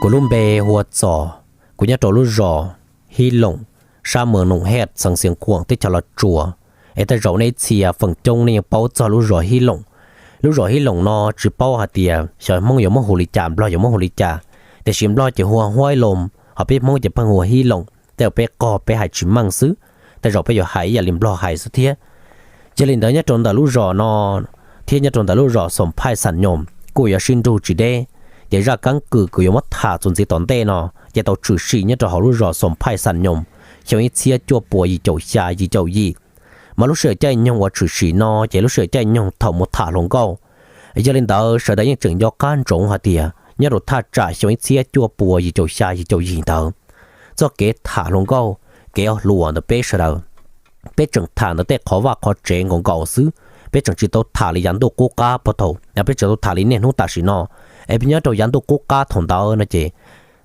Lub npe hu ua Txos, kuv nyob rau lub zos Hib Loos, sab Moos Noom Hej, xeev Xiav Khuam, teb chaws Los Tsuas. Es tej zaum nej ib txhia feem coob nej yeej paub txog lub zos Hib Loos. Lub zos Hib Loos no tsis paub hais tias xyov Hmoob yuav muab hu li cas, Nplog yuav muab hu li cas, tiam sis Nplog ces hu ua Huaib Loos, ho peb Hmoob ces pheej hu ua Hib Loos, tej zaum peb qog peb hais tsis meej xwb, tej zaum peb yuav hais ib yam li Nplog hais xwb thiab. Yog li ntawd nyob rau ntawm lub zos no thiab nyob rau ntawm lub zos Xoom Phaij Xam Nyoos kuj yuav sib nrug tsis deb, ces zaj keeb kwm kuv yuav muab tham txuas ntxiv tom ntej no ces tau tshwm sim nyob rau hauv lub zos Xoom Phaij Xam Nyoos xyoo ib txhiab cuaj puas yim caum xya yim caum yim. Mas lub sij hawm caij nyoog uas tshwm sim no ces lub sij hawm caij nyoog thaum mus tham hluas nkauj. Yog li ntawd sawv daws yeej tseem nco qab ntsoov hais tias nyob rau thaj tsam xyoo ib txhiab cuaj puas yim caum xya yim caum yim ntawd, txoj kev tham hluas nkauj, kev hluas ntawm peb sawv daws, peb tseem tham ntawm tej qhov vaj qhov tsev nkaus nkaus xwb, peb tseem tsis tau tham li yav ntuj qub qab puag thaum, peb tseem tau tham li niaj hnub tam sim no. Es peb nyob rau yav ntuj qub qab thaum ntawd no ces,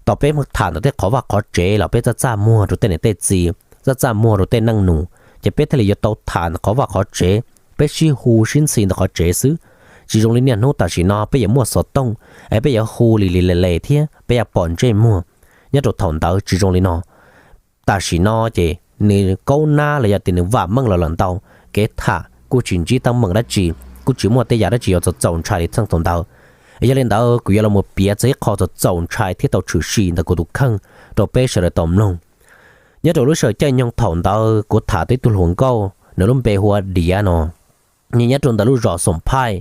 thaum peb tham ntawm tej qhov vaj qhov tsev los peb txaj txaj muag rau tej niam tej txiv, txaj txaj muag rau tej neej nus, ces peb thiaj li yuav tau tham ntawm qhov vaj qhov tsev, peb sib hu sib ntxhi ntawm qhov tsev xwb. Tsis zoo li niaj hnub tam sim no peb yuav muaj xov tooj, es peb yuav hu li li le le thiab peb yuav pom ntsej muag. Nyob rau thaum ntawd tsis zoo li no. Tam sim no ces nws kaub nab los yog tias nws vam meej los lawm ntau, kev tham kuj tsis ntsib teeb meem dab tsi, kuj tsis muaj tej yam dab tsi yuav txaus txaus ntshai li txheej thaum ntawd. Yog li ntawd kuv yuav los mus piav txog ib qho txaus txaus ntshai thiab tau tshwm sim ntawm kuv tus kheej rau peb sawv daws tau mloog. Nyob rau lub sij hawm caij nyoog thaum ntawd kuv tham tau ib tug hluas nkauj, nws lub npe hu ua Diav no, nws nyob rau ntawm lub zos Xoom Phaij.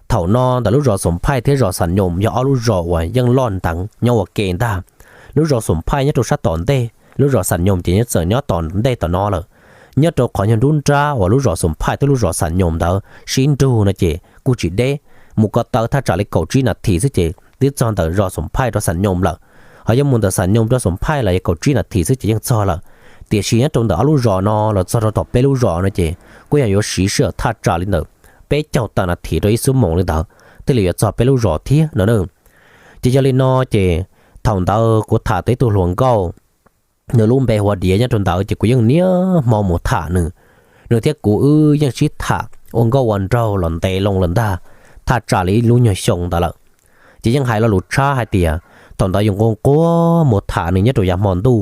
Thaum no ntawm lub zos Xoom Phaij thiab zos Xam Nyoos yog ob lub zos uas yeej loj nteev nyob ua ke ntag. Lub zos Xoom Phaij nyob rau sab tom ntej, lub zos Xam Nyoos ces nyob txawm nyob tom ntej tom no lawm. Nyob rau qhov nyuag nruab nrab uas lub zos Xoom Phaij thiab lub zos Xam Nyoos ntawd sib nrug no ces kuj tsis deb, mus ko taw thaj tsam li kaum tsib nas this xwb ces twb txog ntawm zos Xoom Phaij rau Xam Nyoos lawm. Ho yog mus ntawm Xam Nyoos rau Xoom Phaij los yog kaum tsib nas this xwb ces yeej txog lawm. Tiam sis nyob rau ntawm ob lub zos no los txog rau tom peb lub zos no ces kuj yog yuav siv sij hawm thaj tsam li ntawm peb caug tawm nas this rau ib xuab moos li ntawd thiaj li yuav txog peb lub zos thiab no na. Ces yog li no ces thaum ntawd kuv tham tau ib tug hluas nkauj, nws lub npe hu ua Diav nyob rau ntawd ces kuv yeej niaj hmo mus tham nws. Nws thiab kuv wb yeej sib tham ua nkauj ua nraug los ntev loo lawm ntag, thaj tsam li ib lub nyuag xyoo ntawd lawm. Ces yeej hais lo lus tshab hais tias thaum ntawd yus nquag nquag mus tham nws nyob rau yav hmo ntuj,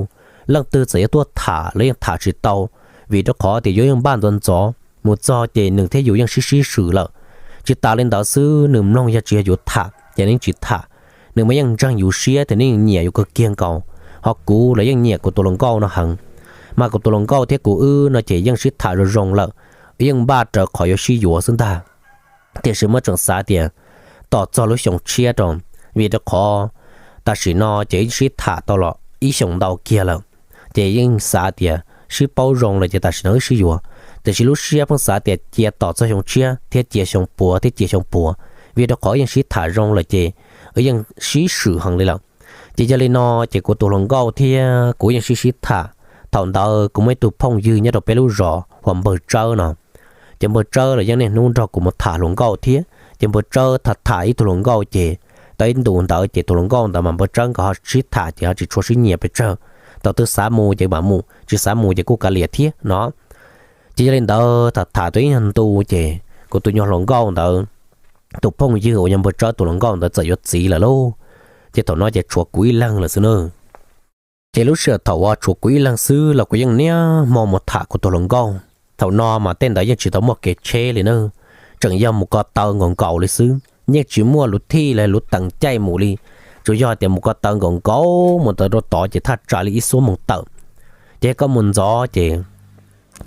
leej twg txawm yuav tuaj tham los yeej tham tsis tau, vim rau qhov tias yus yeej npaj ntxov ntxov, mus txog ces nws thiab yus yeej sib sib swm lawm. Tsis tas li ntawd xwb, nws mloog yog tsis yog yus tham ces nws yeej tsis tham. Nws mas yeej ntseeg yus siab tias nws yeej nyiam yus kawg kiag nkaus, ho kuv los yeej nyiam kuv tus hluas nkauj no heev. Mas kuv tus hluas nkauj thiab kuv wb no ces yeej sib tham zoo zoo lawm, yeej npaj raws qhov yuav sib yuav xwb ntag. Tiam sis muab tseem xav tias tos txog lub xyoo tshiab rau, vim rau qhov tam sim no ces wb sib tham tau los ib xyoos ntau kiag lawm, ces yeej xav tias sib paub zoo lawm ces tam sim no wb sib yuav. Tiam sis lub siab pheej xav tias cia tos txog xyoo tshiab thiab cia xyoo puav thiab cia xyoo puav, vim rau qhov wb yeej sib tham zoo lawm ces wb yeej sib swm heev li lawm. Ces yog li no ces kuv tus hluas nkauj thiab kuv yeej sib sib tham. Thaum ntawd kuv muaj ib tug phooj ywg nyob rau peb lub zos hu ua Npawg Tsawb no. Ces Npawg Tsawb los yeej niaj hnub nrog kuv mus tham hluas nkauj thiab. Ces Npawg Tsawb tham tham ib tug hluas nkauj ces tau ib ntus ntawd ces tus hluas nkauj ntawd mas Npawg Tsawb nkawd ho sib tham ces ho tsis tshua sib nyiam pes tsawg. Thaum twg xav mus ces mam mus, tsis xav mus ces kuj kav liam thiab no. Ces yog li ntawd tham tham tau ib nyuag ntu ces kuv tus nyuag hluas nkauj ntawd, tus phooj ywg uas yog Npawg Tsawb tus hluas nkauj ntawd txawm yuav txiv lawm lauj. Ces thaum no ces tshuav kuv ib leeg lawm xwb na. Ces lub sij hawm thaum uas tshuav kuv ib leeg xwb los kuv yeej niaj hmo mus tham kuv tus hluas nkauj. Thaum no mas tej ntawd yeej tsis tau muaj kev tsheb li na, tseem yog mus ko taw nkaus nkaus li xwb, yeej tsis muaj luv thij los luv teev caij mus li. Tsuas yog hais tias mus ko taw nkaus nkaus mus txog rau tod ces thaj tsam li ib xuab moos tawm. Ces koj mus ntxov ces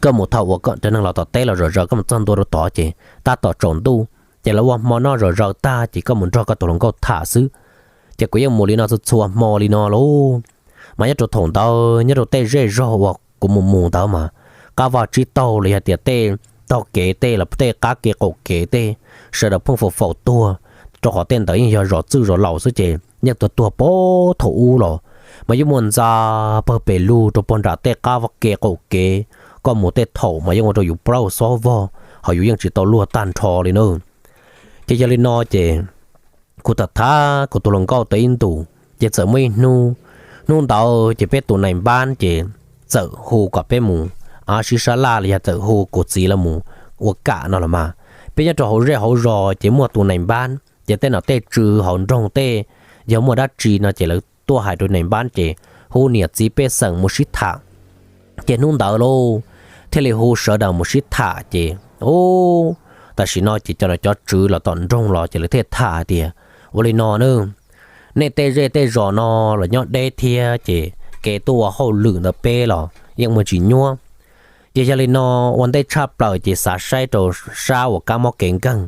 koj mus thaum uas koj cov neeg los tom teb los zom zaws, koj mus txog ntua rau tod ces tab tom tsaus ntuj, ces lawv ua hmo noj zom zaws tag ces koj mus nrog koj tus hluas nkauj tham xwb. Ces kuv yeej mus li no txhua txhua hmo li no lauj. Mas nyob rau thaum ntawd nyob rau tej zej zog uas kuv mus mus ntawd mas qab vaj tsib taug los yog tias tej taug kev tej los tej qab kev qaum kev tej, sawv daws pheej faus faus tuag, rau qhov tej ntawd yeej yog zos txwj zos laus xwb ces yeej tuag tuag pag thaum ub los. Mas yeej muaj ntxa pawg pes lug rau puag nram tej qab vaj kev qaum kev, koj mus tej thaum mas yeej ua rau yus plaub xob vog, ho yus yeej tsis tau luag tag nrho li na. Ces yog li no ces kuv tham tham kuv tus hluas nkauj tau ib ntus, ces txawm muaj ib hnub, hnub ntawd ces peb tus nais npab ces txawm hu kom peb mus sib sab laj los yog txawm hu kuv txiv los mus ua kam no los mas. Peb nyob rau hauv zej hauv zos ces muaj tus nais npab, ces tej nom tej tswv hauv nroog tej yog muaj dab tsi no ces lawv tuaj hais rau nais npab ces hu niam txiv pej xeem mus sib tham. Ces hnub ntawd lauj, thiaj li hu sawv daws mus sib tham ces, u, tam sim no ces cov nom cov tswv los tom nroog los ces lawv thiaj tham tias, ua li no na, nej tej zej tej zos no los nyob deb thiab ces kev tuaj ua hauj lwm ntawm peb los yeej muaj tsis nyuab. Ces yog li no, ua ntej tshaj plaws ces xav saib rau sab uas kab mob kev nkeeg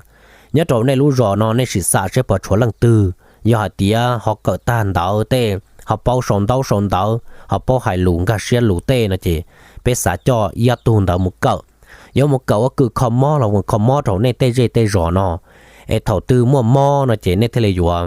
nyob rau nej lub zos no, nej sim xam saib puas tshuav leej twg yog hais tias ho kawm tag ntawv tej, ho paub sau ntaub sau ntawv, ho paub hais lus nkag siab lus tej no ces peb xav coj ib ob tug ntawd mus kawm. Yuav mus kawm ua kws kho mob los mus kho mob rau nej tej zej tej zos no, es thaum twg muaj mob no ces nej thiaj li yuav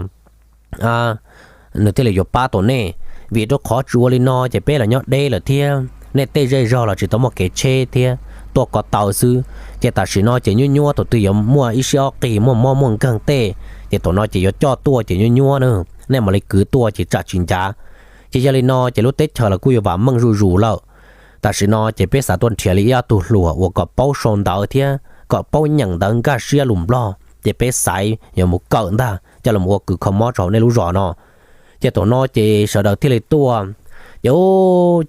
nws thiaj li yuav pab tau nej. Vim rau qhov tsis ua li no ces peb los nyob deb lawm thiab nej tej zej zog los tsis tau muaj kev tsheb thiab, tuaj ko taw xwb. Ces tam sim no ces nyuab nyuab, thaum twg yuav muaj ib sij ob qig muaj mob muaj nkeeg tej, ces thaum no ces yuav coj tuaj ces nyuab nyuab na, nej mam li kwv tuaj ces tsam tsis ncav. Ces yog li no ces lub teb chaws los kuj yuav vam meej zuj zus lawm. Tam sim no ces peb xav tuaj nrhiav li ib ob tug hluas uas kom paub sau ntawv thiab kom paub nyeem ntawv nkag siab lus Nplog ces peb xaiv yuav mus kawm ntag coj los ua kws kho mob rau hauv nej lub zos no. Ces thaum no ces sawv daws thiaj li tuaj, ces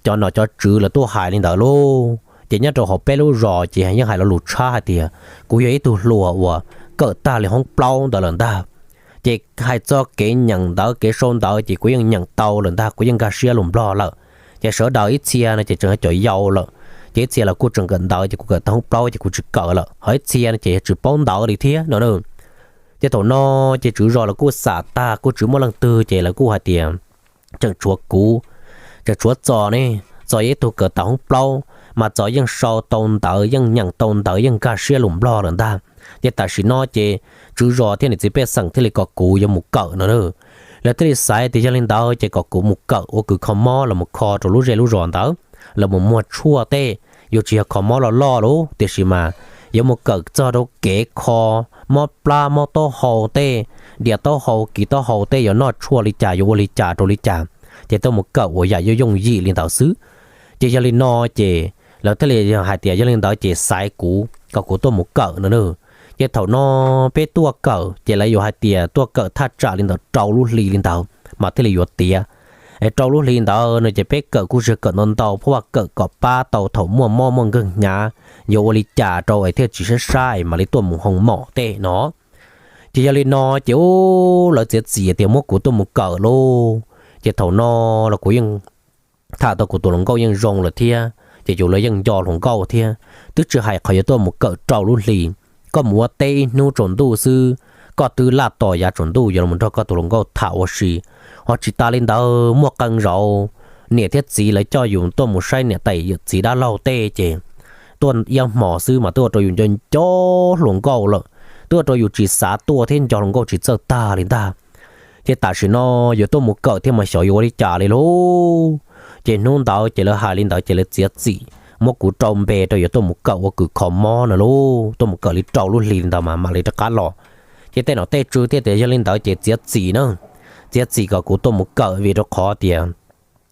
cov nom cov tswv lawv tuaj hais li ntawd lauj. Ces nyob rau hauv peb lub zos ces yeej hais lo lus tshab hais tias kuv yog ib tug hluas uas kawm tag li hoob plaub ntawd lawm ntag. Ces hais txog kev nyeem ntawv kev sau ntawv ces kuv yeej nyeem tau lawm ntag, kuv yeej nkag siab lus Nplog lawm. Ces sawv daws ib txhia no ces tseem cov yau lawm, ces ib txhia los kuj tseem kawm ntawv ces kuv kawm tag hoob plaub ces kuv tsis kawm lawm, ho ib txhia no ces tsis paub ntawv li thiab no. Ces thaum no ces tswv zos lawv kuj xam tag kuj tsis muaj leej twg ces lawv kuj hais tias tseem tshuav kuv, tseem tshuav Txos ne. Txos yog ib tug kawm tag hoob plaub, mas Txos yeej sau tau ntawv, yeej nyeem tau ntawv, yeej nkag siab lus Nplog lawm ntag. Ces tam sim no ces tswv zos thiab niam txiv pej xeem thiaj li kom kuv yuav mus kawm no. Lawv thiaj li xaiv tias yog li ntawd ces kom kuv mus kawm ua kws kho mob los mus kho rau lub zej lub zos ntawd, los mus muag tshuaj tej, yuav tsis yog kho mob loj loj lauj, tiam sis mas yuav mus kawm txog rau kev kho mob plab mob taub hau tej, dias taub hau kiv taub hau tej yuav noj tshuaj li cas yuav ua li cas rau li cas, ces tuaj mus kawm ua yam yooj yooj yim li ntawd xwb. Ces yog li no ces lawv thiaj li hais tias yog li ntawd ces xaiv kuv kom kuv tuaj mus kawm no na. Ces thaum no peb tuaj kawm ces lawv yuav hais tias tuaj kawm thaj tsam li ntawm rau lub hli li ntawd mas thiaj li yuav tiav. Es rau lub hli ntawd no ces peb kawm kuj tsis kawm ntau ntau, pheej kawm kom pab tau thaum muaj mob muaj nkeeg hnyav yuav ua li cas rau es thiaj tsis sab sab es mam li tuaj mus hoo mom tej no. Ces yog li no ces u, lawv txiav txim tias muab kuv tuaj mus kawm lauj. Ces thaum no los kuv yeej tham tau kuv tus hluas nkauj yeej zoo lawm thiab ces yus los yeej nco hluas nkauj thiab. Twb tsis hais qhov yuav tuaj mus kawm rau lub hli, koj mus ua teb ib hnub tsaus ntuj xwb, koj twb laj tos yav tsaus ntuj yuav los nrog koj tus hluas nkauj tham ua si. Ho tsis tas li ntawd muaj qee zaus niam thiab txiv lawv coj yus tuaj mus saib niam tais yawm txiv dab laug tej ces tuaj ib hmo xwb mas twb ua rau yus nco nco hluas nkauj lawm, twb ua rau yus tsis xav tuaj thiab nco hluas nkauj tsis txawj tag li ntag. Ces tam sim no yuav tuaj mus kawm thiab mas xyov yuav ua li cas li lauj. Ces hnub ntawd ces lawv hais li ntawd ces lawv txiav txim muab kuv rau npe rau yuav tuaj mus kawm ua kws kho mob no lauj, tuaj mus kawm li rau lub hli li ntawd mas mam li rov qab los. Ces tej nom tej tswv thiaj tias yog li ntawd ces txiav txim na, txiav txim kom kuv tuaj mus kawm vim rau qhov tias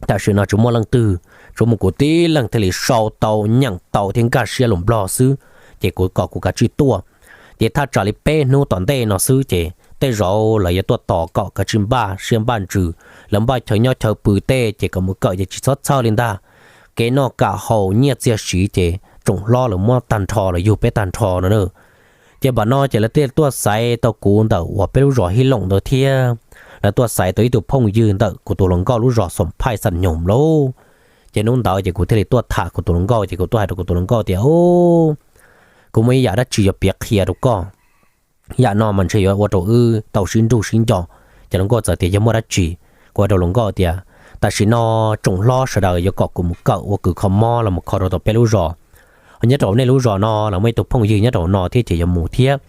tam sim no tsis muaj leej twg, tsuas muaj kuv tib leeg thiaj li sau tau, nyeem tau thiab nkag siab lus Nplog xwb. Ces kuv kom kuv kav tsij tuaj. Ces thaj tsam li peb hnub tom ntej no xwb ces tej zaum lawv yuav tuaj tos kom kav tsij npaj siab npaj ntsws, lawv npaj chaw nyob chaw pw tej ces kom mus kawm ces tsis txhob txhawj li ntag. Kev noj kam haus nyiaj txiag siv ces tsoom hlob lawv muab tag nrho los yug peb tag nrho no na. Ces npam no ces lawv thiaj tuaj xaiv tau kuv ntawm uas peb lub zos Hib Loom ntawd thiab lawv tuaj xaiv tau ib tug phooj ywg ntawm kuv tus hluas nkauj lub zos Xoom Phaij Xam Nyoos lauj. Ces hnub ntawd ces kuv thiaj li tuaj tham kuv tus hluas nkauj ces kuv tuaj hais rau kuv tus hluas nkauj tias, kuv muaj ib yam dab tsi yuav piav qhia rau koj. Yam no mas ntshe yuav ua rau wb tau sib nrug sib nco. Ces hluas nkauj txawm tias yog muaj dab tsi? Kuv hais rau hluas nkauj tias tam sim no tsoom hlob sawv daws yuav kom kuv mus kawm ua kws kho mob los mus kho rau tom peb lub zos. Nyob rau nej lub zos no los muaj ib tug phooj ywg nyob rau no thiab ces yuav mus thiab.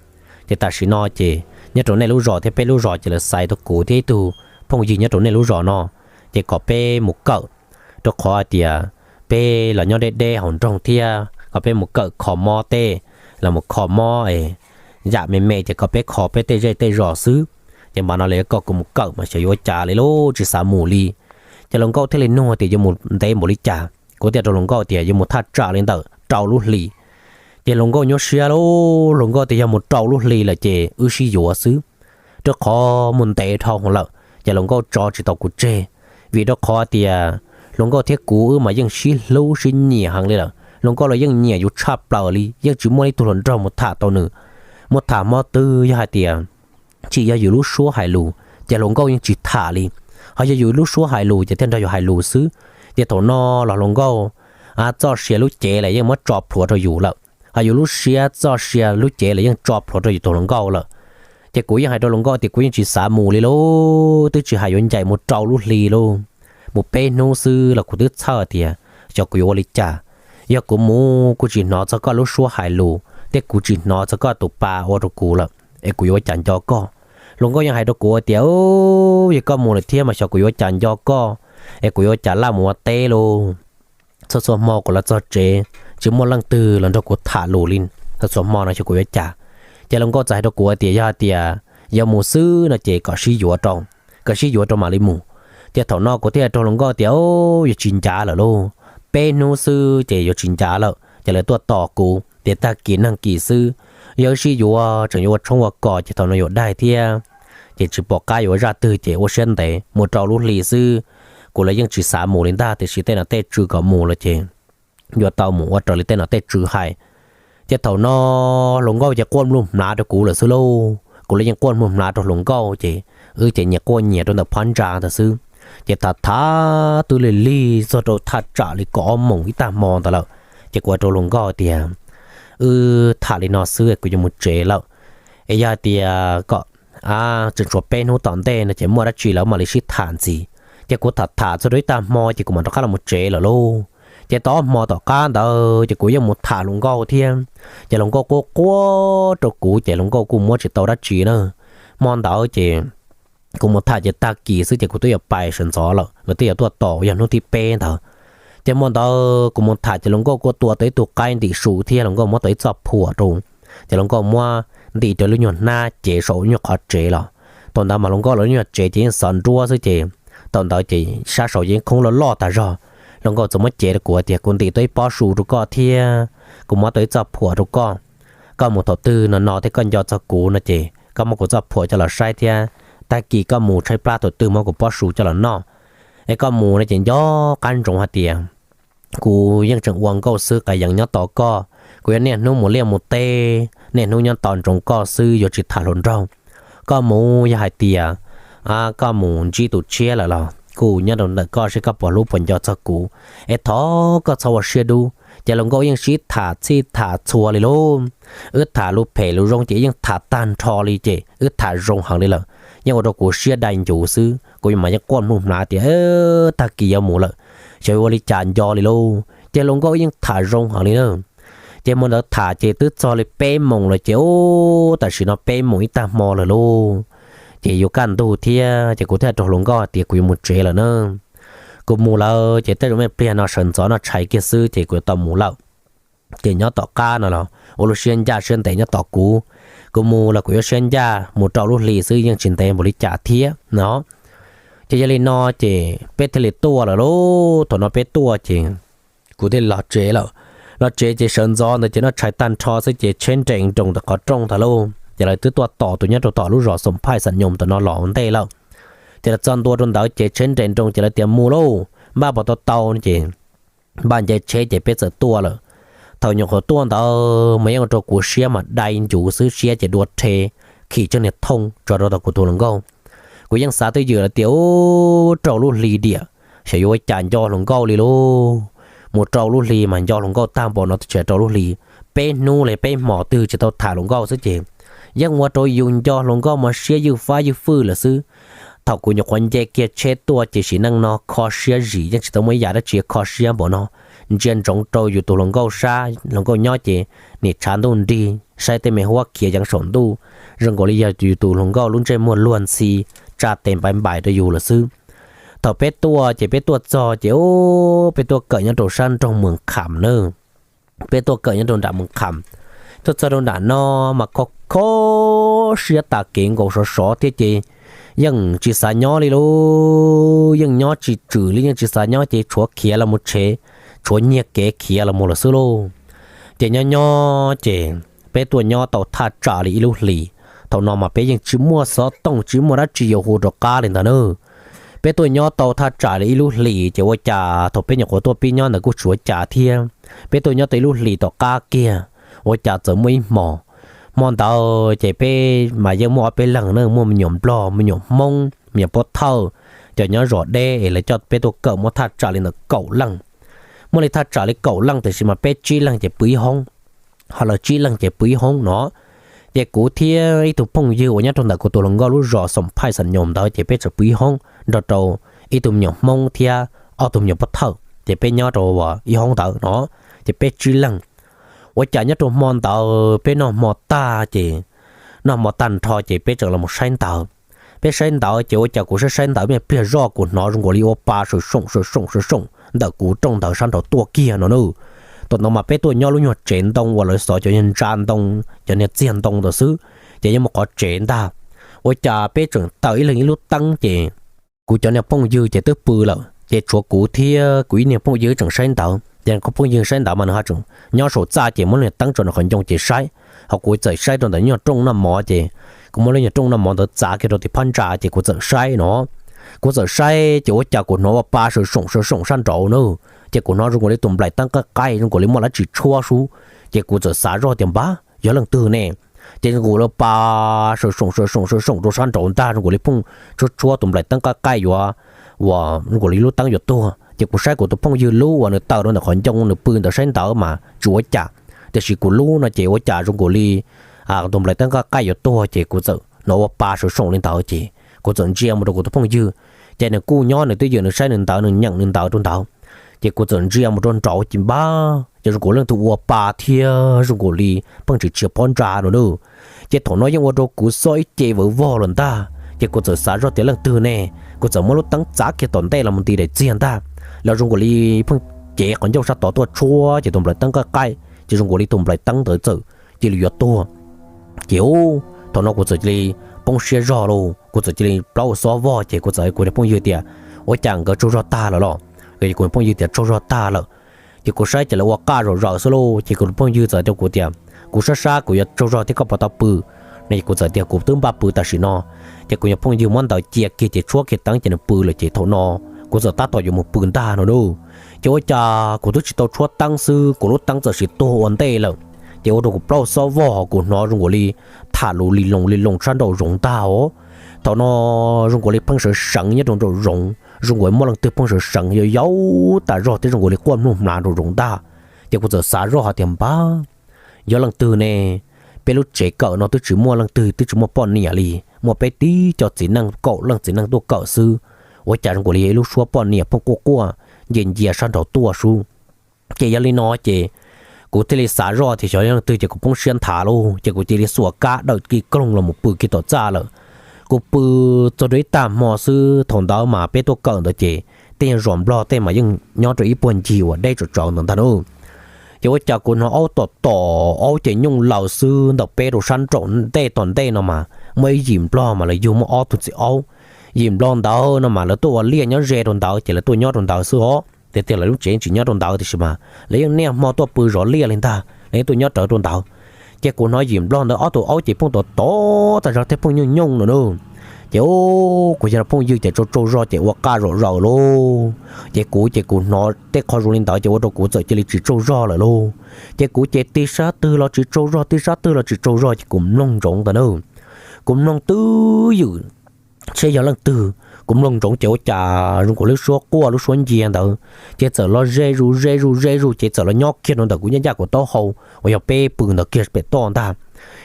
Ces tam sim no ces nyob rau nej lub zos thiab peb lub zos ces lawv xaiv tau kuv thiab ib tug phooj ywg nyob rau nej lub zos no, ces kom peb mus kawm, rau qhov hais tias peb los nyob deb deb hauv nroog thiab kom peb mus kawm kho mob tej, los mus kho mob es yam me me ces kom peb kho peb tej zej tej zos xwb. Ces npam no lawv yuav kom kuv mus kawm mas xyov yuav ua cas li lauj, tsis xav mus li. Ces hluas nkauj thiaj li nug tias yuav mus ntev npaum li cas. Kuv thiaj rau hluas nkauj tias yuav mus thaj tsam li ntawm rau lub hli. Ces hluas nkauj nyuaj siab lauj, hluas nkauj tias yog mus rau lub hli lawm ces wb sib yuav xwb, rau qhov mus ntev dhau lawm. Ces hluas nkauj tso tsis tau kuv tseg, Vim rau qhov tias hluas nkauj thiab kuv wb mas yeej sib hlub sib nyiam heev li lawm, hluas nkauj los yeej nyiam yus tshaj plaws li, yeej tsis muaj ib tug hluas nraug mus tham tau nws. Muaj tham hmo twg yog hais tias tsis yog yus lub suab hais lus ces hluas nkauj yeej tsis tham li, ho yog yus lub suab hais lus ces thiaj nrog yus hais lus xwb. Ces thaum no los hluas nkauj txoj sia lub cev los yeej muab tso plhuav rau yus lawm, ho yus lub siab txoj sia lub cev los yeej tso plhuav rau yus tus hluas nkauj lawm. Ces kuv yeej hais rau hluas nkauj tias kuv yeej tsis xav mus li lauj, twb tsis hais yuav ncaim mus rau lub hli lauj, mus peb hnub xwb los kuv twb txhawj tias xyov kuv yuav ua li cas. Yog kuv mus kuv tsis hnov txog koj lub suab hais lus thiab kuv tsis hnov txog koj tus pa ua rau kuv lawm es kuv yuav ua cas nco koj? Hluas nkauj yeej hais rau kuv tias yog koj mus lawm thiab mas xyov kuv yuav ua cas nco koj, es kuv yuav ua cas laj mus ua teb lauj. Txhua txhua hmo kuv los txog tsev tsis muaj leej twg los nrog kuv tham lus li, txhua txhua hmo no xyov kuv yuav cas. Ces hluas nkauj txawm hais rau kuv tias yog hais tias yog mus xwb no ces kom sib yuav rau, kom sib yuav rau mam li mus. Ces thaum no kuv thiaj hais rau hluas nkauj tias yog tsis ncav lawm lauj, peb hnub xwb ces yuav tsis ncav lawm ces lawv tuaj tos kuv tias tag kis nag kis xwb, yog wb sib yuav tseem yuav ua tshoob ua kos ces thaum no yuav daig thiab, ces tsis pom qab yuav ua zaj twg ces ua siab ntev mus rau lub hli xwb. Kuv los yeej tsis xav mus li ntag, tiam sis tej nom tej tswv kom mus los ces yuav tau mus ua raws li tej nom tej tswv hais. Ces thaum no hluas nkauj ces quaj npluj hmlav rau kuv lawm xwb lauj, kuv los yeej quaj npluj hmlav rau hluas nkauj ces wb ces nyias quaj nyias rau ntawm phab ntsa ntawd xwb. Ces tham tham twb lig lig txog rau thaj tsam li kaum ob moos ib tag hmo ntawd lawm, ces kuv hais rau hluas nkauj tias wb tham li no xwb kuv yuav mus tsev lawm. Es yog hais tias kom tseem tshuav peb hnub tom ntej no ces muaj dab tsi lawv mam li sib tham ntxiv. Ces kuv tham tham txog rau ib tag hmo ces kuv mam rov qab los mus tsev lawm lauj. Ces tau ob hmo tom qab ntawd ces kuv yeej mus tham hluas nkauj thiab, ces hluas nkauj quaj quaj rau kuv ces hluas nkauj kuj muab tsis tau dab tsi na. Hmo ntawd ces kuv mus tham ces tag kis xwb ces kuv twb yuav pais sawv ntxov lawm, lawv twb yuav tuaj tos yog hnub thib peb ntawd. Ces hmo ntawd kuv mus tham ces hluas nkauj kuj tua tau ib tug qaib ntim su thiab hluas nkauj muab tau ib txoj phuam rau, ces hluas nkauj muab ntim rau lub nyuag hnab cev saum nyuag qhov tsev los. Thaum ntawd mas hluas nkauj lawv lub nyuag tsev ces yeej xov nruab xwb ces thaum ntawd ces sab saud yeej khoob loj loj tas zog. Hluas nkauj txawm muab cev rau kuv tias kuv ntim tau ib pob su rau koj thiab kuv muab tau ib txoj phuam rau koj. Koj mus thaum twg no no thiab koj nco txog kuv no ces koj muab kuv txoj phuam coj los saib thiab tag kis koj mus tshaib plab thaum twg muab kuv pob su coj los noj. Es koj mus no ces nco qab ntsoov hais tias kuv yeej tseem ua nkauj xwb, qas yees nyob tos koj. Kuv yuav niaj hnub mus liaj mus teb, niaj hnub nyob tos ntsoov koj xwb, yuav tsis tham hluas nraug. Koj mus yog hais tias koj mus ntsib tus tshiab lawm los kuj nyob rau ntawm koj seb koj puas hlub puas nco txog kuv, es thov koj txhob ua siab dub. Ces hluas nkauj yeej sib tham txhij tham txhua li lauj. Wb tham lus phem lus zoo ces yeej tham tag nrho li ces wb tham zoo heev li lawm, yeej ua rau kuv siab dai ncuv xwb. Kuv mas yeej quaj npluj hmlav tias tag kis yuav mus lawm, xyov yuav ua li cas nco li lauj. Ces hluas nkauj yeej tham zoo heev li na. Ces hmo ntawd tham ces twb txog li peb moos lawm ces ub, tam sim no peb moos ib tag hmo lawm lauj. Ces yuav kaj ntug thiab ces kuv thiaj rau hluas nkauj tias kuv yuav mus tsev lawm na. Kuv mus lawm ces tej zaum me pliag no sawv ntxov noj tshais kiag xwb ces kuv yuav tau mus lawm. Ces nyob tom qab no los ua lub siab ncaj siab ntev nyob tos kuv. Kuv mus los kuv yuav siab ncaj mus rau lub hli xwb yeej tsis ntev npaum li cas thiab no. Ces yog li no ces peb thiaj li tuaj lawm lauj. Thaum no peb tuaj ces kuv thiaj li los tsev lawm. Los tsev ces sawv ntxov ntawd ces noj tshais tag nrho xwb ces tsheb nres nroos ntawm qhov rooj ntag lauj. Ces lawv twb tuaj tos tus nyob rau tom lub zos Xoom Phaij Xam Nyoos ntawm no los ua ntej lawm. Ces lawv txog ntua rau ntawd ces tsheb nres nroos ces lawv tias mus lauj, npaj puas tau tau no ces npaj nce tsheb ces peb txawm tuaj lawm. Thaum nyuam qhuav tuaj ntawd mas yeej ua rau kuv siab mas dai ncuv xwb, siab ces dua rhe, khim tsheej niag thooj tso rau tom kuv tus hluas nkauj. Kuv yeej xav twj ywm lawm tias ub, rau lub hli diam, xyov yuav ua cas nco hluas nkauj li lauj. Mus rau lub hli mas nco hluas nkauj tag npaum no twb tsis rau lub hli, peb hnub li peb hmos twg tsis tau tham hluas nkauj xwb ces yeej ua rau yus nco hluas nkauj mas siab ywj fab ywj fwj lawm xwb. Thaum kuv nyuam qhuav nce kiag tsheb tuaj ces sim neej no kho siab zim yeej tsis tau muaj ib yam dab tsi kho siab npaum no. Ntsia ntsoov rau yus tus hluas nkauj sab, hluas nkauj nyob ces nim tshav ntuj nrig saib tej me huab khiav yeev saum ntuj, zoo nkaus li yog yus tus hluas nkauj lub ntsej muag luag ntxhi tsa tes npaiv npaim rau yus lawm xwb. Thaum peb tuaj ces peb tuaj txog ces ub, peb tuaj kawm nyob rau sab nroog Moos Kham na. Peb tuaj kawm nyob rau nram Moos Kham, tuaj txog rau nram no mas kho kho siab tas kev nkaus sov sov thiab ces yeej tsis xav nyob li lauj. Yeej nyob tsis tswm li, yeej tsis xav nyob ces tshuav khiav los mus tsev, tshuav nyiag kev khiav los mus lawm xwb lauj. Ces nyob nyob ces peb tuaj nyob tau thaj tsam li ib lub hlis. Thaum no mas peb yeej tsis muaj xov tooj tsis muaj dab tsi yuav hu rov qab li ntag na. Peb tuaj nyob tau thaj tsam li ib lub hlis ces ua cas thaum peb nyuam qhuav tuaj pib nyob ntawd kuj tsis ua cas thiab. Peb tuaj nyob tau ib lub hlis tom qab kiag, ua cas txawm muaj ib hmo, hmo ntawd ces peb mas yeej muaj ob peb leeg na, muaj me nyuam nplog, me nyuam hmoob, me nyuam pov thawj, cov nyob zos deb es lawv coj peb tuaj kawm muaj thaj tsam li ntawm kaum leej. Muaj li thaj tsam li kaum leej tiam sis mas peb tsib leeg ces pw ib hoob, ho lawv tsib leeg ces pw ib hoob no. Ces kuv thiab ib tug phooj ywg uas nyob rau ntawm kuv tus hluas nkauj lub zos Xoom Phaij Xam Nyoos ntawd ces peb txawm pw ib hoob nrog rau ib tug me nyuam hmoob thiab ob tug me nyuam pov thawj, ces peb nyob rau ib hoob ntawd no, ces peb tsib leeg. Ua cas nyob rau hmo ntawd peb noj hmo tag ces, noj hmo tag nrho ces peb tseem los saib ntawv. Peb saib ntawv ces ua cas kuv saib saib ntawv me pliag zoj kuv hnov zoo nkaus li ua pa sawv soom sawv soom sawv soom ntawm kuv rooj ntawd sab nraud tuaj kiag no na. Thaum ntawd mas peb tuaj nyob lub nyuag tsev ntoo uas lawv xov cov niag ntsa ntoo, cov niag txiag ntoo ntawd xwb, ces nyob mus qhov tsev ntag. Ua cas peb tseem taws ib leeg ib lub teeb ces kuv cov niag phooj ywg ces twb pw lawm ces tshuav kuv thiab kuv ib niag phooj ywg tseem saib ntawv. Ces phooj ywg saib ntawv mas nws ho tseem nyob saum txaj ces muab niag teeb tso nws qhov ncoo ces saib, ho kuv txawm saib rau ntawm nyuag rooj noj mov ces kuv muab lub nyuag rooj noj mov ntawd txav kiag rau tim phab ntsa ces kuv txawm saib no. Kuv txawm saib ces ua cas kuv hnov ua pa sawv soom sawv soom sab nraud na, ces kuv hnov zoo nkaus li tus nplaim teeb qaij qaij zoo nkaus li muaj dab tsi tshuab sub. Ces kuv txawm xav zoj tias npab yog leej twg ne, ces zoo nkaus li pa sawv soom sawv soom sawv soom rau sab nraud ntag, zoo nkaus li pheej tshuab tshuab tus nplaim teeb qaij qaij yuav, uas zoo nkaus li lub teeb yuav tuag. Ces kuv saib kuv tus phooj ywg lub uas nws taws rau ntawm qhov ncoo nws pw ntawd saib ntawv mas tsis ua cas, tiam sis kuv lub no ces ua cas zoo nkaus li tus nplaim teeb qaij qaij yuav tuag ces kuv txawm hnov ua pa sawv soom li ntawd ces kuv txawm ntsia mus rau kuv tus phooj ywg, ces nws kuj nyob nws twj ywm nws saib nws ntawv nws nyeem nws ntawv rau ntawd. Ces kuv txawm ntsia mus rau nraud ces npab ces zoo nkaus leej twg ua pa thiab zoo nkaus li pheej tsis tshiav phab ntsa no na. Ces thaum no yeej ua rau kuv xob ib ce vawv vog lawm ntag, ces kuv txawm xav zoj tias leej twg ne, kuv txawm muab lub teeb txav kiag tom ntej los mus nti daim txiag ntag, los zoo nkaus li pheej cev qhov ncauj sab tod tuaj tshuab ces tus nplaim teeb qaij qaij ces zoo nkaus li tus nplaim teeb ntawd txawm cia li yuav tuag. Ces thaum no kuv txawm cia li poob siab zog lauj, kuv txawm cia li plaub xob vog ces kuv txawm hais kuv niag phooj ywg tias ua cas nkawd tsaug zog tag lawm los? Kuv niag phooj ywg tias tsaug zog tag lawm. Ces kuv saib ces lawv ua qaj zom zaws xwb lauj, ces kuv niag phooj ywg txawm hais rau kuv tias kuv sab sab kuv yuav tsaug zog thiab koj puas tau pw no? Ces kuv txawm tias kuv twb npaj pw tam sim no. Ces kuv niag phooj ywg muab ntawv cia kiag ces tshuab kiag teeb ces nws pw lawm ces thaum no kuv txawm tab tom yuav mus pw ntag no na. Ces ua cas kuv twb tsis tau tshuab teeb xwb kuv lub teeb txawm sim tuag ua ntej lawm, ces ua rau kuv plaub xob vog ho kuv hnov zoo nkaus li tham lus li loo li loo sab nraum zoov ntag os. Thaum no zoo nkaus li pheej sawv seev nyob rau nraum zoov, zoo nkaus muaj leej twg pheej sawv seev yau yau tas zog thiab zoo nkaus li quaj mloog hmlav nraum zoov ntag. Ces kuv txawm xav zoj hais tias npab yog leej twg ne, peb lub tsev kawm no twb tsis muaj leej twg twb tsis muaj poj niam li, muaj peb tib co txiv neej kaum leej txiv neej tuaj kawm xwb, ua cas zoo nkaus li yog ib lub suab poj niam pheej quaj quaj ncia ncia sab nraud tuaj sub. Ces yog li no ces kuv thiaj li xav zoj tias xyov yog leej twg ces kuv poob siab nthav lauj, ces kuv cia li xuas kab dawm kiag koog los mus pw kiag tom txaj lawm. Kuv pw txog rau ib tag hmo xwb, thaum ntawd mas peb tuaj kawm ntawd ces tej zos nplog tej mas yeej nyob rau ib puag ncig uas deb tsawv tsawv ntawd ntag na. Ces ua cas kuv hnov aub tom tom aub ces nyooj laws xwb ntawm peb rau sab nraum ntej tom ntej no mas muaj ib yim nplog mas lawv yug muaj ob tug txiv aub. Yim nplog ntawd no mas lawv tuaj ua liaj nyob ze rau ntawd ces lawv tuaj nyob rau ntawd xwb os, tiag tiag lawv lub tsev tsis nyob rau ntawd tiam sis mas lawv yeej niaj hmo tuaj pw zov liaj li ntag, lawv yeej tuaj nyob rawv rau ntawd. Ces kuv hnov yim nplog ntawd ob tug aub ces pheej tom tom tas zog thiab pheej nyooj nyooj no na. Ces kuv yog phooj ywg ces tsaug tsaug zog ces ua qaj zom zaws lauj. Ces kuv ces kuv hnov tej qho zoo li ntawd ces ua rau kuv txawm cia li tsis tsaug zog lawm lauj. Ces kuv ces tig sab twg los tsis tsaug zog, tig sab twg los tsis tsaug zog ces kuv mloog ntsoov ntag na. Kuv mloog twj ywm seb yog leej twg. Kuv mloog ntsoov ces ua cas zoo nkaus lub suab quaj lub suab ncia ntawd ces txawm los ze zus ze zus ze zus ces txawm los nyob kiag rau ntawm kuv ncaj ncaj kuv taub hau uas yog peb pw ntawd kiag pem toj ntag.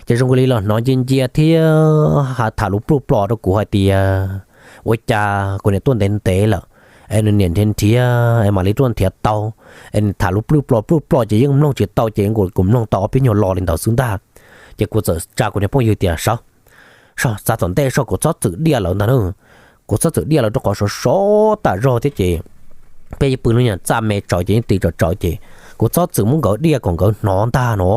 Ces zoo nkaus li los hnov ncia ncia thiab tham lus pluj plo rau kuv hais tias ua cas kuv niam tuaj ntev ntev lawm es nws niam nrhiav nrhiav es mam li tuaj nrhiav tau, es nws tham lus pluj plo pluj plo ces yeej mloog tsis tau ces kuv mloog tau ob peb nyuag lo li ntawd xwb ntag. Ces kuv txawm tsa kuv niag phooj ywg tias sawv, sawv txav tom ntej soj, kuv txhob txwm diaj lawv ntag na. Kuv txhob txwm diaj lawv rau qhov sov sov tas zog thiab ces peb yeej pw lub nyuag txaj me tsawv ces yeej tig tsawv tsawv ces kuv txhob txwm muab nkawd diaj kom nkawd hnov ntag no.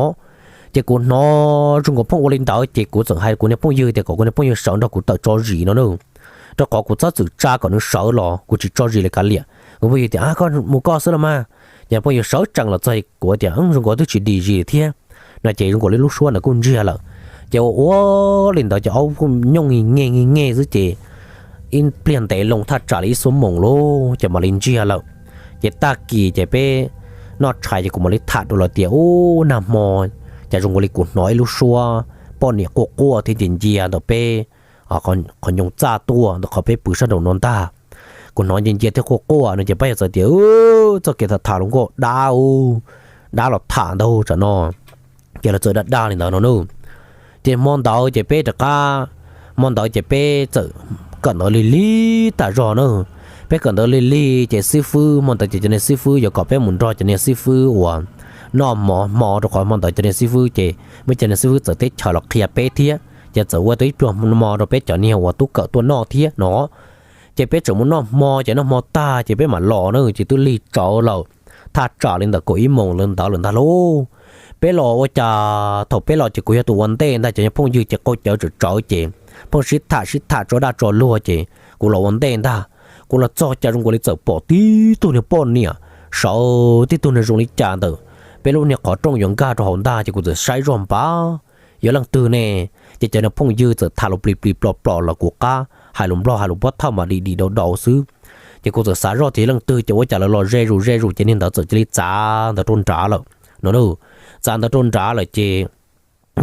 Ces kuv hnov zoo nkaus pheej ua li ntawd ces kuv txawm hais kuv niag phooj ywg tias kom kuv niag phooj ywg sawv nrog kuv tawm tso zis no na, rau qhov kuv txhob txwm tsa kom nws sawv los kuv tsis tso zis li kav liam. Kuv phooj ywg tias koj mus koj xwb los mas. Ces phooj ywg sawv tsees los txog kuv tias zoo nkaus twb tsis dim zis thiab no ces zoo nkaus li lub suab ntawd kuj ntsiag lawm. Ces ua ua li ntawd ces aub kuj nyooj nge nge xwb ces ib pliag ntev loo thaj tsam li ib xuab moos lauj ces mam li ntsiag lawm. Ces tag kis ces peb noj tshais ces kuv mam li tham rau lawv tias, ub, nag hmo cas zoo nkaus li kuv hnov ib lub suab poj niam quaj quaj thiab ncias ncias ntawm peb qhov ncoo txaj tuaj ntawm qhov peb pw sab nraum no ntag. Kuv hnov ncias ncias thiab quaj quaj no ces pab yawg txawm tias, txoj kev tham tham luag nkauj dab u, dab los tham ntag tsam no. Ces lawv txawm dag dag li ntawd no na. Ces hmo ntawd ces peb rov qab, hmo ntawd ces peb txawm kawm ntawv lig lig tas zog na. Peb kawm ntawv lig lig ces xib fwb, hmo ntawd ces cov niag xib fwb yuav kom peb mus nrog cov niag xib fwb uas noj mov hmo, rau qhov hmo ntawd cov niag xib fwb ces muaj cov niag xib fwb txawv teb chaws los qhia peb thiab ces txawm ua tau ib pluag hmo rau peb cov niag uas tub kawm tuaj noj thiab no. Ces peb tseem mus noj hmo, ces noj hmo tag ces peb mam los na, ces twb lig tsawv lawm, thaj tsam li ntawm kaum ib moos lawm ntawd lawm ntag lauj. Peb los ua cas thaum peb los ces kuv yog tus ua ntej ntag, cov niag phooj ywg ces qaug cawv tsawv tsawv ces pheej sib tham sib tham tso dag tso luag ces kuv los ua ntej ntag. Kuv los txog cas zoo nkaus li txawm pom tib tug niag poj niam sawv tib tug niag zoo li cas ntawm peb lub niag qhov rooj yuav nkag rau hauv ntag, ces kuv txawm saib zoj npab yog leej twg ne. Ces cov niag phooj ywg txawm tham lus plis plis plos plos los kuv qab, hais lus nplog hais lus pob thawj mas dim dim dau dau xwb. Ces kuv txawm xav zoj tias leej twg, ces ua cas lawv los ze zus ze zus ces niag ntawd txawm cia li txav ntawd rau nrad lawm no. Txav ntawd rau nrad lawm ces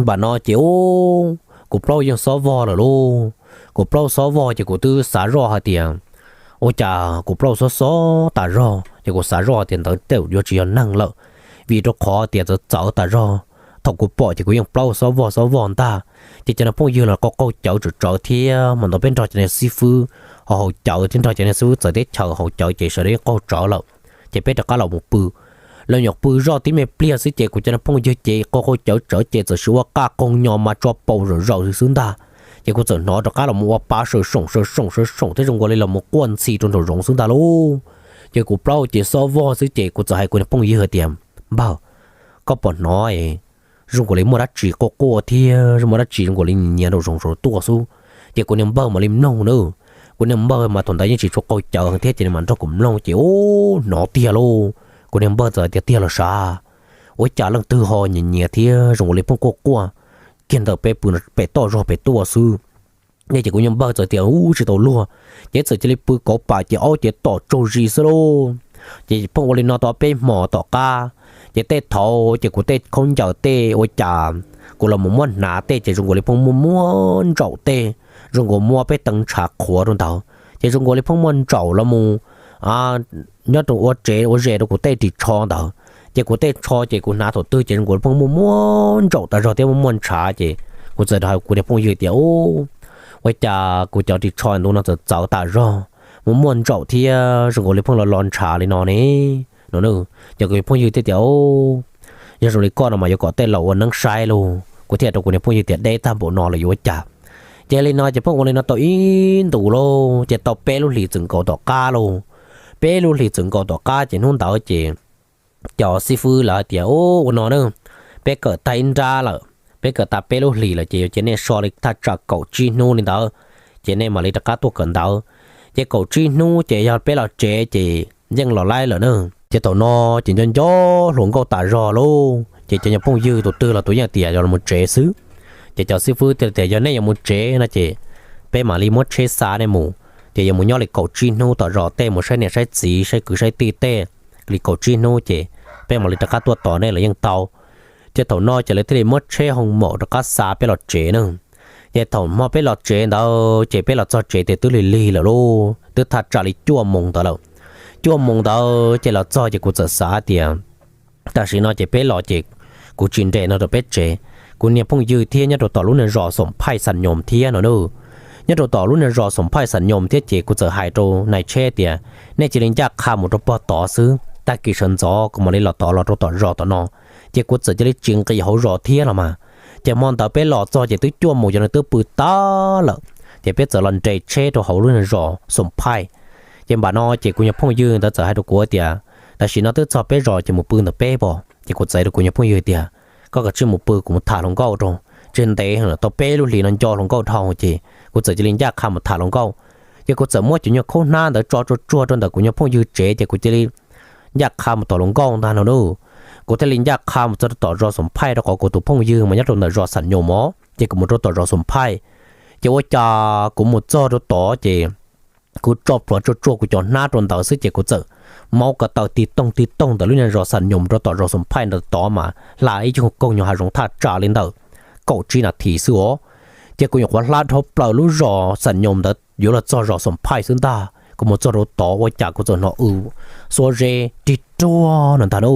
npam no ces ub, kuv plaub yeej xob vog lawm lauj. Kuv plaub xob vog ces kuv twb xav zoj hais tias ua cas kuv plaub xob xob tas zog, ces kuv xav zoj tias ntawd tej zaum yuav tsis yog neeg lawm, vim rau qhov tias txawv txawv tas zog. Thaum kuv pom ces kuv yeej plaub xob vog xob vog ntag. Ces cov niag phooj ywg los qaug qaug cawv tsawv tsawv thiab, mas ntawd peb nrog cov niag xib fwb ho haus cawv thiab, nrog cov niag xib fwb txawv teb chaws haus cawv ces sawv daws yeej qaug tsawv lawm. Ces peb rov qab los mus pw. Los nyuam pw zoj tib me pliag xwb ces kuv cov niag phooj ywg ces qaug qaug cawv tsawv ces txawm sim ua qaj qoog nyo mas tso paus zawm zaws xwb ntag. Ces kuv txawm hnov rov qab los mus ua pa sawv soom sawv soom sawv soom thiab zoo nkaus li los mus quaj ntxhi rau nraum zoov xwb ntag lauj. Ces kuv plaub ces xob vog xwb ces kuv txawm hais kuv niag phooj ywg hais tias, npawg, koj pom hnov zoo nkaus li muaj dab tsi quaj quaj thiab muaj dab tsi zoo nkaus li nyiav nraum zoov tuaj xwb. Ces kuv niag npawg mam li mloog na. Kuv niag npawg mas thaum ntawd yeej tsis tshua qaug cawv thiab ces nws mam nrog kuv mloog ces ub, hnov tiag lauj. Kuv niag npawg txawm tias, tiag los sav, ua cas leej twg ho nyiav nyiav thiab zoo nkaus li pheej quaj quaj kiag ntawm peb pw pem toj zog pem tuaj xwb. Ces kuv niag npawg txawm tias, ub, tsis tau luag. Ces txawm cia li pw kauv pam ces aub ces tom tsaug zis xwb lauj. Ces pheej ua li no tau peb hmos tom qab, ces tej thaum ces kuv tej khaub ncaws tej ua cas kuv los mus muab hnav tej ces zoo nkaus li pheej muaj muaj ntsaum tej, zoo nkaus muab peb teev ntshav qhuav rau ntawd ces zoo nkaus li pheej muaj ntsaum los mus nyob rau ua tsev ua zes rau kuv tej ris tsho ntawd. Ces kuv tej tsho ces kuv hnav thaum twg ces zoo nkaus li pheej muaj muaj ntsaum tas zog thiab muaj muaj ntshav ces kuv txawm hais kuv niag phooj ywg tias, ub, ua cas kuv cov ris tsho ntu no txawm txawv tas zog, muaj muaj ntsaum thiab zoo nkaus li pheej los los ntshav li no ne, no. Ces kuv phooj ywg thiaj tias, yog zoo li koj no mas yuav kom tej laus ua neeb saib lauj, kuv thiaj rau kuv niag phooj ywg tias deb tag npaum no lawm yuav ua cas. Ces li no ces pheej ua li no tau ib ntus lauj, ces tau peb lub hlis txwm nkaus tom qab lauj. Peb lub hlis txwm nkaus tom qab ces hnub ntawd ces cov xib fwb lawv hais tias, ub, ua no na, peb kawm tag ib nrab lawm, peb kawm tag peb lub hlis lawm ces yuav cia nej so li thaj tsam kaum tsib hnub li ntawd, ces nej mam li rov qab tuaj kawm ntawv. Ces kaum tsib hnub ces yog peb los tsev ces yeej los laib lawm na. Ces thaum no ces nco nco hluas nkauj tas zog lauj, ces cov niag phooj ywg tus twg los tus yeej tias yog los tsev xwb. Ces cov xib fwb thiaj tias yog nej yuav mus tsev no ces peb mam li muab tsheb xa nej mus, ces yuav mus nyob li kaum tsib hnub tom zos tej, mus saib niam saib txiv saib kwv saib tij tej li kaum tsib hnub ces peb mam li rov qab tuaj tos nej los yeej tau. Ces thaum no ces lawv thiaj li muab tsheb hoo maum rov qab xa peb los tsev na. Ces thaum hmo peb los tsev ntawd ces peb los txog tsev ces twb lig lig lawm lauj, twb thaj tsam li cuaj moos ntawd lawm. Cuaj moos ntawd ces los txog ces kuv txawm xav tias tam sim no ces peb los ces kuv tsis nres no rau peb tsev. Kuv niag phooj ywg thiab nyob rau tom lub niag zos Xoom Phaij Xam Nyoos thiab no na. Nyob rau tom lub niag zos Xoom Phaij Xam Nyoos thiab ces kuv txawm hais rau nais tsheb tias nej cia li ncaj qha mus rau pog tod xwb, tag kis sawv ntxov kuv mam li los tod los rau tom zos tom no. Ces kuv txawm cia li tsis nqis hauv zos thiab los mas. Ces hmo ntawd peb los txog ces twb cuaj moos ces nws twb pw tag lawm. Ces peb txawm los nres tsheb rau hauv lub niag zos Xoom Phaij. Ces npam no ces kuv niag phooj ywg ntawd txawm hais rau kuv tias tam sim no twb txog peb zos ces mus pw ntawm peb pom. Ces kuv txawm hais rau kuv niag phooj ywg tias koj kav tsij mus pw, kuv mus tham hluas nkauj rau. Tseg ntev tau peb lub hlis no nco hluas nkauj dhau ces kuv txawm cia li ncaj qha mus tham hluas nkauj. Ces kuv txawm muab cov nyuag khaub hnab ntawd tso tsuag tsuag rau ntawm kuv niag phooj ywg tsev ces kuv cia li ncaj qha mus tom hluas nkauj ntag no na. Kuv thiaj li ncaj qha mus txog rau tom zos Xoom Phaij rau qhov kuv tus phooj ywg mas nyob rau ntawm zos Xam Nyoos mog, ces kuv mus rau tom zos Xoom Phaij. Ces ua cas kuv mus txog rau tod ces kuv tso plhuav tsuag tsuag kuv cov hnab rau ntawd xwb ces kuv txawm maub ko taw tig toog tig toog ntawm lub nyuag zos Xam Nyoos rau tom zos Xoom Phaij ntawd tod mas hla ib koog nyuag hav zoov thaj tsam li ntawm kaum tsib nas this xwb os. Ces kuv nyuam qhuav hla dhau plaws lub zos Xam Nyoos ntawd yuav los txog zos Xoom Phaij xwb ntag, kuv mus txog rau tod ua cas kuv txawm hnov w xuab zeb rig ruag no ntag na.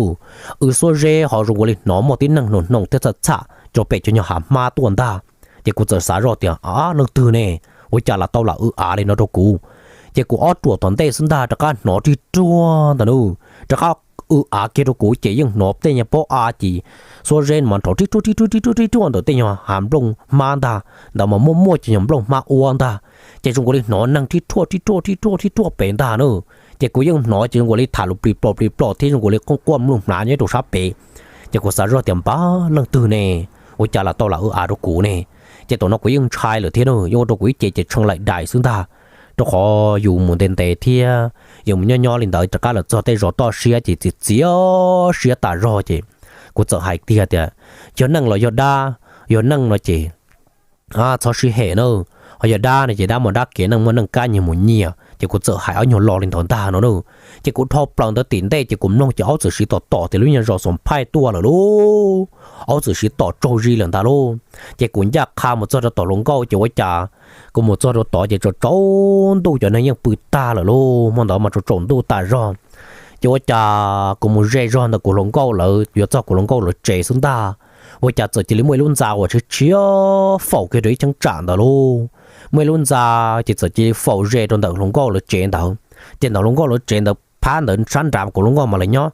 W xuab zeb ho zoo nkaus li hnov muaj tib neeg hnoos hnoos thiab txham txham rau pem cov nyuag hav hmab tuaj ntag. Ces kuv txawm xav zoj tias, a, leej twg ne? Ua cas lam tau lam w av li no rau kuv? Ces kuv ob ruam tom ntej xwb ntag rov qab hnov rig ruag ntag na, rov qab w av kiag rau kuv ces yeej hnov tej nyuag pob av ces xuab zeb mas nrov rig ruag rig ruag rig ruag rig ruag ntawm tej nyuag hav nplooj hmab ntag, ntawd mas muaj muaj cov nyuag nplooj hmab ua ntag. Ces zoo nkaus li hnov neeg rig ruag rig ruag rig ruag rig ruag pem ntag na. Ces kuv yeej hnov ces zoo nkaus li tham lus plig plom plig plom thiab zoo nkaus li quaj quaj mluj hnav nyob rau sab pem. Ces kuv xav zoj tias, npab, leej twg ne? Ua cas lam tau lam w av rau kuv ne? Ces thaum no kuv yeej ntshai lawm thiab na, yeej ua rau kuv ib ce ces tshee laim dais xwb ntag, rau qhov yus mus ntev ntev thiab yus mus nyob nyob li ntawd rov qab los txog tej zos toj siab ces txias txias siab tas zog ces kuv txawm hais tiag tias, yog neeg los yog dab? Yog neeg no ces txhob sib hem na, ho yog dab no ces dab muaj dab kev, neeg muaj neeg kab nyiag mus nyiag. Ces kuv txawm hais ob nyuag lo li ntawd ntag no na. Ces kuv dhau plaws ntawd tim ntej ces kuv mloog ces aub txawm siv tom tom tias lub nyuag zos Xoom Phaij tuaj lawm lauj, aub txawm siv tom tsaug zis lawm ntag lauj. Ces kuv ncaj qha mus txog rau tom hluas nkauj ces ua cas kuv mus txog rau tod ces tsaus tsaus ntuj cov neeg yeej pw tag lawm lauj, hmo ntawd mas tsaus tsaus ntuj tas zog. Ces ua cas kuv mus ze zog ntawm kuv hluas nkauj lawv, yuav txog kuv hluas nkauj lawv tsev xwb ntag, ua cas txawm cia li muaj ib lub ntxa uas tshiab tshiab faus kiag rau ib cheeb tsam ntawd lauj. Muaj ib lub ntxa ces txawm cia li faus ze rau ntawm hluas nkauj lawv tsev ntawd. Ces ntawm hluas nkauj lawv tsev ntawd phab ntawd sab nrad kuv hluas nkauj mas lawv nyob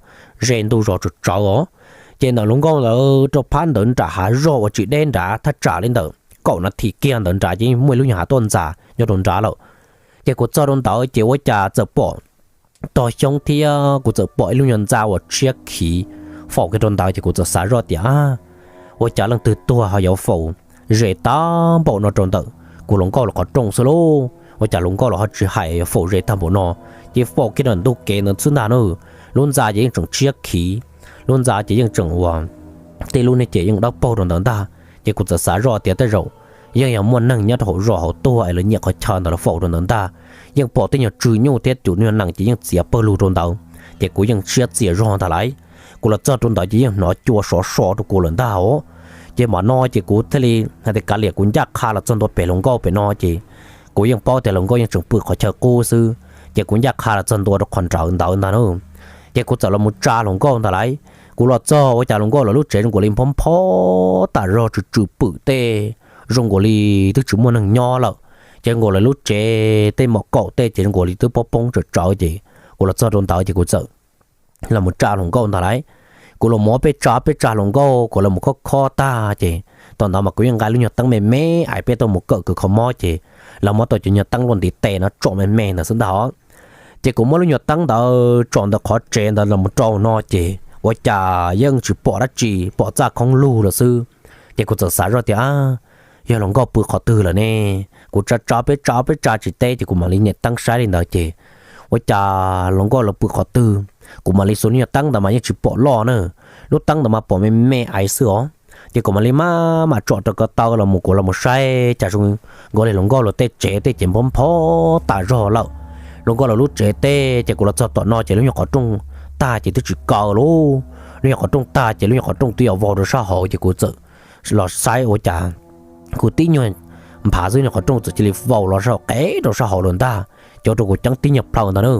ze ntug zos tsawv tsawv os. Ces ntawm hluas nkauj lawv rau phab ntawd nram hav zog uas tsis deb nrad thaj tsam li ntawm kaum nas this kiag ntawd nrad ces yeej muaj ib lub nyuag hav tuaj ntxas nyob rau nrad lawm. Ces kuv txog rau ntawd ces ua cas txawm pom tog xyoob thiab kuv txawm pom ib lub nyuag ntxa uas tshiab khiv faus kiag rau ntawd ces kuv txawm xav zoj tias, ua cas leej twg tuag ho yuav faus ze tag npaum no rau ntawm kuv hluas nkauj lawv qhov rooj xwb lauj? Ua cas hluas nkauj lawv ho tsis hais yuav faus ze tag npaum no? Ces faus kiag rau ntug kev ntawd xwb ntag na. Lub ntxa ces yeej tseem tshiab khiv, lub ntxa ces yeej tseem ua tej lub niag ces yeej dawb paug rau ntawd ntag. Ces kuv txawm xav zoj tias tej zaum yeej yog muaj neeg nyob rau hauv zos hauv tuag es lawv nyiam qhov chaw ntawd lawv faus rau ntawd ntag. Yeej pom tej nyuag tsw nyuj thiab tus nyuag nees ces yeej txiav pawg lug rau ntawd, ces kuv yeej siab txias zog ntag lauj. Kuv los txog rau ntawd ces yeej hnov cua sov so rau kuv lawm ntag os. Ces mam no ces kuv thiaj li hais tias kav liam kuv ncaj qha los txog ntua pem hluas nkauj pem no ces kuv yeej paub tias hluas nkauj yeej tseem pw qhov chaw qub xwb, ces kuv ncaj qha los txog ntua rau qhov nrawd ntawd ntag na. Ces kuv txawm los mus tsa hluas nkauj ntag lauj. Kuv los txog ua cas hluas nkauj lawv lub tsev zoo nkaus li nphob nphob tas zog, tsw tsw pwm tej, zoo nkaus li twb tsis muaj neeg nyob lawm. Ces zoo nkaus lawv lub tsev tej mom kaum tej ces zoo nkaus li twb poob poob tsawv tsawv ces kuv los txog rau ntawd ces kuv txawm los mus tsa hluas nkauj ntag lauj. Kuv los mus ob peb tsa ob peb tsa hluas nkauj, kuv los mus khob khob tag ces thaum ntawd mas kuv yeej nqa lub nyuag teeb me me ais peb tuaj mus kawm kws kho mob ces lawv muab tau cov nyuag teeb luaj ntiv tes no tsom me me ntawd xwb ntag os. Ces kuv muab lub nyuag teeb ntawd tsom ntawm qhov tsev ntawd los mus rau no ces ua cas yeej tsis pom dab tsi, pom txaj khoob lug lawm xwb. Ces kuv txawm xav zoj tias, yog hluas nkauj pw qhov twg lawm ne? Kuv tsa tsa peb tsa peb tsa tsis teb ces kuv mam li nyem teeb saib li ntawd ces ua cas hluas nkauj lawv pw qhov twg, kuv mam li xuas lub nyuag teeb ntawd mas yeej tsis pom loj na. Lub teeb ntawd mas pom me me ais xwb os. Ces kuv mam li maj mam tsom rau ko taw los mus, kuv los mus saib cas zoo nkaus li hluas nkauj lawv tej tsev tej ces nphob nphob tas zog lawm. Hluas nkauj lawv lub tsev tej ces kuv los txog tom no ces lub nyuag qhov rooj tag ces twb tsis kaw lauj. Lub nyuag qhov rooj tag ces lub nyuag qhov rooj twb yuav vau rau sab hauv ces kuv txawm los saib ua cas kuv tib nyuag nphav xwb nyuag qhov rooj txawm cia li vau los sab hauv qev rau sab hauv lawm ntag. Cov rau kuv ceeb tib nyuag plaws ntag na.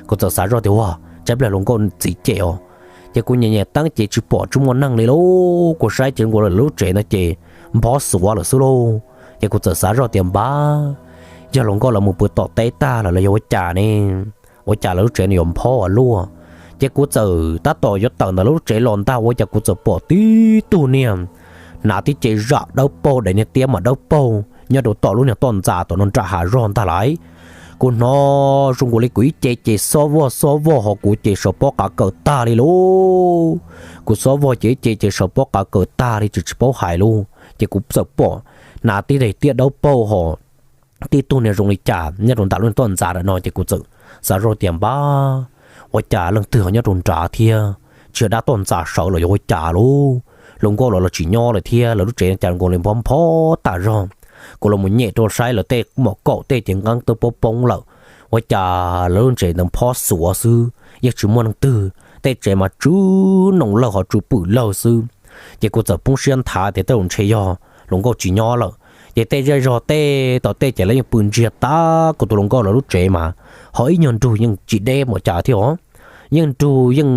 Kuv txawm xav zoj tias ua tsab pliag hluas nkauj txiv cem os. Ces kuv nyem nyem teeb ces tsis pom tsis muaj neeg li lauj, kuv saib ces zoo nkaus li lub tsev ntawd ces nphob xuav lawm xwb lauj. Ces kuv txawm xav zoj tias npab, yog hluas nkauj lawv mus pw tom teb tag lawm los yog ua cas ne? Ua cas lawv lub tsev no yuav nphob ua luaj? Ces kuv txawm tab tom yuav tawm ntawm lub tsev los ntag ua cas kuv txawm pom tib tug niag hnav tib ce zam dawb paug, daim niag tiab mas dawb paug nyob rau tom lub niag toj ntxas tom no nram hav zog ntag lauj. Kuv hnov zoo nkaus li kuv ib ce ces xob vog xob vog ho kuv ces sawv pob qav kawm tag li lauj. Kuv xob vog ces ib ce ces sawv pob qav kawm tag li tsis tsis paub hais lauj. Ces kuv txawm pom hnav tib daim tiab dawb paug ho tib tug niag zoo li cas nyob rau nram lub toj ntxas ntawm no ces kuv txawm xav zoj tias npab, ua cas leej twg ho nyob rau nrad thiab, tsis yog dab toj ntxas sawv los yog ua cas lauj? Hluas nkauj los los tsis nyob lawm thiab lawv lub tsev cas zoo nkaus li nphob nphob tas zog. Kuv los mus nyem rau saib lawv tej mom kaum tej ces nqeeb twb poob poob lawm. ua cas lawv lub tsev ntawd phob xuav xwb yeej tsis muaj neeg twg, tej tsev mas tsw noog lawg ho tsw pwm lawg xwb. Ces kuv txawm poob siab nthav tias tej zaum ntshe yog hluas nkauj tsis nyob lawm. Ces tej zej zog tej tom tej ces lawv yeej pw ntsiag tag, kuv tus hluas nkauj lawv lub tsev mas ho ib nyuag nrug yeej tsis deb npaum cas thiab os. Yeej nrug yeej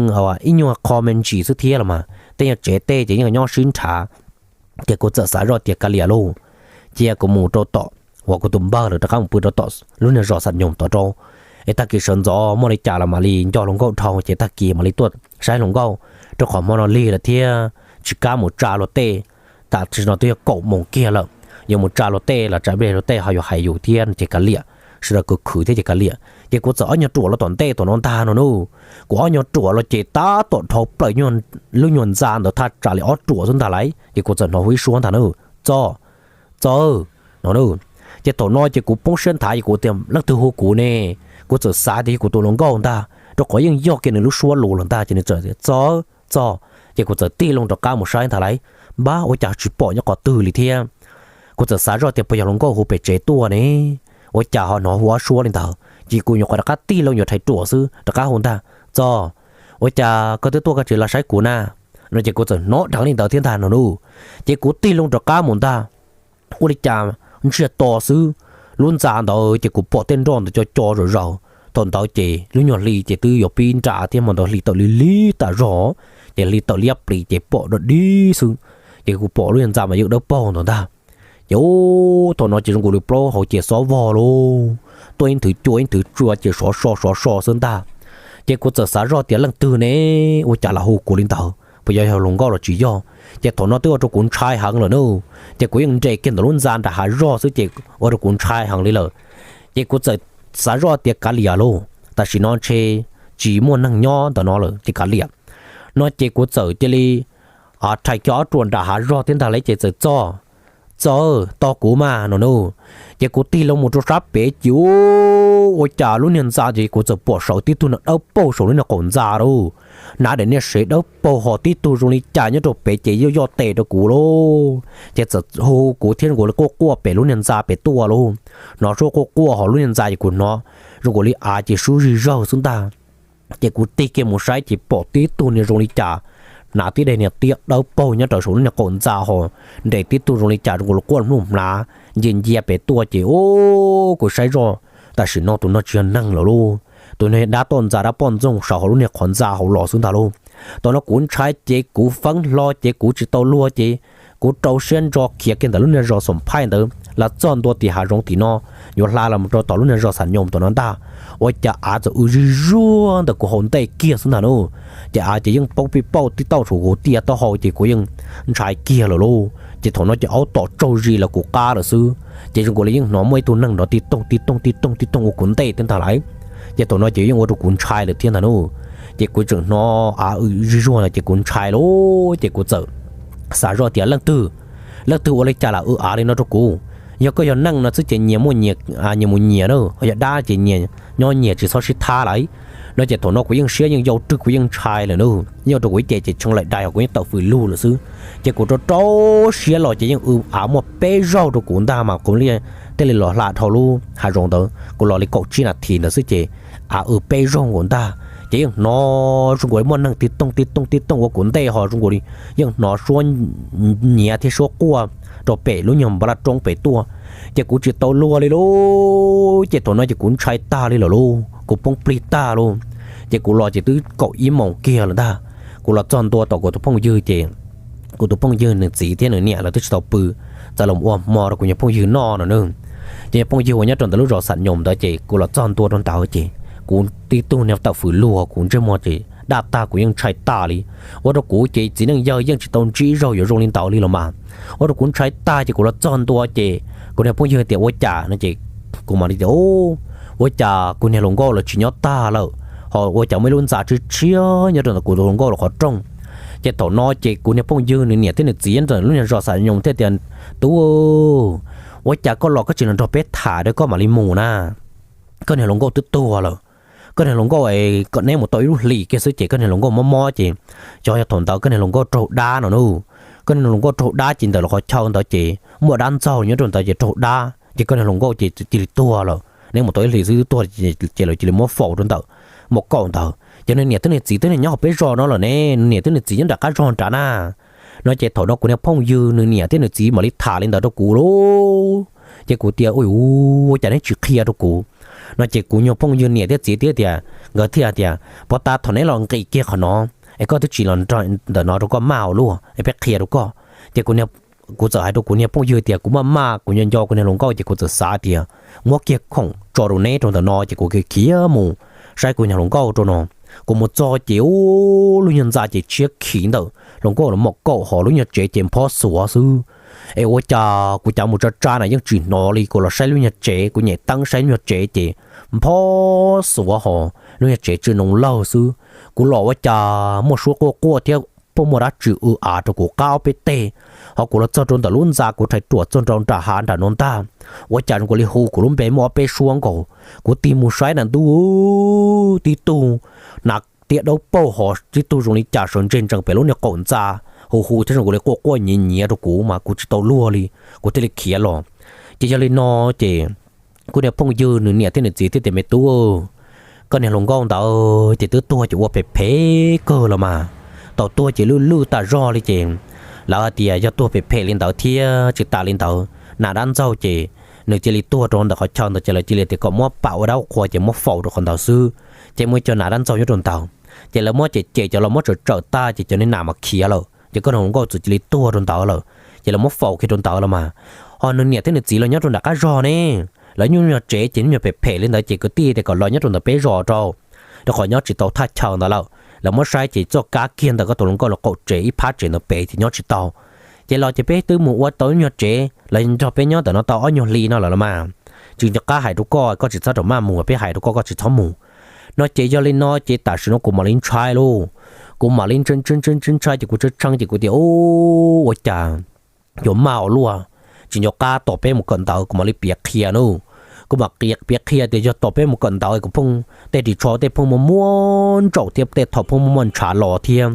ib nyuag qho me ntsis xwb thiab los mas tej nyuag tsev tej ces yeej nyob sib nrhav. Ces kuv txawm xav zoj tias kav liam lauj, cia kuv mus rau tom uas kuv tus npawg lawv rov qab mus pw rau tom lub niag zos Xam Nyoos tod rau, es tag kis sawv ntxov muaj li cas los mam li nco hluas nkauj dhau ces tag kis mam li tuaj saib hluas nkauj, rau qhov hmo no lig lawm thiab tsis kam mus tsa luag tej. Tam sim no twb yog kaum moos kiag lawm, yuav mus tsa luag tej los tsa luag tej ho yuav hais yus thiab ces kav liam, sawv daws khwv khwv thiab ces kav liam. Ces kuv txawm ob nyuag ruam los tom ntej tom no ntag no nawb. Kuv ob nyuag ruam los ces tab tom dhau plaws lub nyuag ntxa ntawd thaj tsam li ob ruam xwb ntag lauj, ces kuv txawm hnov hu ib suab ntag na, Txos, Txos no. Ces thaum no ces kuv poob siab nthav ces kuv tias leej twg hu kuv ne. Kuv txawm xav tias yog kuv tus hluas nkauj ntag, rau qhov yeej yog kiag nws lub suab lus lawm ntag ces nws txawm tias Txos, Txos. Ces kuv txawm tig loo rov qab mus saib ntag lauj, npab ua cas tsis pom nyob qhov twg li thiab. Kuv txawm xav zoj tias puas yog hluas nkauj hu pem tsev tuaj ne, ua cas ho hnov hu ob suab li ntawd. Ces kuv nyuam qhuav rov qab tig loo yuav rhais ruam xwb rov qab hu ntag, Txos, ua cas koj twb tuaj koj tsis los saib kuv na? No ces kuv txawm hnov dheev li ntawd thiab ntag no nawb. Ces kuv tig loo rov qab mus ntag, ua li cas ntsiag to xwb, lub ntxa ntawd ces kuv pom tej nroj ntawd co co zaws zaws. Thaum ntawd ces lub nyuag hli ces twb yuav pib nra thiab hmo ntawd hli tawm li lig tas zog, ces hli tawm liab plis ces pom dog dig xwb. Ces kuv pom lub nyuag ntxa mas yeej dawb paug ntawd ntag. Ces thaum no ces zoo nkaus li plaub hau ces xob vog lauj, tuaj ib nthwv cua ib nthwv tsua ces sov so sov so xwb ntag. Ces kuv txawm xav zoj tias leej twg ne, ua cas los hu kuv li ntawd, puas yog yog hluas nkauj los tsis yog. Ces thaum no twb ua rau kuv ntshai heev lawm nawb, ces kuv yeej nres kiag ntawm lub ntxa nram hav zog xwb ces ua rau kuv ntshai heev li lawm. Ces kuv txawm xav zoj tias kav liam lauj, tam sim no ntshe tsis muaj neeg nyob ntawm no lawm ces kav liam. No ces kuv txawm cia li rhais kiag ob ruam nram hav zog thiab ntag lauj ces txawm Txos, Txos, tos kuv mas no nawb. Ces kuv tig loo mus rau sab pem ces ua cas lub niag ntxa ces kuv txawm pom sawv tib tug no dawb paug saum lub niag qaum ntxa lauj, hnav daim niag sev dawb paug ho tib tug zoo li cas nyob rau pem ces yoj yoj tes rau kuv lauj. Ces txawm hu kuv thiab zoo nkaus li quaj quaj pem lub niag ntxa pem tuaj lauj. Hnov suab quaj quaj ho lub niag ntxa ces kuv hnov zoo nkaus li av ces sub zig zawg xwb ntag. Ces kuv tig kiag mus saib ces pom tib tug niag zoo li cas hnav tib daim niag tiab dawb paug nyob rau saum lub niag qaum ntxa ho nres tib tug zoo li cas zoo nkaus li quaj npluj hmlav ncia ncia pem tuaj ces ua kuv saib zoj, tam sim no tus no tsis yog neeg lawm lauj, tus no yog dab toj ntxa dab poj ntxoog saum hauv lub niag qhov ntxa hauv los xwb ntag lauj. Thaum no kuv ntshai ces kuv feeb hlo ces kuv tsis tau luag ces kuv rau siab ntso khiav kiag ntawm lub niag zos Xoom Phaij ntawd los txog ntua tim hav zoov tim no, yuav hla los rau tom lub niag zos Xam Nyoos tom no ntag. Ua cas av txawm w zig zuag ntawm kuv hauv ntej kiag xwb ntag nawb. Ces av ces yeej paub pij pauj tib tauj saum kuv tiaj taub hau ces kuv yeej ntshai kiag lawm lauj. Ces thaum no ces aub tom tsaug zis los kuv qab lawm xwb, ces zoo nkaus li yeej hnov muaj ib tug neeg nrov tib toog tib toog tib toog tib toog ua kuv ntej thiab ntag lauj. Ces thaum no ces yeej ua rau kuv ntshai lawm thiab ntag nawb. Ces kuv tseem hnov av w zig zuag no ces kuv ntshai lauj, ces kuv txawm xav zoj tias leej twg, leej twg ua li cas lam w av li no rau kuv. Yog koj yog neeg no xwb ces nyias muaj nyias, nyias mus nyias na, ho yog dab ces nyias nyob nyias tsis txhob sib thab lauj. No ces thaum no kuv yeej siab yeej yau rwg kuv yeej ntshai lawm nawb, yeej ua rau kuv ib ce ces tshee laim dais ho kuv yeej tawm fws lug lawm xwb. Ces kuv rau rau siab los ces yeej w av muaj peb zaug rau kuv ntag mas kuv thiaj li los hla dhau lub hav zoov ntawd, kuv los li kaum tsib nas this ntawd xwb ces av w peb zaug nkaus ntag. Ces yeej hnov zoo nkaus li muaj neeg tib toog tib toog tib toog ua kuv ntej ho zoo nkaus li yeej hnov suab nyiav thiab suab quaj rau pem lub nyuag npab laj roob pem tuaj. Ces kuv tsis tau luag li lauj, ces thaum no ces kuv ntshai tag li lawm lauj, kuv poob plig tag lauj. Ces kuv los ces twb kaum ib moos kiag lawm ntag. Kuv los txog ntua tom kuv tus phooj ywg ces kuv tus phooj ywg nws txiv thiab nws niam lawv twb tsis tau pw, txawm los ua hmo rau kuv nyuag phooj ywg noj no nawb. Ces nyuag phooj ywg uas nyob rau ntawm lub zos Xam Nyoos ntawd ces kuv los txog ntua rau ntawd ces kuv tib tug niag tawm fws lug kuv ntsej muag ces daj tag kuv yeej ntshai tag li. Ua rau kuv ces txiv neej yawg yeej tsis tau ntsib zaug yuav zoo li ntawd li los mas. Ua rau kuv ntshai tag ces kuv los txog ntua ces kuv niag phooj ywg tias ua cas no ces kuv mam li tias ua cas kuv niag hluas nkauj los tsis nyob tag lawm, ho ua cas muaj ib lub ntxa tshiab tshiab nyob rau ntawm kuv tus hluas nkauj lawv qhov rooj. Ces thaum no ces kuv niag phooj ywg nws niam thiab nws txiv ntawm lub niag zos Xam Nyoos thiaj tias, Tub, ua cas koj los koj tsis los nrog peb tham rau koj mam li mus na? Koj niag hluas nkauj twb tuag lawm. Koj niag hluas nkauj kom neb mus tau ib lub hlis kiag xwb ces koj niag hluas nkauj mob mob ces xyov yog thaum ntawd koj niag hluas nkauj raug dab no nawb. Koj niag hluas nkauj raug dab ces ntawm lub qhov chaw ntawd ces muaj dab ntxaug nyob rau ntawd ces raug dab ces koj niag hluas nkauj ces cia li tuag lawm. neb mus tau ib hlis xwb twb tuag ces lawv cia li muab faus rau ntawm mom kaum ntawd. Ces nws niam thiab nws txiv twb nyob hauv peb zos no lawm ne, nws niam thiab nws txiv nyob nram qab zog nrad na. No ces thaum no kuv niag phooj ywg nws niam thiab nws txiv mam li tham li ntawd rau kuv lauj. Ces kuv tias, Ua cas neb tsis qhia rau kuv? No ces kuv nyuag phooj ywg niam thiab txiv thiaj tias, nkawd thiaj tias, Puag ta thaum neb los nqis kiag qhov no es koj twb tsis los nrog ntawm no rau koj maj ua luaj es peb qhia rau koj. Ces kuv txawm hais rau kuv niag phooj ywg tias kuv maj maj, kuv nco nco kuv niag hluas nkauj, ces kuv txawm xav tias muab kiag khoom tso rau neb rau ntawm no ces kuv khiav mus saib kuv niag hluas nkauj rau no. Kuv mus txog ces ub, lub nyuag ntxa ces tshiab khiv ntawm hluas nkauj los mom kaum hos lub nyuag tsev ces nphob xuav xwb. Es ua cas kuv cav mus tsa tsa na yeej tsis hnov li, kuv los saib lub nyuag tsev, kuv nyem teeb saib lub nyuag tsev ces nphob xuav hos lub nyuag tsev tsw noo lawg xwb. Kuv los ua cas muaj suab quaj quaj thiab pheej muaj dab tsi w av rau kuv qab ob peb teg. Hos kuv los txog rau ntawm lub ntxa kuv rhais ruam txog nram hav nram no ntag, ua cas zoo li hu kuv lub npe muaj ob peb suab nkaus. Kuv tig mus saib na ntuj, tib tug hnav tiab daub paug hos tib tug zoo li cas sawv ntseg ntsees pem lub niag qaum ntxa, hu hu thiab zoo li quaj quaj nyiav nyiav rau kuv mas kuv tsis tau luag li, kuv thiaj li khiav los. Ces yog li no ces kuv niag phooj ywg nws niam thiab nws txiv thiaj tias, Me tub, koj niag hluas nkauj ntawd ces twb tuag ces ua phem phem kawg los mas, tau tuag ces lwj lwj tas zog li ces lawv hais tias yog tuag phem phem li ntawd thiab tsis tas li ntawd, nas dab ntxaug ces nws cia li tuag rau ntawm qhov chaw ntawd ces lawv cia li tias kom muab pam ua dab ua qhua ces muab faus rau qhov ntawd xwb, ces muaj ib co nas dab ntxaug nyob rau ntawd. Ces lawv muab cem cem cov los muab tsawm tsawm tag ces cov niag nas mas khiav lawm ces koj niag hluas nkauj txawm cia li tuag rau ntawd lawm. Ces lawv muab faus kiag rau ntawd los mas, hos nws niam thiab nws txiv los nyob rau nram qab zog ne, lawv nyuj nyuag tsev ces nyuag phem phem li ntawd ces kwv tij tias kom los nyob rau ntawm peb zos rau, rau qhov nyob tsis tau thaj chaw ntawd lawm. Lawv muab saib ces txoj kab kiag ntawm koj tus hluas nkauj lawv qaum tsev ib phab tsev ntawd pem ces nyob tsis tau. Ces los ces peb twb mus ua tau ib nyuag tsev, lawv nrog peb nyob ntawm no tau ob nyuag hli no lawm los mas, tsis nco qab hais rau koj, koj tsis txhob rau maj mus, peb hais rau koj koj tsis txhob mus. No ces yog li no ces tam sim no kuv mam li ntshai lauj. Kuv mam li ntshai ntshai ntshai ntshai ces kuv tshee tshee ces kuv tias, Ub, ua cas yuav maj ua luaj, tsis nco qab tos peb mus kawm ntawv, kuv mam li piav qhia nawb. Kuv mam piav qhia tias yog tos peb mus kawm ntawv kuv pheej tej ris tsho tej pheej muaj muaj ntsaum thiab tej thaum pheej muaj muaj ntshav los thiab.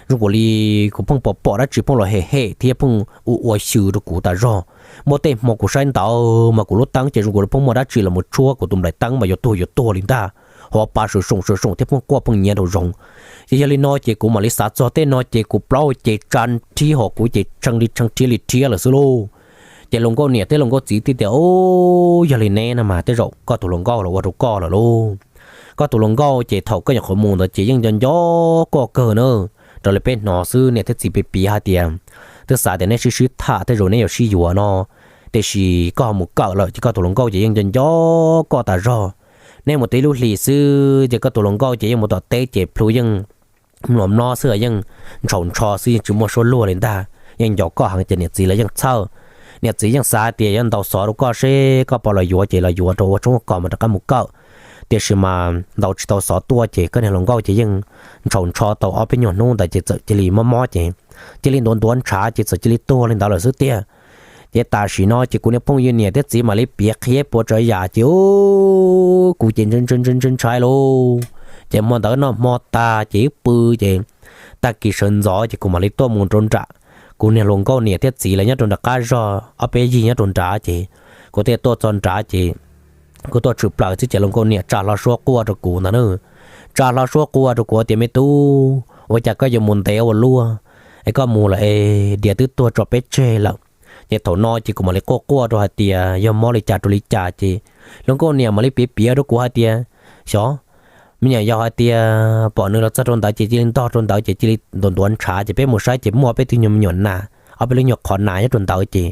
Zoo nkaus li kuv pheej pom pom dab tsi pheej los hem hem thiab pheej ua ua xyw rau kuv tas zog. Muaj tej hmo kuv saib ntawv mas kuv lub teeb ces zoo nkaus li pheej muaj dab tsi los mus tshuab kuv tus nplaim teeb mas yuav tuag yuav tuag li ntag. Ho pa sawv soom sawv soom thiab pheej quaj pheej nyiav nraum zoov. Ces yog li no ces kuv mam li xav txog tej no ces kuv plaub hau ces tsa rhiab hos kuv ces tshee li tshee rhiab li rhiab lawm xwb lauj. Ces hluas nkauj niam thiab hluas nkauj txiv thiaj tias, Ub, yog li neb no mas tej zaum koj tus hluas nkauj los ua rau koj lawm lauj. Koj tus hluas nkauj ces thaum koj nyuam qhuav mus ntawd ces yeej nco nco koj kawg na. Raws li peb hnov xwb niam thiab txiv piav piav hais tias twb xav tias neb sib sib tham tej zaum neb yuav sib yuav no, tiam sis koj ho mus kawm lawm ces koj tus hluas nkauj ces yeej nco nco koj tas zog. Neb mus tau ib lub hlis xwb ces koj tus hluas nkauj ces yeej mus tom teb ces plhu yeej mluas mlob xwb, yeej ntshaus ntsho xwb, yeej tsis muaj suab luag li ntag, yeej nco koj heev ces niam txiv lawv yeej txhawj. Niam txiv yeej xav tias yuav ntaus xov rau koj seb koj puas los yuav ces los yuav rau ua tshoob ua kos mas rov qab mus kawm. Tiam sis mas ntaus tsis tau xov tuaj ces koj niag hluas nkauj ces yeej ntshaus ntsho tau ob peb nyuag hnub ntawd ces txawm cia li mob mob ces cia li ntuav ntuav ntshav ces txawm cia li tuag li ntawd lawm xwb tiag. Ces tam sim no ces kuv niag phooj ywg niam thiab txiv mam li piav qhia puas tsav yam ces kuv ces ntshai ntshai ntshai ntshai lauj. Ces hmo ntawd noj hmo tag ces wb pw ces tag kis sawv ntxov ces kuv mam li tuaj mus rau nram kuv niag hluas nkauj niam thiab txiv lawv nyob rau nram qab zog ob peb yig nyob rau nrad ces kuv thiaj tuaj txog nrad ces kuv tuaj tshwm plaws xwb ces hluas nkauj niam tsa hlo suab quaj rau kuv ntag na. Tsa hlo suab quaj rau kuv tias, Me tub, ua cas koj yuav mus ntev ua luaj, es koj mus lawm es diav twb tuag tso peb tseg lawm. Ces thaum no ces kuv mam li quaj quaj rau hais tias yog mob li cas rau li cas ces hluas nkauj niam mam li piav piav rau kuv hais tias, Xyov, me nyuam yaus hais tias pom nws los txog rau ntawd ces cia li ntog rau ntawd ces cia li ntuav ntuav ntshav ces peb mus saib ces muaj peb tug nyuag me nyuam nas, ob peb lub nyuag qhov nas nyob rau ntawd ces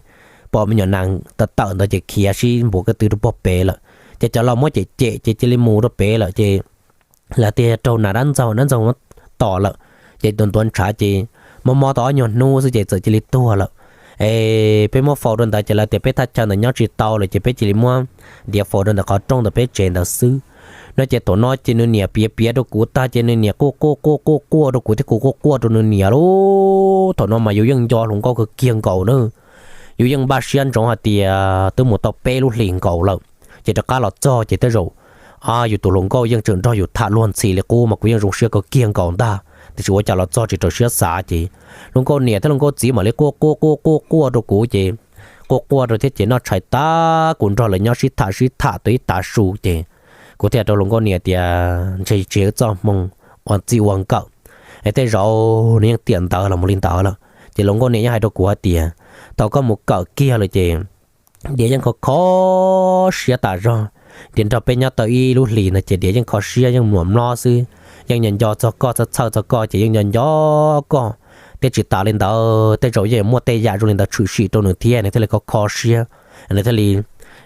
pom me nyuam nas tawm tawm ntawd ces khiav sib npuav ko tw rau puag pem lawm. Ces cov laus muab cem cem ces cia li mus rau pem lawm ces lawv tias raug nas dab ntxaug, dab ntxaug muab tom lawm. Ces ntuav ntuav ntshav ces mob mob tau ob nyuag hnub xwb ces txawm cia li tuag lawm. Es peb muab faus rau ntawd ces lawv tias peb thaj chaw ntawd nyob tsis tau lawm ces peb cia li muab diav faus rau ntawm qhov rooj ntawm peb tsev ntawd xwb. No ces thaum no ces nws niam piav piav rau kuv tag ces nws niam quaj quaj quaj quaj quaj rau kuv thiab kuv quaj quaj rau nws niam lauj. Thaum no mas yus yeej nco hluas nkauj kawg kiag nkaus na. Yus yeej npaj siab ntsoov hais tias twb mus tau peb lub hlis nkaus lawm, ces rov qab los txog ces tej zaum yus tus hluas nkauj yeej tseem nrog yus tham luag ntxhi li qub mas kuv yeej zoo siab kawg kiag nkaus ntag, tiam sis ua cas los txog tsis raws siab xav ces hluas nkauj niam thiab hluas nkauj txiv mam li quaj quaj quaj quaj quaj rau kuv ces quaj quaj rau thiab ces noj tshais tas kuv nrog lawv nyob sib tham sib tham tau ib tav su ces kuv thiaj rau hluas nkauj niam tias ntshe tsis yog txoj hmoo ua txij ua nkawm, es tej zaum nws yeej tiam ntawd los mus li ntawd lawm. Ces hluas nkauj niam yeej hais rau kuv hais tias thaum koj mus kawm kiag lawm ces Diav yeej kho kho siab tas zog. Diav nrog peb nyob tau ib lub hlis ntawd ces Diav yeej kho siab yeej muam mlob xwb, yeej nco nco txog koj, txhawj txhawj txog koj ces yeej nco nco koj. Thiab tsis tas li ntawd tej zaum yeej muaj tej yam zoo li ntawd tshwm sim rau nws thiab nws thiaj li kho kho siab, nws thiaj li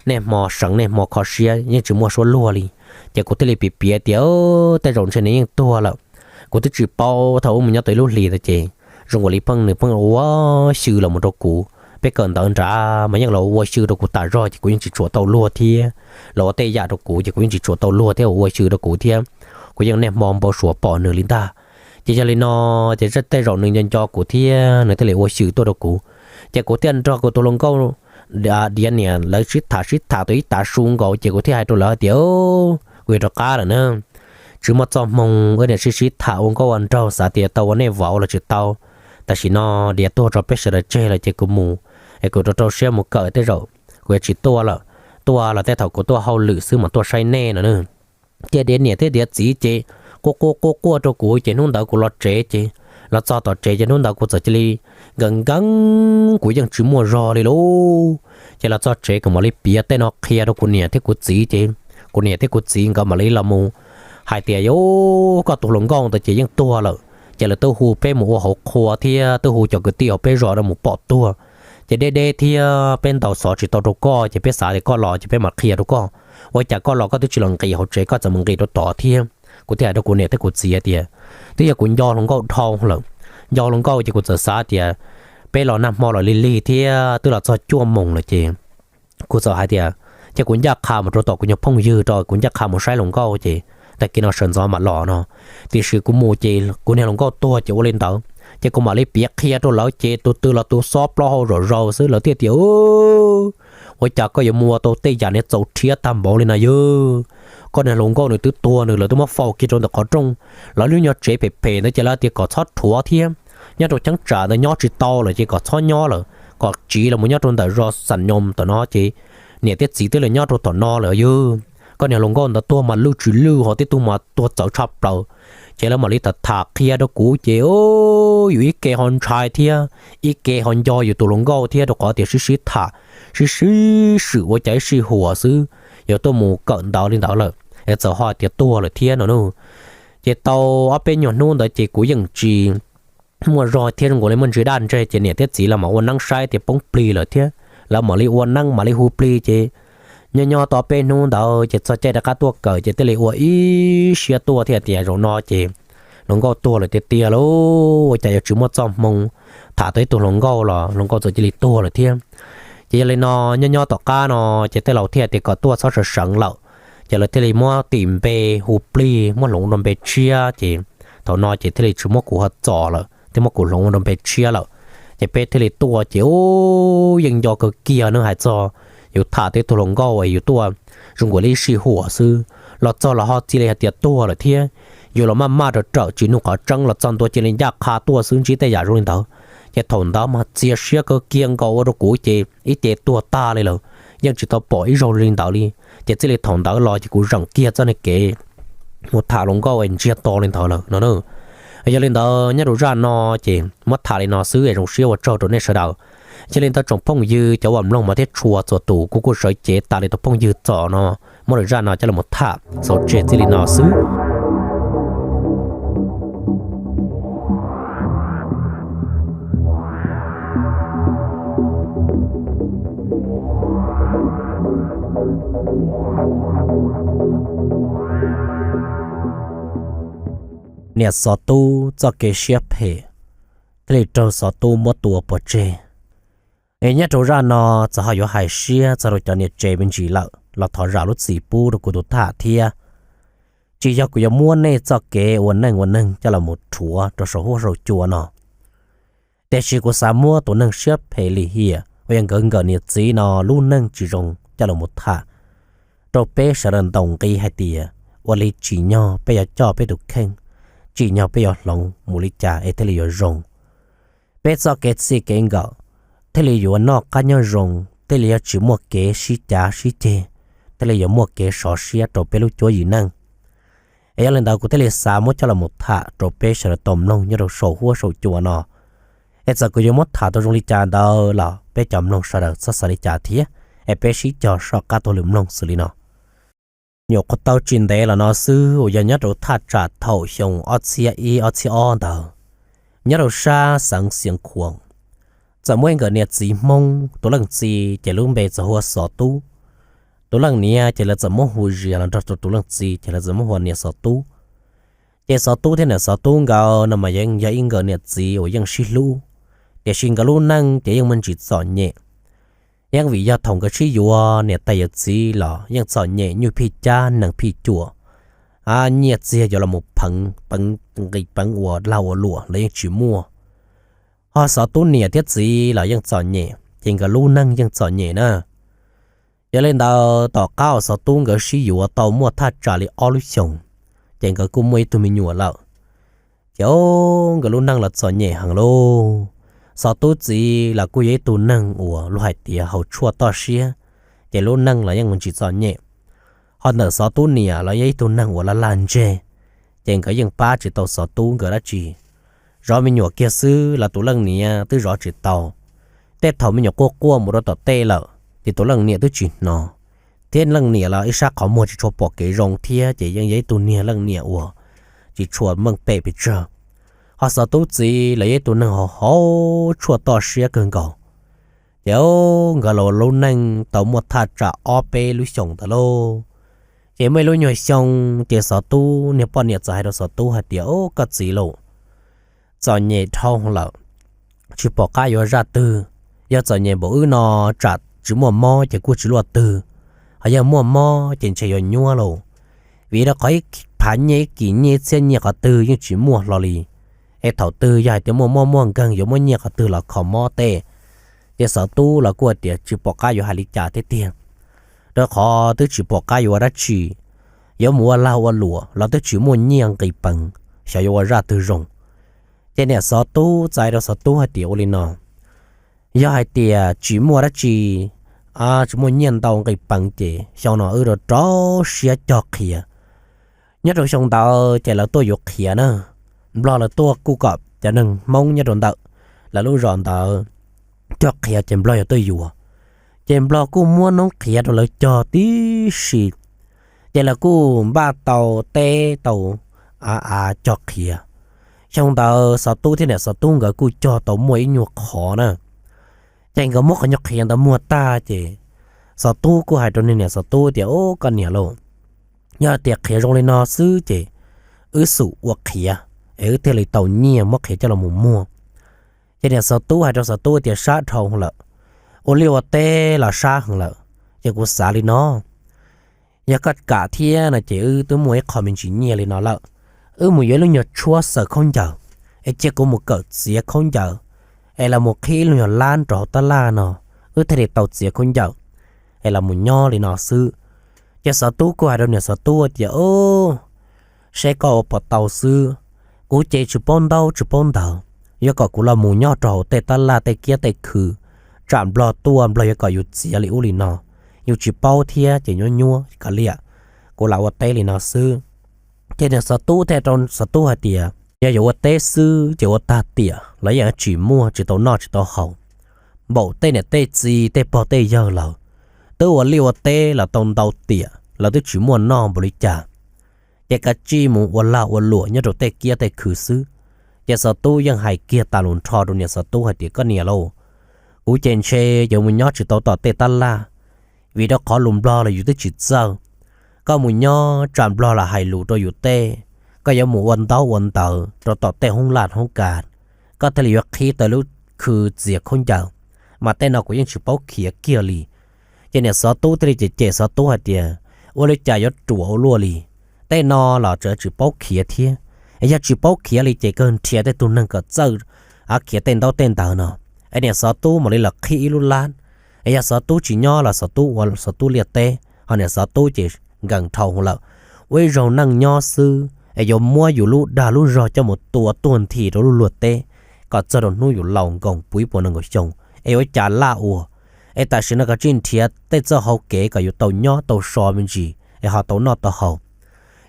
niaj hmo seev niaj hmo kho siab yeej tsis muaj suab luag li. Ces kuv thiaj li piav piav tias tej zaum ntshe nws yeej tuag lawm. Kuv twb tsis paub thaum ub mus nyob tau ib lub hlis ntawd ces zoo nkaus li pheej nws pheej ua xyw los mus rau kuv. Peb kawm ntawv nrad mas yeej los ua xyw rau kuv tas zog ces kuv yeej tsis tshua tau luag thiab, los ua tej yam rau kuv ces kuv yeej tsis tshua tau luag thiab, ua xyw rau kuv thiab. Kuv yeej niaj hmo npau suav pom nws li ntag. Ces yog li no ces tej zaum nws nco nco kuv thiab nws thiaj li ua xyw tuaj rau kuv. Ces kuv thiaj nrog kuv tus hluas nkauj Diav niam lawv sib tham sib tham tau ib tav su nkaus ces kuv thiaj hais rau lawv hais tias kuv yuav rov qab lawm na. Tsis muaj txoj hmoo wb niam sib sib tham ua nkauj ua nraug xav tias tau ua nej vauv los tsis tau. Tam sim no Diav tuag tso peb sawv daws tseg lawm ces kuv mus, es kuv rau rau siab mus kawm tej zaum kuv yuav tsis tuaj lawm. Tuaj los tej thaum kuv tuaj hauj lwm xwb mas tuaj saib nej no na. Ces Diav niam thiab Diav txiv ces quaj quaj quaj quaj rau kuv ces hnub ntawd kuv los tsev ces, los txog tom tsev ces hnub ntawd kuv txawm cia li nkees nkees, kuv yeej tsis muaj zog li lauj. Ces los txog tsev kuv mam li piav tej no qhia rau kuv niam thiab kuv txiv ces kuv niam thiab kuv txiv nkawd mam li los mus hais tias yus koj tus hluas nkauj ntawd ces yeej tuag lawm. Ces lawv twb hu peb mus ua hauv qhua thiab twb hu cov kwv tij hauv peb zos rau mus pom tuag. Ces deb deb thiab peb ntaus xov tsis tau rau koj ces peb xav tias koj los ces peb mam qhia rau koj. Ua cas koj los koj twb tsis los nqis hauv tsev koj txawm mus nqis rau tod thiab. Kuv thiaj hais rau kuv niam thiab kuv txiv tias twb yog kuv nco hluas nkauj dhau lawm. Nco hluas nkauj ces kuv txawm xav tias peb los nag hmo los lig lig thiab twb los txog cuaj moos lawm ces kuv txawm hais tias ces kuv ncaj qha mus rau tom kuv nyuag phooj ywg rau kuv ncaj qha mus saib hluas nkauj ces tag kis no sawv ntxov mam los no. Tiam sis kuv mus ces kuv niag hluas nkauj tuag ces ua li ntawd. Ces kuv mam li piav qhia rau lawv ces tus twg los tus xob plaub hau zom zaws xwb lawv thiaj tias ua cas koj yuav muaj tau tej yam niag txaus rhiab tag npaum li no yog? Koj niag hluas nkauj nws twb tuag nws lawv twb muab faus kiag rau ntawm qhov rooj. Lawv lub nyuag tsev phem phem ntawd ces lawv tias kom txhob rhuav thiab, nyob rau cheeb tsam ntawd nyob tsis tau lawm ces kom txhob nyob lawm, kom tsiv los mus nyob rau ntawm zos Xam Nyoos tom no ces niam thiab txiv twb los nyob rau tom no lawm yog. Koj niag hluas nkauj ntawd tuag mas lwj tsis lwj ho tib tug mas tuag txawv tshaj plaws. Ces lawv mam li tham tham qhia rau kuv ces yus ib ke ho ntshai thiab ib ke ho nco yus tus hluas nkauj thiab rau qhov tias sib sib tham, sib sib swm ua cas ib sij huam xwb yuav tuaj mus kawm ntawv li ntawd lawm es txawm ho tias tuag lawm thiab no na. Ces tau ob peb nyuag hnub ntawd ces kuv yeej tsis muaj zog thiab zoo nkaus li muaj ntsis daj ntseg ces niam thiab txiv lawv mam ua neeb saib tias poob plig lawm thiab lawv mam li ua neeb mam li hu plig ces nyob nyob tau peb hnub ntawd ces txog caij rov qab tuaj kawm ces thiaj li ua ib siab tuaj thiab tias zaum no ces hluas nkauj tuag lawm tiag tiag lauj, ua cas yuav tsis muaj txoj hmoo tham tau ib tug hluas nkauj los hluas nkauj txawm cia li tuag lawm thiab. Ces yog li no nyob nyob tom qab no ces tej laus thiaj tias kom tuaj txhob sawv seev lawm, ces lawv thiaj li muab tim npe hu plig muab hloov ua npe tshiab ces thaum no ces thiaj li tsis muab kuv ho txom lawm thiab muab kuv hloov ua npe tshiab lawm. Ces peb thiaj li tuaj ces yeej nco kawg kiag ne hais txog yus tham tau ib tug hluas nkauj es yus tuaj zoo nkaus li ib sij huam xwb los txog los ho cia li hais tias tuag lawm thiab. Yus los maj maj rawm rawm tsis nug qhov tseeb los txog ntua cia li ncaj qha tuaj xwb ntsib tej yam zoo li ntawd. Ces thaum ntawd mas txias siab kawg kiag nkaus ua rau kuv ces ib ce tuag tag li lawm, yeej tsis tau pom ib zaug li ntawd li. Ces txij li thaum ntawd los ces kuv zeem kiag txoj niag kev mus tham hluas nkauj es ntsiag to li ntawd lawm no. Yog li ntawd nyob rau zaj no ces muab tham li no xwb es zoo siab ua tsaug rau nej sawv daws. Yog li ntawd tsoom phooj ywg cov uas mloog mas thiab tshua txhua tus kuv kuj sawv cev tas li tus phooj ywg Txos no muab lub zaj no coj los tham xaus tseg txij li no xwb. Niam xov tub txoj kev siab phem thiaj li raug xov tub muab tua pov tseg. Es nyob rau zaj no txawm ho yuav hais siab txog rau cov niam tsev me ntsis lawm los thov zam lub txim pub rau kuv tus tham thiab. Tsis yog kuv yuav muab nej txoj kev ua neej ua neeg coj los mus rhuav rau saum huab saum cua no, tiam sis kuv xav muab tus neeg siab phem lim hiam uas yog nkawd nkawm niam txiv no lub neej tsis zoo coj los mus tham rau peb sawv daws ntaus nqi hais tias ua li tsim nyog peb yuav coj peb tus kheej, tsim nyog peb yuav hloov mus li cas es thiaj li yuav zoo. Peb txoj kev txij kev nkawm thiaj li yuav noj qab nyob zoo, thiaj li yuav tsis muaj kev sib cav sib ceg, thiaj li yuav muaj kev sov siab rau peb lub cuab yim neej. Es yog li ntawd kuv thiaj li xav muab coj los mus tham rau peb sawv daws tau mloog nyob rau saum huab saum cua no. Es txawm kuv yuav muab tham tau zoo li cas ntawd los peb cov mloog sawv daws txhob xav li cas thiab, es peb sib cog soj qab tuaj lwm mloog xws li no. Nyuam qhuav tau tsis ntev los no xwb uas yog nyob rau thaj tsam thaum xyoo ob txhiab ib ob txhiab ob ntawd, nyob rau sab xeev Xiav Khuam, txawm muaj ib nkawm niam txiv Hmoob, tus leej txiv ces lub npe txawm hu ua Xov Tub, tus leej niam ces lawv txawm muab hu zias los nrog rau tus leej txiv ces lawv txawm muab hu ua niam Xov Tub. Ces Xov Tub thiab niam Xov Tub nkawd no mas yeej yog ib nkawm niam txiv uas yeej sib hlub, tiam sis nkawd lub neej ces yeej muaj ntsis txom nyem. Yeej vim yog thaum nkawd sib yuav niam tais yawm txiv los yeej txom nyem nyuj phij cab nees phij cuam, nyiaj txiag yuav los mus pheev, peev nqis peev ua lag ua luam los yeej tsis muaj. Ho Xov Tub niam thiab txiv los yeej txom nyem ces nkawd lub neej yeej txom nyem na. Yog li ntawd tom qab uas Xov Tub nkawd sib yuav tau muaj thaj tsam li ob lub xyoos, ces nkawd kuj muaj ib tug me nyuam lawm. Ces o, nkawd lub neej los txom nyem heev lauj. Xov Tub txiv los kuj yog ib tug neeg uas luag hais tias haus tshuaj toj siab, ces lub neej los yeej mus ntsis txom nyem. Ho ntawm Xov Tub niam los yog ib tug neeg uas laj laj ntseg, ces nkawd yeej pab tsis tau Xov Tub nkawd dab tsi. Zov me nyuam kiag xwb los tus leej niam twb zov tsis tau. Tej thaum me nyuam quaj quaj mus rau tom tej lawm ces tus leej niam twb tsis hnov, thiab leej niam los ib sab qhov muag tsis tshua pom kev zoo thiab ces yeej yog ib tug niag leej niam uas tsis tshua meej pem pes tsawg. Ho Xov Tub txiv los yog ib tug neeg haus haus tshuaj toj siab kawg nkaus. Ces nkawd los lub neej tau muaj thaj tsam ob peb lub xyoos ntawd lauj. Ces muaj ib lub nyuag xyoo, ces Xov Tub niag poj niam txawm hais rau Xov Tub hais tias, Au, koj txiv lauj, txom nyem dhau lawm, tsis pom qab yuav zaj twg. Yog txom nyem npaum wb no, tsam tsis muaj mob ces kuj tsis luaj twg, ho yog muaj mob ces ntshe yuav nyuab lauj. Vim rau qhov ib phav nyiaj, ib kis nyiaj, ib txhiab nyiaj qhov twg yeej tsis muaj hlo li. Es thaum twg yog hais tias muaj mob muaj nkeeg yuav muab nyiaj qhov twg los kho mob tej? Ces Xov Tub los kuj tias tsis pom qab yuav hais li cas thiab tiag, rau qhov twb tsis pom qab yuav ua dab tsi, yuav mus ua lag ua luam los twb tsis muaj nyiaj nqis peev, xyov yuav ua zaj twg zoo. Ces niam Xov Tub txais rau Xov Tub hais tias, Ua li no, yog hais tias tsis muaj dab tsi, tsis muaj nyiaj ntau nqis peev ces xyoo no wb rau rau siab cog qhiav. Nyob rau xyoo ntawd ces lawv tuaj yuav qhiav na, Nplog lawv tuaj kuj kom cov neeg Hmoob nyob rau ntawm lawv lub zos ntawd cog qhiav ces Nplog yuav tuaj yuav. Ces Nplog kuj muab noob qhiav rau lawv cog tib si, ces lawv kuj npaj tau teb tau av cog qhiav. Xyoo ntawd Xov Tub thiab niam Xov Tub nkawd kuj cog tau muaj ib nyuag qhov na. Ces nkawd muab qhov nyuag qhiav ntawd muag tag ces Xov Tub kuj hais rau niag niam Xov Tub tias, Au, koj niam lauj, yog tias qhiav zoo li no xwb ces wb xub ua qhiav es wb thiaj li tau nyiaj muab qhiav coj los mus muag. Ces niam Xov Tub hais rau Xov Tub tias, Sab dhau lawm, ua liaj ua teb los sab heev lawm, ces kuv xav li no, yog koj kam thiab no ces wb twb muaj ib qho me ntsis nyiaj li no lawm, wb mus yuav ib lub nyuag tshuab xaws khaub ncaws, es cia kuv mus kawm txiav khaub ncaws, es los mus qhib ib lub nyuag lab rau hauv tab laj no, wb thiaj li tau txiav khaub ncaws, es los mus nyob li no xwb. Ces Xov Tub kuj hais rau niam Xov Tub tias, Au, seb koj ua puas tau xwb, kuv ces tsis paub ntaub tsis paub ntawv, yuav kom kuv los mus nyob rau hauv tej tab laj tej kiab tej khw, tsam Nplog tuaj Nplog yuav kom yus txiav li ub li no, yus tsis paub thiab ces nyuab nyuab kav liam, kuv lam ua teb li no xwb. Ces niam Xov Tub thiaj rau Xov Tub hais tias, Yog yuav ua teb xwb ces ua tag tiam los yeej tsis muaj tsis tau noj tsis tau haus, npaum tej niam tej txiv tej pog tej yawg lawv twb ua liaj ua teb los tau ntau tiam lawv twb tsis muaj noj npaum li cas, ces kav tsij mus ua lag ua luam nyob rau tej kiab tej khw xwb. Ces Xov Tub yeej hais kiag tas lus nrho rau niam Xov Tub hais tias, Koj niam lauj, kuv ces ntshe yuav mus nyob tsis tau tom tej tab laj, vim rau qhov lus Nplog los yus twb tsis txawj. Koj mus nyob tsam Nplog los hais lus rau yus tej, koj yuav mus ua ntaub ua ntawv rau tom tej hoob laj hoob kas, koj thiaj li yuav qhib tau lub khw txiav khaub ncaws, mas tej no kuv yeej tsis paub khiav kiag li. Ces niam Xov Tub thiaj li cem cem Xov Tub hais tias, Ua li cas yuav ruam ua luaj li, tej no los tseem tsis paub khiav thiab, es yog tsis paub khiav li ces kawg nrhiav tej tug neeg kom txawj khiav tej ntaub tej ntawv no. Es niam Xov Tub mam li los qhib ib lub lab, es yog Xov Tub tsis nyob los Xov Tub ua Xov Tub liaj teb, ho niam Xov Tub ces nkees dhau lawm. Ua ib zaug neej nyob xwb es yuav muab yus lub dag lub zog coj mus tua tuag nthi rau lub luag teb, kom txog rau hnub yus laus nkoos puv ib puas nees nkaum xyoo, es yuav ua cas laj ua, es tam sim no koj tsij nrhiav tej txoj hau kev kom yuav tau nyob tau so me ntsis es ho tau noj tau haus.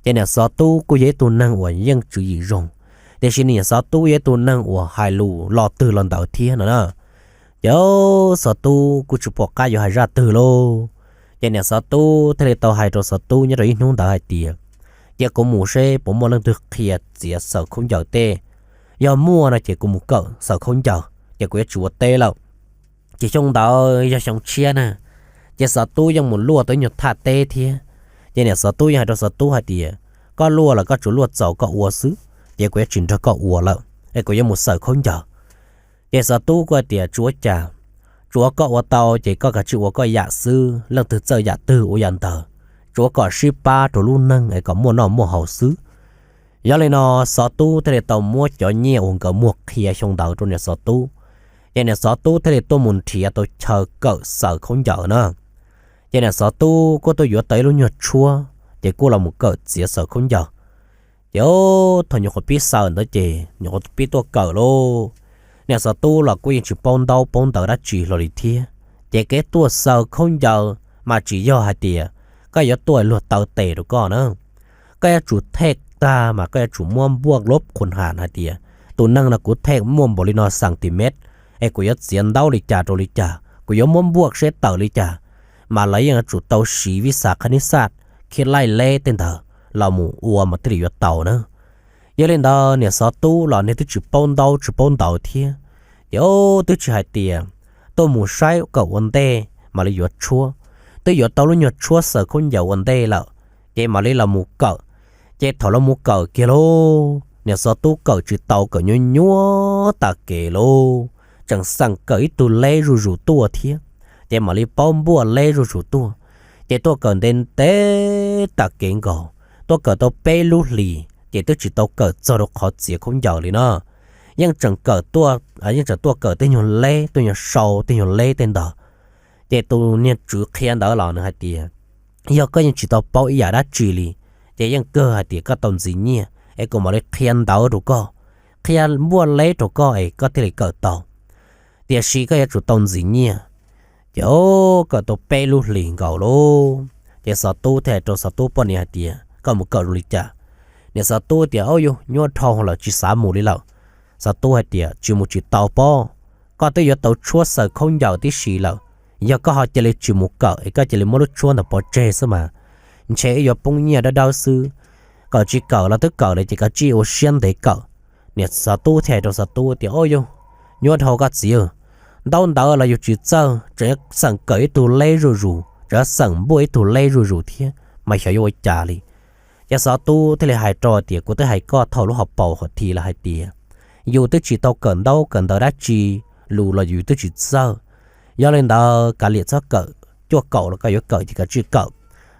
Ces niam xov tub kuj yog ib tug neeg uas yeej tswv yim zoo, tiam sis niam xov tub yog ib tug neeg uas hais lus lo twg lo ntawd thiab no na. Ces xov tub kuj tsis pom qab yuav hais zaj twg lauj. Ces niam xov tub thiaj li tau hais rau xov tub nyob rau ib hnub ntawd hais tias, cia kuv mus seb puas muaj leej twg qhia txiav xawm khaub ncaws tej. Yog muaj no ces kuv mus kawm xawm khaub ncaws ces kuv yuav tsis ua teb lawm. Ces xyoo ntawd yog xyoo tshiab na, ces xov tub yeej mus luaj tau ib nyuag thaj teb thiab. Ces niam xov tub yeej hais rau xov tub hais tias, koj luaj los koj tsuas luaj txaus koj ua xwb, ces kuv yuav tsis nrog koj ua lawm es kuv yuav mus xawm khaub ncaws. Ces xov tub kuj hais tias, tsuav cas, tsuav koj ua tau ces koj kav tsij ua koj yam xwb, leej twg txawj yam twg ua yam ntawd, tsuav kom sib pab rau lub neej es kom muaj noj muaj haus xwb. Yog li no, xov tub thiaj li tau muab cov nyiaj uas nkawd muag qhia xyoo ntawd rau niam xov tub. Ces niam xov tub thiaj li tuaj mus nrhiav tau chaw kawm xawm khaub ncaws na. Ces niam xov tub kuj tuaj yuav tau ib lub nyuag tshuab ces kuj los mus kawm txiav xawm khaub ncaws. Ces thaum nyuam qhuav pib xawm ntawd ces nyuam qhuav pib tuaj kawm lauj. Niam xov tub los kuj yeej tsis paub ntaub paub ntawv dab tsi hlo li thiab. Ces kev tuaj xawm khaub ncaws mas tsis yog hais tias koj yuav tuaj luag taw tes rau koj na. Koj yuav tsum thej tag mas koj yuav tsum muab npuaj lub qhuas ham hais tias, tus neeg no kuv thej muaj npaum li no xas tis mev, es kuv yuav txiav ntaub li cas rau li cas, kuv yuav muab npuaj seb tawm li cas, mas lawv yeej yuav tsum tau siv vis xas qha nib xaj, khiav laij leb tej ntawd los mus ua mas thiaj li yuav tau na. Yog li ntawd niam xov tub los niag twb tsis paub ntaub tsis paub ntawv thiab. Ces twb tsis hais tias tuaj mus saib kawm ua ntej mam li yuav tshuab, twb yuav tau lub nyuag tshuab xawm khaub ncaws ua ntej lawm, ces mam li los mus kawm. Ces thaum los mus kawm kiag lauj, niam xov tub kawm tsis tau, kawm nyuab nyuab tas kev lauj, tseem xeem kawm ib tug leb zuj zus tuaj thiab, ces mam li paub npuaj leb zuj zus tuaj. Ces tuaj kawm ntev ntev tas kev nkaus, tuaj kawm tau peb lub hlis ces twb tsis tau kawm txog rau qhov txiav khaub ncaws li no. Yeej tseem kawm tuaj, yeej tseem tuaj kawm tej nyuag leb, tej nyuag sau, tej nyuag leb tej ntawd. Ces tus niag tswv qhia ntawd los nws hais tias, yog koj yeej tsis tau paub ib yam dab tsi li, ces yeej kawg hais tias koj tau ntxiv nyiaj es kuv mam li qhia ntawv rau koj, qhia npuaj leb rau koj es koj thiaj li kawm tau. Tiam sis koj yuav tsum tau ntxiv nyiaj. Ces kawm tau peb lub hlis nkaus lauj, ces xov tub thiaj hais rau xov tub poj niam hais tias, koj mus kawm zoo li cas? Niam xov tub tias, au yus nyuaj dhau lawm tsis xav mus li lawm. Xov tub hais tias, tsis mus tsis tau pob, koj twb yuav tau tshuab xawm khaub ncaws tib si lawm. Yog koj ho cia li tsis mus kawm es koj cia li muab lub tshuab ntawd pov tseg xwb mas ntshe wb yuav poob nyiaj dawb dawb xwb. Kawm tsis kawm los twb kawm lawm ces koj tsij ua siab ntev kawm. Niam xov tub thiaj hais rau xov tub tias, au yus nyuaj dhau koj txiv, ntaub ntawv los yus tsis txawj, tseem xeem kawm ib tug leb zuj zus, tseem xeem npuaj ib tug leb zuj zus thiab mas xyov yuav ua cas li. Ces xov tub thiaj li hais rau tias, kuv twb hais koj thaum lub hauv paus hauv thiv lawm hais tias, yus twb tsis tau kawm ntaub kawm ntawv dab tsi, lus los yus twb tsis txawj. Yog li ntawd kav liam txhob kawm, cuaj kaum los koj yuav kawm ces koj tsij kawm.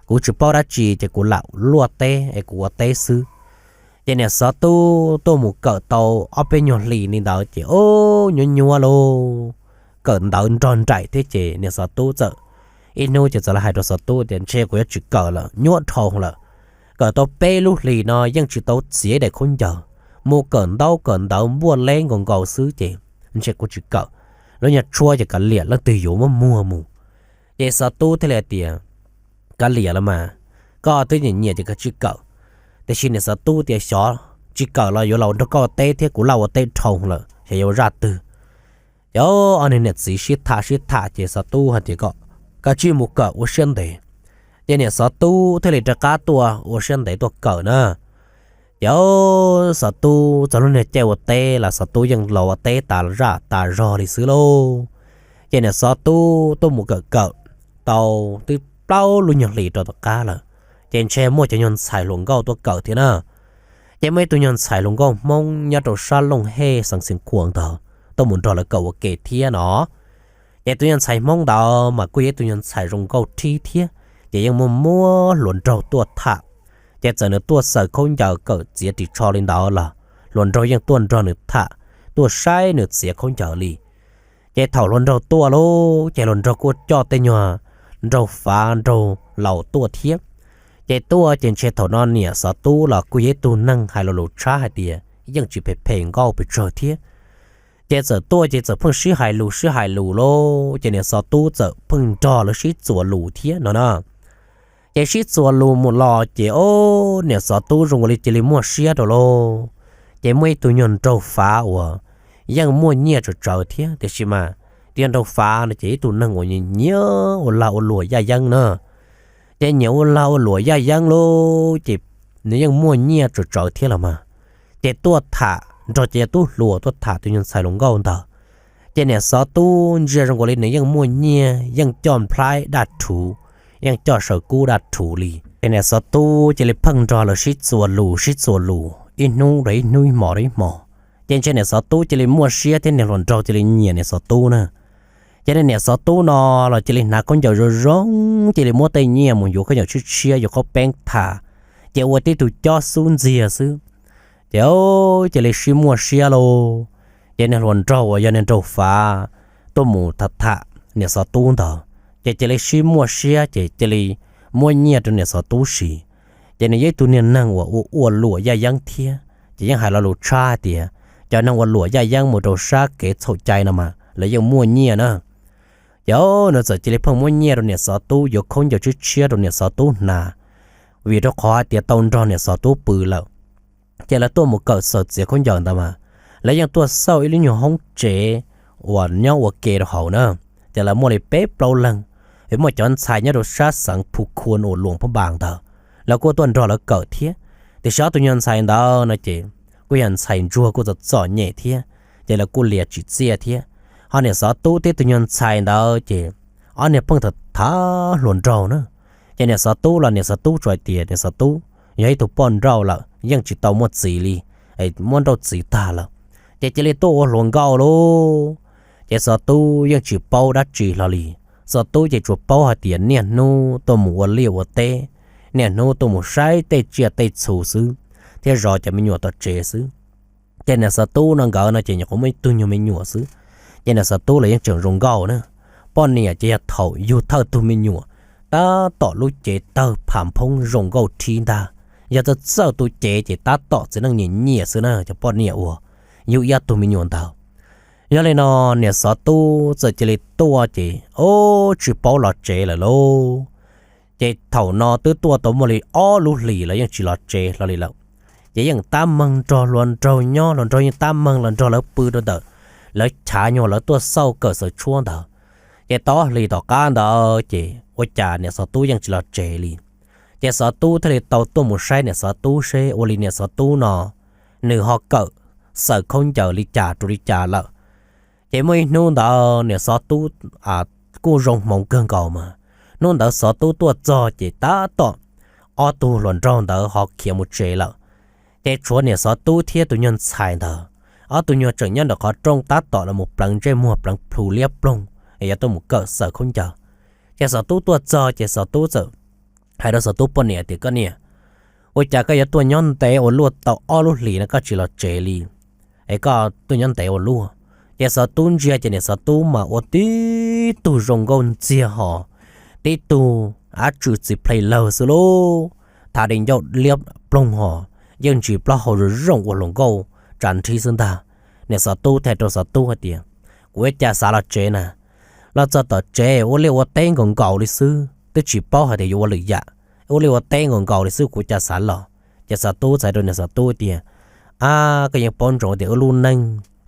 Kuv tsis paub dab tsi ces kuv lam luaj teb es kuv ua teb xwb. Ces niam xov tub tuaj mus kawm tau ob peb nyuag hlis li ntawd ces ub nyuab nyuab lauj, kawm ntawv nrog nraim thiab ces niam xov tub txawm, ib hnub ces txawm los hais rau xov tub tias, ntshe kuv yuav tsis kawm lawm, nyuab dhau lawm. Kawm tau peb lub hlis no yeej tsis tau txiav ib daim khaub ncaws, mus kawm ntaub kawm ntawv npuaj leb nkaus nkaus xwb ces ntshe kuv tsis kawm. Lub nyuag tshuab ces kav liam leej twg yuav muab muag mus. Ces xov tub thiaj li hais tias, kav liam los mas, koj twb nyiam nyiam ces koj tsij kawm. Tiam sis niam xov tub tias, xyov tsis kawm los yuav los nrog koj ua teb thiab kuv laj ua teb dhau lawm xyov yuav ua zaj twg. Ces ob niag niam txiv sib tham sib tham ces xov tub hais tias, koj tsij mus kawm ua siab ntev. Ces niam xov tub thiaj li rov qab tuaj ua siab ntev tuaj kawm na. Ces xov tub txog lub niag caij ua teb los xov tub yeej los ua teb tas zaj tas zog li xwb lauj. Ces niam xov tub tuaj mus kawm kawm tau twb plaub lub nyuag hlis rau tom qab lawm, ces ntshe muaj cov nyuag ntxhais hluas nkauj tuaj kawm thiab na. Ces muaj ib tug nyuag ntxhais hluas nkauj Hmoob nyob rau sab Looj Hej Xeev Khuam ntawd tuaj mus nrog lawv kawm ua ke thiab no. Ces tus nyuag ntxhais Hmoob ntawd mas kuj yog ib tug nyuag ntxhais zoo nkauj thib thiab, ces yeej muaj muab hluas nraug tuaj tham. Ces txawm nws tuaj xaws khaub ncaws kawm txiav ris tsho li ntawd los hluas nraug yeej tuaj nrog nws tham, tuaj saib nws txiav khaub ncaws li. Ces thaum hluas nraug tuaj lauj, ces hluas nraug kuj coj tej nyuag nraug fav nraug laus tuaj thiab. Ces tuaj ces ntshe thaum no niam xov tub los kuj yog ib tug neeg hais lus lus tshab hais tias yeej tsis phem phem nkauj pes tsawg thiab. Ces txawm tuaj ces txawm pheej sib hais lus sib hais lus lauj, ces niam xov tub txawm pheej nrog lawv sib txuas lus thiab no na. Ces sib txuas lus mus los ces o, niam xov tub zoo li cia li muaj siab rau lauj. Ces muaj ib tug nyuag nraug fav uas yeej muaj nyiaj tsawv tsawv thiab, tiam sis mas tus nyuag nraug fav no ces ib tug neeg uas nyiam ua lag ua luam yaj yeeb na. Ces nyiam ua lag ua luam yaj yeeb lauj, ces nws yeej muaj nyiaj tsawv tsawv thiab los mas. Ces tuaj tham nrog cov tub hluas tuaj tham tus nyuag ntxhais hluas nkauj ntawd. Ces niam xov tub ntsia zoo nkaus li nws yeej muaj nyiaj, yeej coj nplhaib daj rhuv, yeej coj saw kub daj rhuv li. Ces niam xov tub cia li pheej nrog lawv sib txuas lus sib txuas lus ib hnub rau ib hnub, ib hmos rau ib hmos. Ces ntshe niam xov tub cia li muaj siab thiab niag hluas nraug cia li nyiam niam xov tub na. Ces niag niam xov tub no los cia li hnav khaub ncaws zoo zoo, cia li muab tej nyiaj mus yuav khaub ncaws tshiab tshiab, yuav khaub peeb tham, ces ua tib tug cob xub ntxiag xwb. Ces cia li sib muaj siab lauj. Ces niag hluas nraug uas yog niag nraug fav tuaj mus tham tham niam xov tub ntawd, ces cia li sib muaj siab, ces cia li muab nyiaj rau niam xov tub siv. Ces nws yog ib tug niag neeg uas ua ua luam yaj yeeb thiab, ces yeej hais lo lus tshab hais tias cov neeg ua luam yaj yeeb mus rau sab kev txhaum cai no mas lawv yeej muaj nyiaj na. Ces nws txawm cia li pheej muab nyiaj rau niam xov tub, yuav khaub ncaws tshiab tshiab rau niam xov tub hnav, vim rau qhov hais tias tau nrog niam xov tub pw lawm. Ces lawv tuaj mus kawm xaws txiav khaub ncaws ntawd mas, lawv yeej tuaj xauj ib lub nyuag hoob tsev uas nyob ua ke rau hauv na. Ces lawv muaj li peb plaub leeg, es muaj cov ntxhais nyob rau sab xeev Phu Khua uas Luam Phab Npas ntawd, lawv kuj tuaj nrog lawv kawm thiab. Tiam sis ob tug nyuag ntxhais ntawd no ces kuj yog ntxhais ntsuag kuj txom txom nyem thiab, ces lawv kuj lias tsim txiaj thiab. Ho niam xov tub thiab tus nyuag ntxhais ntawd ces ob niag pheej tham tham hluas nraug na. Ces niam xov tub los niam xov tub tsuas hais tias niam xov tub yog ib tug poj nrauj lawm yeej tsis tau muaj txiv li, muab nrauj txiv tag lawm, ces cia li tuaj ua hluas nkauj lauj. Ces xov tub yeej tsis paub dab tsi hlo li. Xov tub ces tsuas paub hais tias niaj hnub tuaj mus ua liaj ua teb, niaj hnub tuaj mus saib tej tsiaj tej txhu xwb, thiab zov cov me nyuam tom tsev xwb. Ces niam xov tub no nkawd no ces nyuam qhuav muaj ib tug nyuag me nyuam xwb. Ces niam xov tub los yeej tseem zoo nkauj na. Poj niam ces yog thaum yug thawj tug me nyuam, tab tom lub cev tawg pham phoob zoo nkauj rhib ntag. Yog txawj txawj tu cev ces tab tom txiv neej nyiam nyiam xwb na cov poj niam uas yug ib tug me nyuam ntawd. Yog li no niam xov tub txawm cia li tuaj ces o, tsis paub los tsev lawm lauj. Ces thaum no twb tuaj tau muaj li ob lub hlis los yeej tsis los tsev hlo li lawm. Ces yeej tab meeg nrog hluas nraug nyob, hluas nraug yeej tab meeg los nrog lawv pw rau ntawm lawv chav nyuag lawv tuaj xauj kawm xaws tshuab ntawd. Ces tau ob hlis tom qab ntawd ces ua cas niam xov tub yeej tsis los tsev li. Ces xov tub thiaj li tau tuaj mus saib niam xov tub seb ua li niam xov tub no nws ho kawm xaws khaub ncaws li cas rau li cas lawm. Ces muaj ib hnub ntawd niam xov tub kuj zoo hmoov kawg nkaus mas, hnub ntawd xov tub tuaj txog ces tab tom ob tug hluas nraug ntawd ho khiav mus tsev lawm. Ces tshuav niam xov tub thiab tus nyuag ntxhais ntawd, ob tug nyuag tseem nyob ntawm qhov rooj tab tom los mus pleev ntsej muag pleev plhu liab ploog es yuav tuaj mus kawm xaws khaub ncaws. Ces xov tub tuaj txog ces xov tub txawm hais rau xov tub poj niam tias, Koj niam, ua cas koj yuav tuaj nyob ntev ua luaj tau ob lub hlis no koj tsis los tsev li? Es koj tuaj nyob ntev ua luaj. Ces xov tub ntsia ces niam xov tub mas ua tib tug zoo nkauj ntxiag hos, tib tug ab tsw txiv plhe lawg xwb lauj, thav di ncauj liab ploog hos, yeej ntsis plaub hau zoo zoo ua hluas nkauj tsav nrhib xwb ntag. Niam xov tub thiaj rau xov tub hais tias, Kuv ua cas xav los tsev na, los txog tom tsev ua liaj ua teb nkaus nkaus li xwb, twb tsis paub hais tias yuav ua lwm yam, ua liaj ua teb nkaus nkaus li xwb kuv cas xav los. Ces xov tub txais rau niam xov tub tias, Ab, koj yeej paub ntsoov tias wb lub neej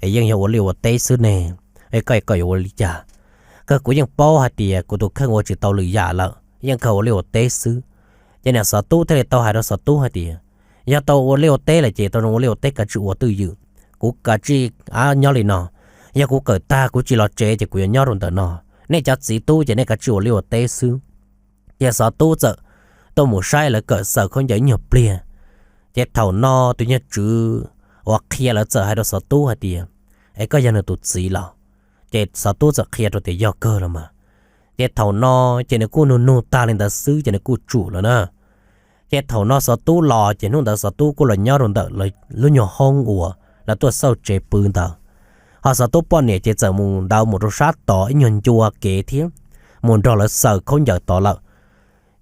es yeej yog ua liaj ua teb xwb ne, es koj koj yuav ua li cas? Kawg kuv yeej paub hais tias kuv tus kheej ua tsis tau lwm yam lawm, yeej kawg ua liaj ua teb xwb. Ces niam xov tub thiaj li tau hais rau xov tub hais tias, Yog tau ua liaj ua teb lawm ces tau zoo ua liaj ua teb kav tsij ua twj ywm. Kuv kav tsij nyob li no, yog kuv kawm tag kuv tsis los tsev ces kuv yuav nyob rau ntawm no. Nej cov txiv tub ces nej kav tsij ua liaj ua teb xwb. Ces xov tub txawm tuaj mus saib lawv kawm xaws khaub ncaws ib nyuag pliag. Ces thaum no tus nyuag tswv uas qhia lawv txawm hais rau xov tub hais tias, Es koj yog nws tus txiv los? Ces xov tub txawm qhia rau tias yog kawg los mas. Ces thaum no ces nws kuj nug nug tag li ntawd xwb ces nws kuj tsum lawm na. Ces thaum no xov tub los ces hnub ntawd xov tub kuj los nyob rau ntawm lub nyuag hoob uas lawv tuaj xauj tsev pw ntawd. Ho xov tub poj niam ces txawm mus ntawd mus rau sab tod ib nyuag ncua kev thiab mus nrog lawv xaws khaub ncaws tod lawm.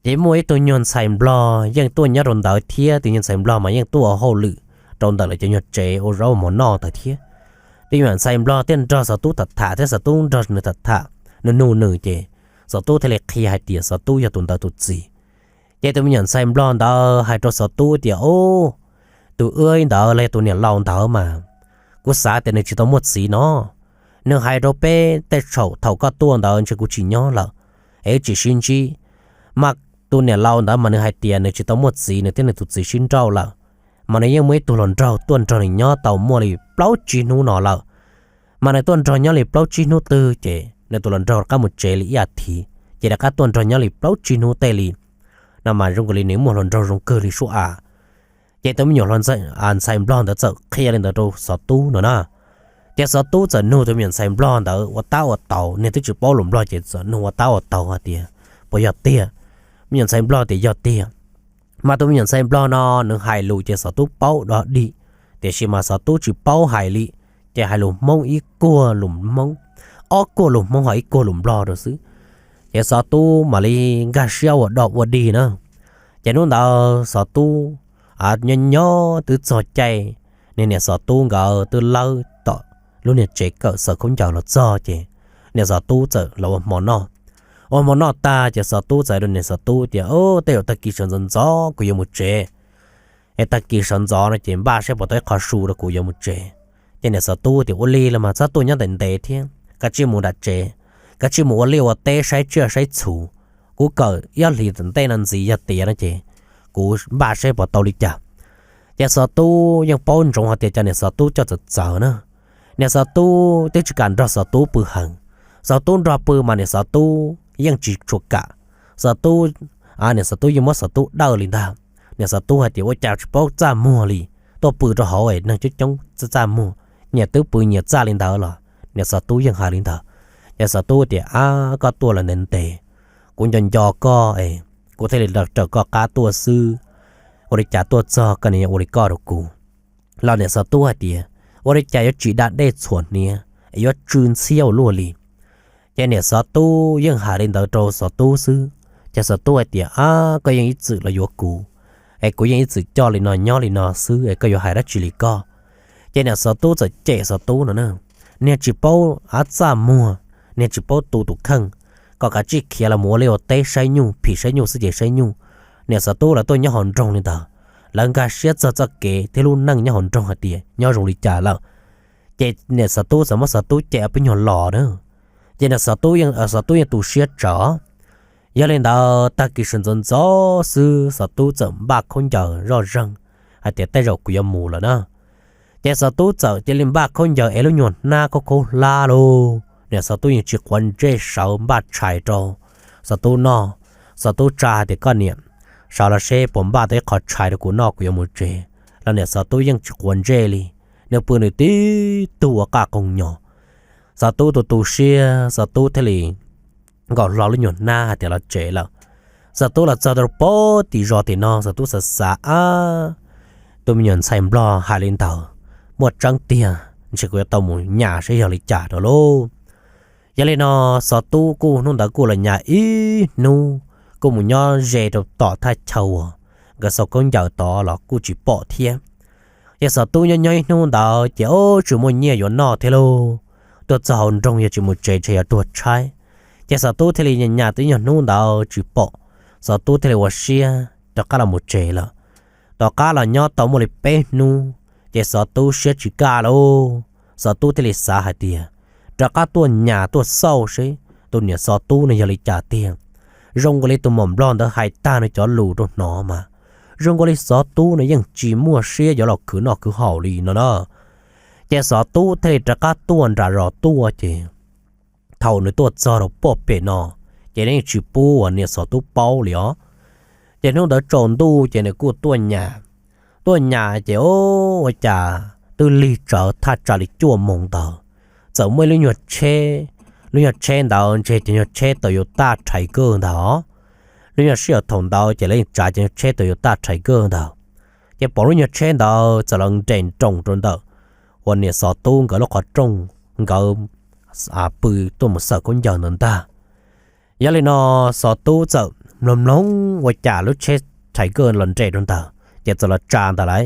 Ces muaj ib tug nyuag ntxhais nplog yeej tuaj nyob rau ntawd thiab, tus nyuag ntxhais nplog mas yeej tuaj ua hauj lwm rau ntawm lawv cov nyuag tsev ua zaub mov noj ntawd thiab. Tus me nyuam ntxhais nplog thiaj nrog Xov Tub tham tham thiab Xov Tub nrog nws tham tham, nws nug nws ces Xov Tub thiaj li qhia hais tias Xov Tub yog tus ntawd tus txiv. Ces tus me nyuam ntxhais nplog ntawd hais rau Xov Tub tias, Ub, tus wb ntawd los yog tus niam laus ntawd mas kuv xav tias nws tsis tau muaj txiv no. Nws hais rau peb tej thaum thaum koj tuaj ntawd ntshe kuv tsis nyob lawm, es wb tsis sib ntsib. Mas tus niam laus ntawd mas nws hais tias nws tsis tau muaj txiv, nws thiab nws tus txiv sib nrauj lawm. Mas nws yeej muaj ib tug hluas nraug tuaj nrog nws nyob tau muaj li plaub tsib hnub no lawm. Mas nws tuaj nrog nyob li plaub tsib hnub twg ces nws tus hluas nraug rov qab mus tsev li ib as thiv, ces rov qab tuaj nrog nyob li plaub tsib hnub tej li. No mas zoo li nws muaj hluas nraug zoo kawg li sub a. Ces tus me nyuam ntxhais nplog ntawd txawm qhia li ntawd rau Xov Tub no na. Ces Xov Tub txawm nug tus me nyuam ntxhais nplog ntawd ua tab ua taug, nws twb tsis paub lus nplog ces txawm nug ua tab ua taug hais tias, Puas yog tiag? Me nyuam ntxhais nplog tias, Yog tiag. Mas tus me nyuam ntxhais nplog no nws hais lus ces Xov Tub paub dog dig, tiam sis mas Xov Tub tsis paub hais li, ces hais lus Hmoob ib kuag lus Hmoob, ob kuag lus Hmoob ho ib kuag lus nplog rau xwb. Ces Xov Tub mam li nkag siab ua dog ua dig na. Ces hnub ntawd Xov Tub nyob nyob twb txog caij, niam Xov Tub nkawd twb lawb tom lub niag tsev kawm xaws khaub ncaws los txog ces niam Xov Tub txawm los ua hmo noj. Ua hmo noj tag ces Xov Tub txawm rau niam Xov Tub tias, Tej zaum tag kis sawv ntxov ntxov kuv yuav mus tsev. Es tag kis sawv ntxov no ces npaj saib puas tau ib qho su rau kuv yuav mus tsev. Ces niam Xov Tub tias, Ua li los mas txhob tuaj nyob ntev ntev thiab, kav tsij mus nram tsev, kav tsij mus ua liaj ua teb saib tsiaj saib txhu. Kuv kawm ib ob hlis tom ntej no ntxiv yog tiav no ces kuv npaj saib puas tau li cas. Ces Xov Tub yeej paub ntsoov hais tias cov niam Xov Tub coj txawv txawv na. Niam Xov Tub twb tsis kam nrog Xov Tub pw heev. Xov Tub nrog pw mas niam Xov Tub yeej tsis tshua kam. Xov Tub, niam Xov Tub yeej muab Xov Tub dawj li ntag. Niam Xov Tub hais tias, Ua cas tsis paub txaj muag li, tuaj pw rau hauv es neeg coob coob txaj txaj muag, nyias twb pw nyias txaj li ntawd los? Niam Xov Tub yeej hais li ntawd. Ces Xov Tub tias, Ab, koj tuaj los ntev ntev, kuv nco nco koj es kuv thiaj li raws koj qab tuaj xwb. Ua li cas tuaj txog koj niam ua li koj rau kuv? Los niam Xov Tub hais tias, Ua li cas yuav tsis da dej txhuam hniav es yuav tsw ntxhiab ua luaj li? Ces niam Xov Tub yeej hais li ntawd rau Xov Tub xwb. Ces Xov Tub hais tias, Ab, koj yeej ib txwm los yuav kuv, es kuv yeej ib txwm coj li no nyob li no xwb es koj yuav hais dab tsi li koj? Ces niam Xov Tub txawm cem Xov Tub no na, Niag tsis paub av txaj muag, niag tsis paub tu tus kheej, kom kav tsij khiav los mus ua liaj ua teb saib nyuj, phim saib nyuj xwb ces saib nyuj. Niam Xov Tub lawv tuaj nyob hauv nroog li ntawd, lawv nkag siab txog txoj kev thiab lub neej nyob hauv nroog hais tias nyob zoo li cas lawm. Ces niam Xov Tub txawm muab Xov Tub cem peb nyuag los na. Ces niam Xov Tub yeej, Xov Tub yeej tu siab tsawv. Yog li ntawd tag kis sawv ntxov ntxov xwb Xov Tub txawm npaj khaub ncaws zoj zeeg hais tias, Tej zaum kuv yuav mus lawm na. Ces Xov Tub txawm cia li npaj khaub ncaws es lub nyuag hnab khaub khaub hlab lauj. Niam Xov Tub yeej tsis quav ntsej sawv npaj tshais rau Xov Tub noj. Xov Tub tsa hais tias, Koj niam, sawv los seb puas npaj tau ib qho tshais rau kuv noj, kuv yuav mus tsev. Los niam Xov Tub yeej tsis quav ntsej li, nws pw nws tib tug ua qaj qoog nyo. Xov Tub tu tu siab, Xov Tub thiaj li nkaum hlo lub nyuag hnab hais tias los tsev lawm. Xov Tub los txog rau pem tim zos tim no, Xov Tub xav xav, Ab, tus me nyuam ntxhais nplog hais li ntawd, muaj tseeb tiag, ntshe kuv yuav tau mus nyas saib yog li cas rau lauj. Yog li no, Xov Tub kuj hnub ntawd kuj los nyas ib hnub, kuj mus nyob ze rau tom thaj chaw uas nkawd xaws khaub ncaws tod los kuj tsis pom thiab. Ces Xov Tub nyob nyob ib hnub ntawd ces, Ub, tsis muaj nyiaj yuav noj thiab lauj, tuaj txog hauv nroog yog tsis mus tsev ntshe yuav tuag tshaib. Ces Xov Tub thiaj li nyas nyas tau ib nyuag hnub ntawd tsis pom, Xov Tub thiaj li ua siab rov qab los mus tsev lawm. Tom qab los nyob tau muaj li peb hnub, ces Xov Tub siab tsis kaj lauj, Xov Tub thiaj li xav hais tias, Rov qab tuaj nyas tuaj xauj seb tus niam Xov Tub no yog li cas tiag. Zoo nkaus li tus maum nplog ntawd hais tag nws cov lus rau hnov mas, zoo nkaus li Xov Tub no yeej tsis muaj siab yuav los khwv noj khwv haus li no na. Ces Xov Tub thiaj li rov qab tuaj nram zos tuaj ces, thaum nws tuaj txog rau pem no, ces nws yeej tsis pub uas niam Xov Tub paub li os. Ces hnub ntawd tsaus ntuj ces nws kuj tuaj nyas. Tuaj nyas ces, ub, ua cas twb lig tsawv thaj tsam li cuaj moos ntawd, txawm muaj ib lub nyuag tsheb. Lub nyuag tsheb ntawd ntshe cov nyuag tsheb Toyota Tiger ntag. Lub nyuag sij hawm thaum ntawd ces lawv yeej tsav cov nyuag tsheb Toyota Tiger ntawd. Ces pom lub nyuag tsheb ntawd txawm los nres nroos rau ntawm uas niam Xov Tub nkawd lub qhov rooj, nkawd pw tuaj mus xawm khaub ncaws ntawd ntag. Yog li no, Xov Tub txawm mloog mloog ua cas lub tsheb Tiger los nres rau ntawd ces txawm los tsa ntawd lauj.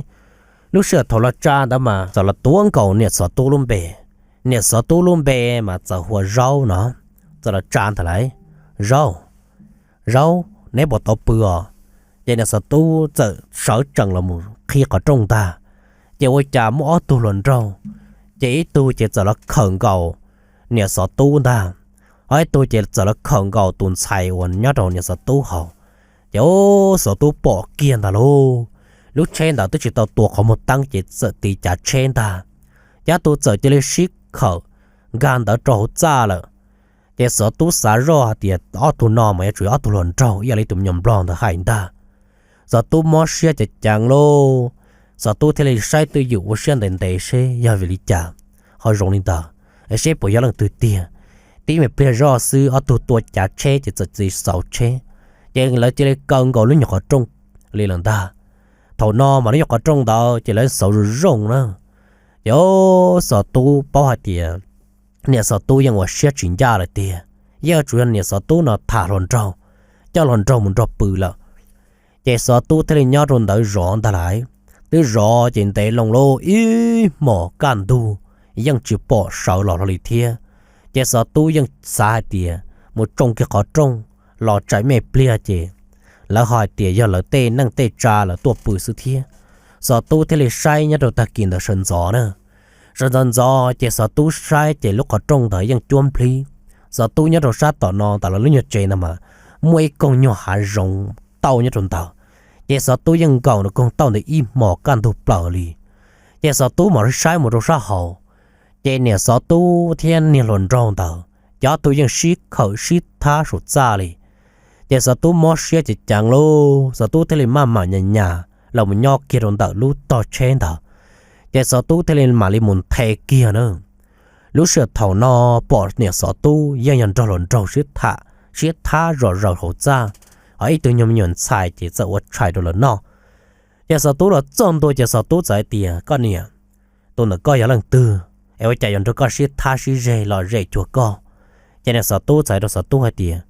Lub sij hawm thaum los tsa ntawd mas txawm los tuav nkaus niam Xov Tub lub npe. Niam xov tub lub npe mas txawm hu ua Zaub no, txawm los tsa ntawd lawm, Zaub, Zaub, neb puas tau pw os? Ces niam xov tub txawm sawv tsees los mus qhib qhov rooj ntag, ces ua cas muaj ob tug hluas nraug, ces ib tug ces txawm los khawm nkaus niam xov tub ntag, ho ib tug ces txawm los khawm nkaus tus ntxhais uas nyob rau niam xov tub hauv. Ces xov tub pom kiag ntag lauj, lub tsheb ntawd twb tsis tau tua qhov muag teeb ces txawm tiv cav tsheb ntag, ces ob tug txawm cia li sib khawm nkag ntawd rau hauv txaj lawm. Ces xov tub xav zoj hais tias ob tug no mas yuav tsum yog ob tug hluas nraug ib yam li tus me nyuam nplog ntawd hais ntag. Xov tub mob siab ceev ceev lauj, xov tub thiaj li saib twj ywm ua siab ntev ntev seb yog vim li cas ho zoo li ntawd, seb puas yog leej twg tiag. Tib me pliag zoj xwb ob tug tua cav tsheb ces txawm txiv xauv tsheb, ces lawv cia li kaw nkaus lub nyuag qhov rooj li lawm ntag. Thaum no mas lub nyuag qhov rooj ntawd ces lawv xauv zoo zoo na. Ces xov tub paub hais tias niam xov tub yeej ua siab tsis ncaj lawm tiag, yeej yuav tsum yog niam xov tub no tham hluas nraug, coj hluas nraug mus nrog pw lawm. Ces xov tub thiaj li nyob rau ntawd zov ntag lais. Twb zov ces ntev loo lawm ib hmos kaj ntug, yeej tsis pom sawv los hlo li thiab. Ces xov tub yeej xav hais tias mus tsoo kiag qhov rooj los tsam me pliag ces lawv ho hais tias yog lawv tej neej tej tsa lawv tuaj pw xwb thiab. Xov tub thiaj li saib nyob rau tag kis ntawd sawv ntxov na. Sawv ntxov ntxov ces xov tub saib ces lub qhov rooj ntawd yeej cuab nplhib. Xov tub nyob rau sab tom no ntawm lawv lub nyuag tsev ntawd mas muaj ib koog nyuag hav zoov tauj nyob rau ntawd, ces xov tub yeej nkaum rau koog tauj ntawd ib hmos kaj ntug plaws li. Ces xov tub mam li saib mus rau sab hauv, ces niam xov tub thiab niag hluas nraug ntawd ces ob tug yeej sib khawm sib thab saum txaj li. Ces xov tub mob siab ceev ceev lauj, xov tub thiaj li maj mam nyas nyas los mus nyob kiag rau ntawm lub tog tsheb ntawd. Ces xov tub thiaj li mam li mus nthe kiag na. Lub sij hawm thaum no pom niam xov tub yeej yog nrog hluas nraug sib tham sib thab zom zaws hauv txaj, ho ib tug nyuag me nyuam ntxhais ces txawm ua tshais rau lawv noj. Ces xov tub los txog ntua ces xov tub txawm hais tias, Koj niam, tus ntawm koj yog leej twg es ua cas yuav nrog koj sib thab sib zeg lom zem cuag koj? Ces niam xov tub txawm hais rau xov tub hais tias,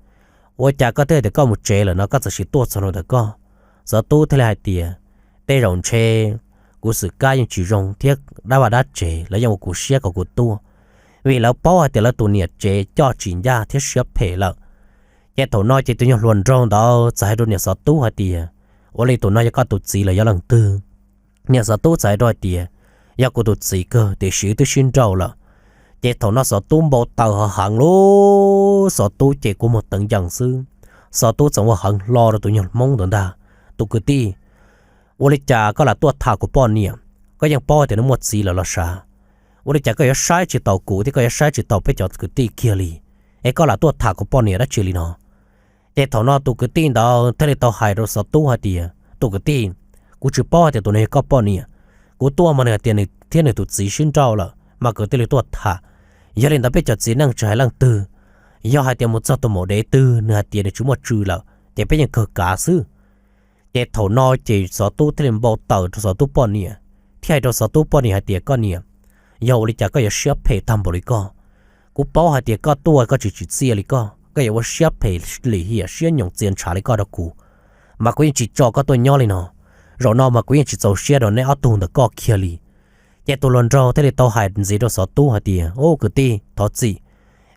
Ua cas koj twb hais tias koj mus tsev lawm no koj txawm sim tuaj txog rau ntawm koj? Xov tub thiaj li hais tias, Tej zaum ntshe kuv xwm kab yeej tsis zoo thiab dab vaj dab tsev lawv yeej ua kuv siab kom kuv tuaj, vim lawv paub hais tias lawv tus niam tsev coj tsis ncaj thiab siab phem lawm. Ces thaum no ces tus nyuag hluas nraug ntawd txawm hais rau niam xov tub hais tias, Ua li tus no yog koj tus txiv los yog leej twg? Niam xov tub txawm hais rau hais tias, Yog kuv tus txiv kawg, tiam sis twb sib nrauj lawm. Ces thaum no xov tub npau taws ho heev lauj, xov tub ces kua muag teev yees xwb. Xov tub txawm ua heev hlo rau tus nyuag hmoob ntawd ntag, Tus kwv tij, ua li cas koj lam tuaj tham kuv poj niam? Koj yeej paub tias nws muaj txiv lawm los sav. Ua li cas koj yuav saib tsis taus kuv thiab koj yuav saib tsis taus peb cov kwv tij kiag li, es koj lam tuaj tham kuv poj niam dab tsi li no? Ces thaum no tus kwv tij ntawd thiaj li tau hais rau xov tub hais tias, Tus kwv tij, kuv tsis paub hais tias tus no yog koj poj niam. Kuv tuaj mas nws hais tias nws thiab nws tus txiv sib nrauj lawm mas kwv tij li tuaj tham. Yog li ntawd peb cov txiv neej tsis hais leej twg, yog hais tias mus txog tus maum dev twg nws hais tias nws tsis muaj tswv lawm ces peb yeej kawg kav xwb. Ces thaum no ces xov tub thiaj li npau taws rau xov tub poj niam, thiaj hais rau xov tub poj niam hais tias, Koj niam, yog ua li cas koj yuav siab phem tag npaum li koj? Kuv paub hais tias koj tuaj koj tsis tsim txiaj li koj, koj yuav ua siab phem lim hiam siab nyoos txias ntshav li koj rau kuv, mas kuv yeej tsis tso koj tuaj nyob li no. Zaum no mas kuv yeej tsis txaus siab rau neb ob tug ntawm koj kiag li. Ces tus hluas nraug thiaj li tau hais ntxiv rau xov tub hais tias, Ub, kwv tij, thov txim,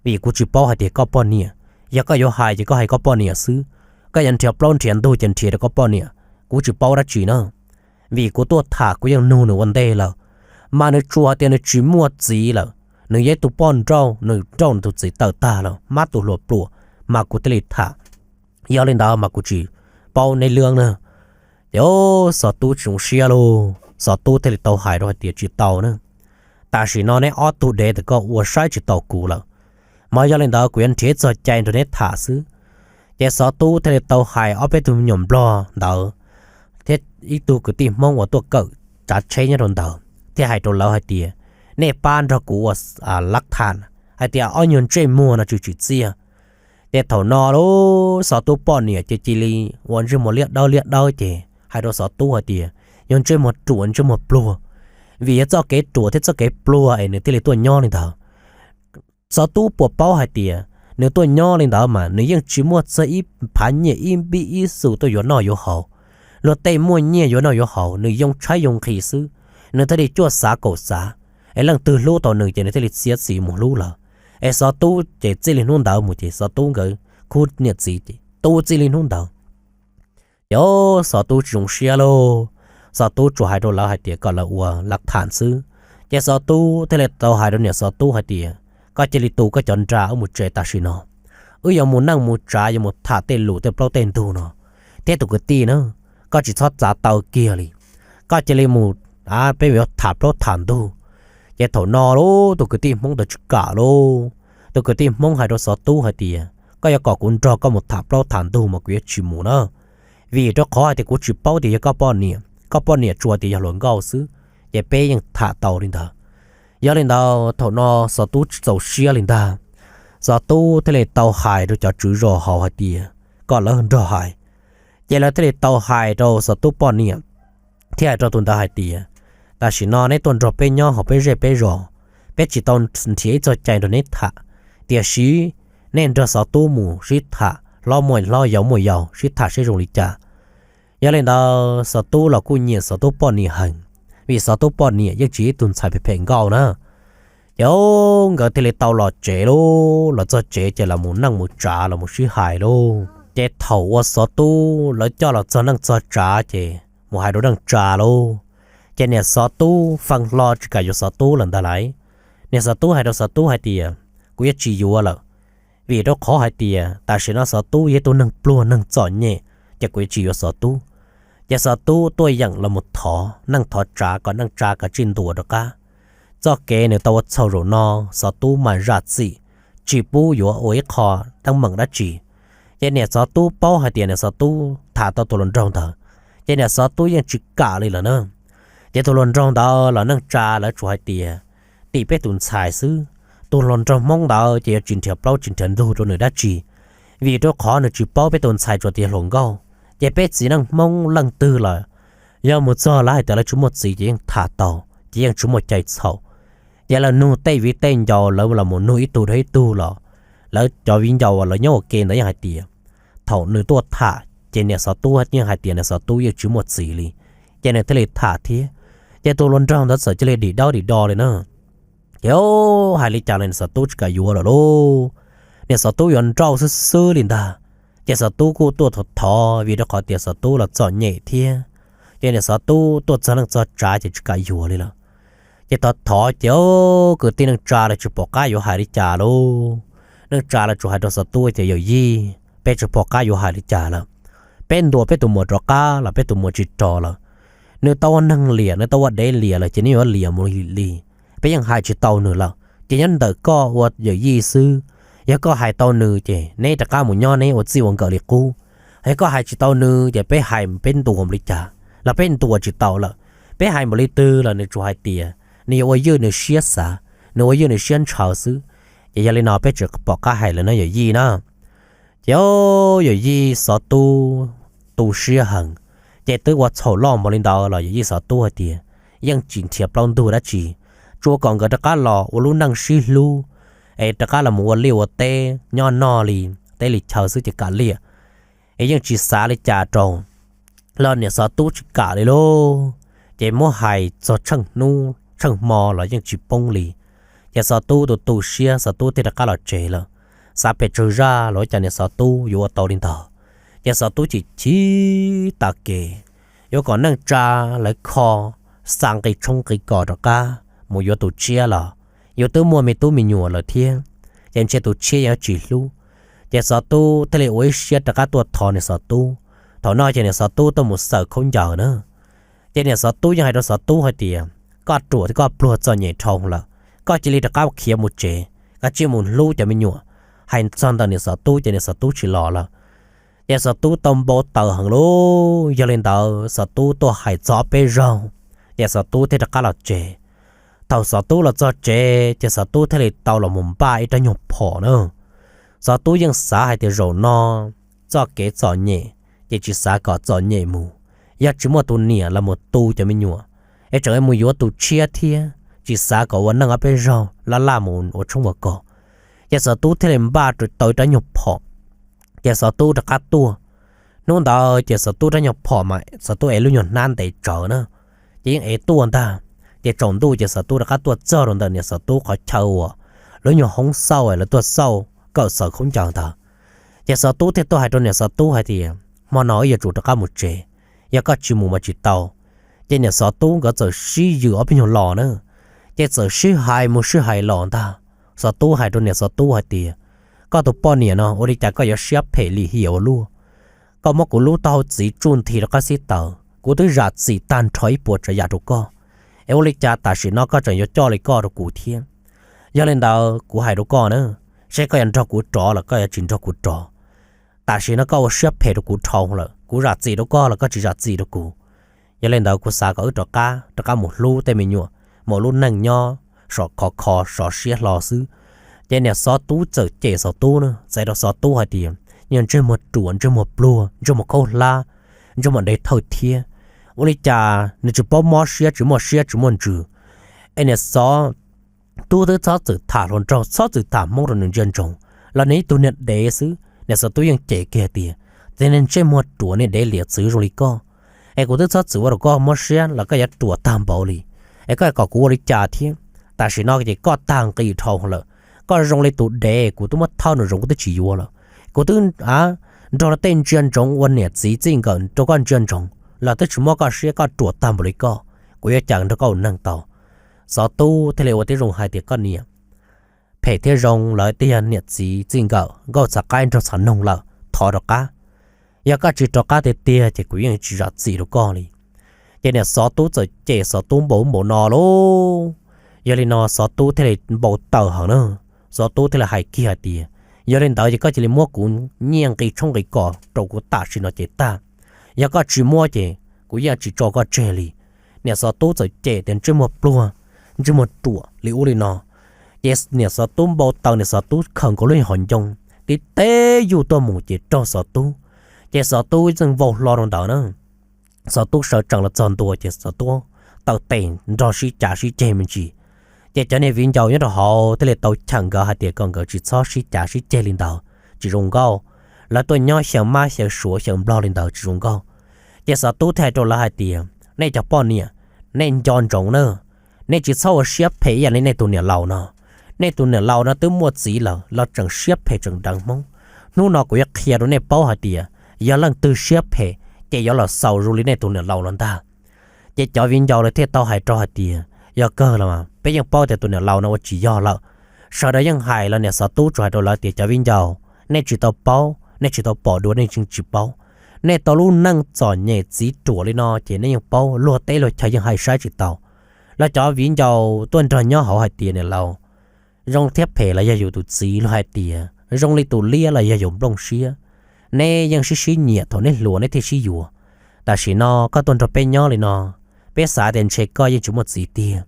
vim kuv tsis paub hais tias koj poj niam. Yog koj yuav hais ces koj hais koj poj niam xwb. Koj yuav nrhiav plaub nrhiav ntug ces nrhiav rau koj poj niam, kuv tsis paub dab tsi na. Vim kuv tuaj tham kuv yeej nug nws ua ntej lawm, mas nws tsuas hais tias nws tsis muaj txiv lawm, nws yog ib tug poj nrauj, nws nrauj nws tus txiv tawm tag lawm, mab tus hluas pluas, mas kuv thiaj li tham. Yog li ntawd mas kuv tsis paub neb lwm na. Ces xov tub tsis zoo siab lauj, xov tub thiaj li tau hais rau hais tias, Tsis tau na, tam sim no neb ob tug dev ntawm koj ua saib tsis taus kuv lawm, mas yog li ntawd kuv yuav nrhiav txog cai nrog neb tham xwb. Ces xov tub thiaj li tau hais ob peb tug me nyuam nplog ntawd thiab ib tug kwv tij hmoob uas tuaj kawm tsav tsheb nyob rau ntawd thiaj hais rau lawv hais tias, Nej pab nrog kuv ua lab tham hais tias ob nyuag ntsej muag no tsis tsim txiaj. Ces thaum no lub xov tub poj niam ces cia li ua ntsej muag liab dawb liab dawb ces hais rau xov tub hais tias, Yog ntsej muag ruam ntsej muag pluag, vim yog txoj kev ruam thiab txoj kev pluag es nws thiaj li tuaj nyob li ntawd. Xov tub puas paub hais tias nws tuaj nyob li ntawd mas nws yeej tsis muaj txog ib phav nyiaj ib npib ib xu tuaj yuav noj yuav haus. Luag tej muaj nyiaj yuav noj yuav haus nws yoo tshaib yoo nqhis xwb, nws thiaj li cuaj xav kaum xav. es leej twg hlub tau nws ces nws thiaj li txiav txim mus hlub lawm. Es xov tub ces txij li hnub ntawd mus ces xov tub nkawd khub niam txiv ces tu txij li hnub ntawd. Ces xov tub tsis zoo siab lauj, xov tub tsuas hais rau lawv hais tias kom lawv ua laj tham xwb. Ces xov tub thiaj li tau hais rau niam xov tub hais tias, koj cia li tu koj cov nra wb mus tsev tam sim no, wb yuav mus neej mus tsav yuav mus tham tej lus tej plaub tej ntug no, thiab tus kwv tij na, koj tsis txhob txav taw kiag li, koj cia li mus, peb yuav tham plaub tham ntug. Ces thaum no lauj, tus kwv tij hmoob ntawd tsis kam lauj. Tus kwv tij hmoob hais rau xov tub hais tias, koj yuav kom kuv nrog koj mus tham plaub tham ntug mas kuv yuav tsis mus na, vim rau qhov hais tias kuv tsis paub tias yog koj poj niam, koj poj niam tsuas tias yog hluas nkauj xwb, ces peb yeej tham tau li ntawd. Yog li ntawd thaum no xov tub tsis txaus siab li ntag, xov tub thiaj li tau hais rau cov tswv zos hauv hais tias, kom lawv nrog hais. Ces lawv thiaj li tau hais rau xov tub poj niam, thiab hais rau tus ntawd hais tias, tam sim no neb tuaj nrog peb nyob hauv peb zej peb zos, peb tsis tau nrhiav ib txoj cai nrog neb tham, tiam sis neb nrog xov tub mus sib tham, hlob muaj hlob yau muaj yau sib tham seb zoo li cas. Yog li ntawd xov tub los kuj nyiam xov tub poj niam heev, vim xov tub poj niam yeej tsis ib tug ntxhais phem phem nkauj na. Ces nkawd thiaj li tau los tsev lauj, los txog tsev ces los mus neej mus tsav los mus sib hais lauj. Ces thaum uas xov tub lawv coj los txog neej txog tsav ces mus hais rau neej tsa lauj. Ces niam xov tub fee hlo tsis kam yuav xov tub lawm ntag lauj. Niam xov tub hais rau xov tub hais tias, kuv yuav tsis yuav lawm, vim rau qhov hais tias tam sim no xov tub yog ib tug neeg pluag neeg txom nyem, ces kuv yuav tsis yuav xov tub. Ces xov tub tuaj yeem los mus thov neej thov tsa kom neej tsa kom tsij ntuas rov qab. Txoj kev nws tau ua txhaum zaum no, xov tub mas zam txim, tsis pub yuav ua ib qho teeb meem dab tsi. Ces niam xov tub paub hais tias niam xov tub tham tau tus hluas nraug ntawd, ces niam xov tub yeej tsis kam li lawm na. Ces tus hluas nraug ntawd los neej tsa lawv tsuas hais tias, tim peb tus ntxhais xwb, tus hluas nraug hmoob ntawd ces yuav tsis nrhiav plaub tsis nrhiav ntug rau nws dab tsi, vim rau qhov nws tsis paub peb tus ntxhais tsuas tias hluas nkauj. Ces peb txiv neej hmoob leej twg lawm, yog mus txog lawv hais tias lawv tsis muaj txiv ces yeej tham tau, ces yeej tsis muaj cai txhaum. Ces lawv nug tej viv tej ncaus, lawv los mus nug ib tug rau ib tug los, lawv cov viv ncaus uas lawv nyob ua ke ntawd yeej hais tias, thaum nws tuaj tham ces niam xov tub yeej hais tias niam xov tub yeej tsis muaj txiv li, ces nws thiaj li tham thiab. Ces tus hluas nraug ntawd txawm cia li dim daub dim do li na. Ces hais li cas los niam xov tub tsis kam yuav lawm lauj, niam xov tub yuav nrauj xwb xwb li ntag. Ces xov tub kuj tuaj thov thov, vim rau qhov tias xov tub los txom nyem thiab, ces niam xov tub tuaj txog neej txog tsav ces tsis kam yuav li lawm. Ces thov thov ces kwv tij neej tsa lawv tsis pom qab yuav hais li cas lauj. Neej tsa lawv tsuas hais rau xov tub tias, yawm yij, peb tsis pom qab yuav hais li cas lawm, peb ntuas peb tus muam rov qab los peb tus muam tsis rov lawm. Nws tau ua neeg liam, nws tau ua dev liam lawm ces nws yuav liam mus li li. Peb yeej hais tsis tau nws lawm ces nyob ntawm koj ua yawm yij xwb. Yog koj hais tau nws ces neb rov qab mus nyob neb ua txij ua nkawm li qub. Yog koj hais tsis tau nws ces peb hais peb ntuas mus li cas los peb ntuas tsis tau lawm. Peb hais npaum li twg los nws tsuas hais tias nws yuav ua ywj nws siab xav, nws ua ywj nws siab ntshaw xwb. Ces yog li no peb tsis pom qab hais lawm no yawm yij na. Ces yawm yij xov tub tu siab heev, ces twb ua txhaum loj npaum li ntawd los yawm yij xov tub hais tias yeej tsis nrhiav plaub ntug dab tsi, tsuas kom nkawd rov qab los ua lub neej sib hlub, es rov qab los mus ua liaj ua teb nyob noj li teb li chaw xwb ces kam liam. Es yeej tsis xav li cas rau los niam xov tub tsis kam li lauj. Ces muab hais txog tsheej hnub tsheej hmo los yeej tsis poob li. Ces xov tub tu tu siab, xov tub thiaj rov qab los tsev lawm. Xav pes tsawg zaj los ua cas niam xov tub yuav ua tau li ntawd. Ces xov tub chim chim tas kev, yuav kom neej tsa lawv kho xa nqi tshoob nqi kos rov qab mus yuav tus tshiab los yus twb muaj me tub me nyuam lawm thiab, ces ntshe tus tshiab yuav tsis hlub. Ces xov tub thiaj li ua ib siab rov qab tuaj thov niam xov tub. Thaum no ces niam xov tub tuaj mus xaws khaub ncaws na. Ces niam xov tub yeej hais rau xov tub hais tias, koj ruam thiab koj pluag txom nyem dhau lawm, koj cia li rov qab khiav mus tsev, koj cia li mus hlub cov me nyuam. Hais txog ntawm niam xov tub ces niam xov tub tsis los lawm. Ces xov tub tau npau taws heev lauj. Yog li ntawd xov tub tuaj hais txog ob peb zaug, ces xov tub thiaj rov qab los tsev. Thaum xov tub los txog tsev ces xov tub thiaj li tau los mus npaj ib rab nyuag phom na. Xov tub yeej xav hais tias zaum no txoj kev txom nyem, ces tsis xav kom txom nyem mus. Yog tsis muaj tus niam los mus tu cov me nyuam, es tseem mus yuav tus tshiab thiab, tsis xav kom ua neej ob peb zaug laj laj mus ua tshoob ua kos. Ces xov tub thiaj li npaj tau ib rab nyuag phom, ces xov tub rov qab tuaj. Hnub ntawd ces xov tub rab nyuag phom mas xov tub ev lub nyuag hnab ntev tsawv na, ces yeej ev tuaj ntag. Ces tsaus ntuj ces Xov Tub rov qab tuaj txog rau ntawm niam Xov Tub qhov chaw uas lub nyuag hoob xauj lawv tuaj xauj kawm xaws khaub ncaws ntawd. Ces Xov Tub thiaj tuaj hais rau niam Xov Tub hais tias, hmo no wb yuav tsum rov qab mus tsev, yog koj tsis mus mas tsis tau. Ces niam Xov Tub nkawd txawm sib yws ob peb nyuag los na, ces txawm sib hais mus sib hais los ntag. Xov Tub hais rau niam Xov Tub hais tias, koj tus poj niam no ua li cas koj yuav siab phem lim hiam ua luaj? Koj muab kuv lub taub hau txiv tsuj nthi rau qab xib taws, kuv twb zam txim tag nrho ib puas tsav yam rau koj, es ua li cas tam sim no koj tseem yuav coj li koj rau kuv thiab? Yog li ntawd kuv hais rau koj na, seb koj yuav nrog kuv rov los koj yuav tsis nrog kuv rov. Tam sim no koj ua siab phem rau kuv dhau lawm, kuv zam txim rau koj los koj tsis zam txim rau kuv. Yog li ntawd kuv xav kom wb rov qab, rov qab mus hlub tej me nyuam, mus ua lub neej nyob sov khov kho sov siab hlo xwb. Ces niam Xov Tub txawm cem Xov Tub na, txais rau Xov Tub hais tias, yog ntsej muag ruam, ntsej muag pluag, ntsej muag khaub hlab, ntsej muag dev thawj thiab, ua li cas nws tsis paub mob siab, tsis muaj siab tsis muaj ntsws. Es niam Xov Tub twb txhob txwm tham hluas nraug, txhob txwm tham Hmoob rau nws ntsia ntsoov, los nws ib tug niag dev xwb. Niam Xov Tub yeej cem kiag tias, ces niag ntsej muag ruam niag dev liam txwv zoo li koj, es kuv twb txhob txwm ua rau koj mob siab los koj yuav ruam tag npaum li, es koj kom kuv ua li cas thiab? Tam sim no ces koj tag nqi dhau lawm, koj zoo li tus dev, kuv twb muab thawb nraum zoov kuv twb tsis yuav lawm. Kuv twb nrog luag tej ntsia ntsoov ua niam txiv txij nkawm rau koj ntsia ntsoov los twb tsis muab koj siab, koj ruam tag npaum li koj, kuv yuav cas nrog koj ua neeg tau? Xov Tub thiaj li ua tib zoo hais tias, koj niam, phem thiab zoo lawv tiag, niam txiv txij nkawm nkauj txhav qaib nraug txhav noog lawm, thov rov qab. Yog koj tsis rov qab tiag tiag ces kuv yeej tsis zam txim rau koj li. Ces niam Xov Tub txawm cem Xov Tub npaum npaum no lauj. Yog li no Xov Tub thiaj li npau taws heev na. Xov Tub thiaj li hais kiag hais tias, yog li ntawd ces koj cia li muab kuv nyiaj nqi tshoob nqi kos rau kuv tam sim no ces tag. Yog koj tsis muab ces kuv yeej tsis tso koj tseg li. Niam Xov Tub txawm cem tias ntsej muag pluag, ntsej muag ruam li ub li no. Ces niam Xov Tub npau taws, niam Xov Tub khaws nkaus lub hom ncoo tib teb yuj tuaj mus ces raug Xov Tub. Ces Xov Tub yeej vau hlo rau ntawd na. Xov Tub sawv tsees los txog ntua ces Xov Tub taw tes nrog sib cav sib ceg me ntsis. Ces cov niag viv ncaus nyob rau hauv thiaj li tau cheem nkawd hais tias kom nkawd tsis txhob sib cav sib ceg li ntawd, tsis zoo nkauj. Lawv tuaj nyob xyaw mab xyaw suav xyaw nplog li ntawd tsis zoo nkauj. Ces Xov Tub thiaj hais rau lawv hais tias, nej cov poj niam, nej nco ntsoov na, nej tsis txhob ua siab phem ib yam li nej tus niam laus no. Nej tus niam laus no twb muaj txiv lawm los tseem siab phem tseem deev Hmoob. Hnub no kuv yuav qhia rau nej paub hais tias yog leej twg siab phem ces yuav los xaus zoo li nej tus niam laus no ntag. Ces cov viv ncaus lawv thiaj tau hais rau hais tias, yog kawg los peb yeej paub tias tus niam laus no ua tsis yog lawm. Sawv daws yeej hais los niam Xov Tub tsuas hais rau lawv tias, cov viv ncaus, nej tsis tau paub, nej tsis tau pom dua nej yeej tsis paub. Nej tau lub neej txom nyem txiv ruam li no ces nej yeej paub, luag teb luag chaw yeej hais saib tsis taus. Los cov viv ncaus tuaj nrog nyob hauv hais tias, niam laus, zoo thiab phem los yog yus tus txiv, luag hais tias zoo li tus liab los yog yus nplooj siab. Neb yeej sib sib nyiam, thaum neb hluas neb thiaj sib yuav. Tam sim no koj tuaj nrog peb nyob li no, peb xav tias ntshe koj yeej tsis muaj txiv tiag.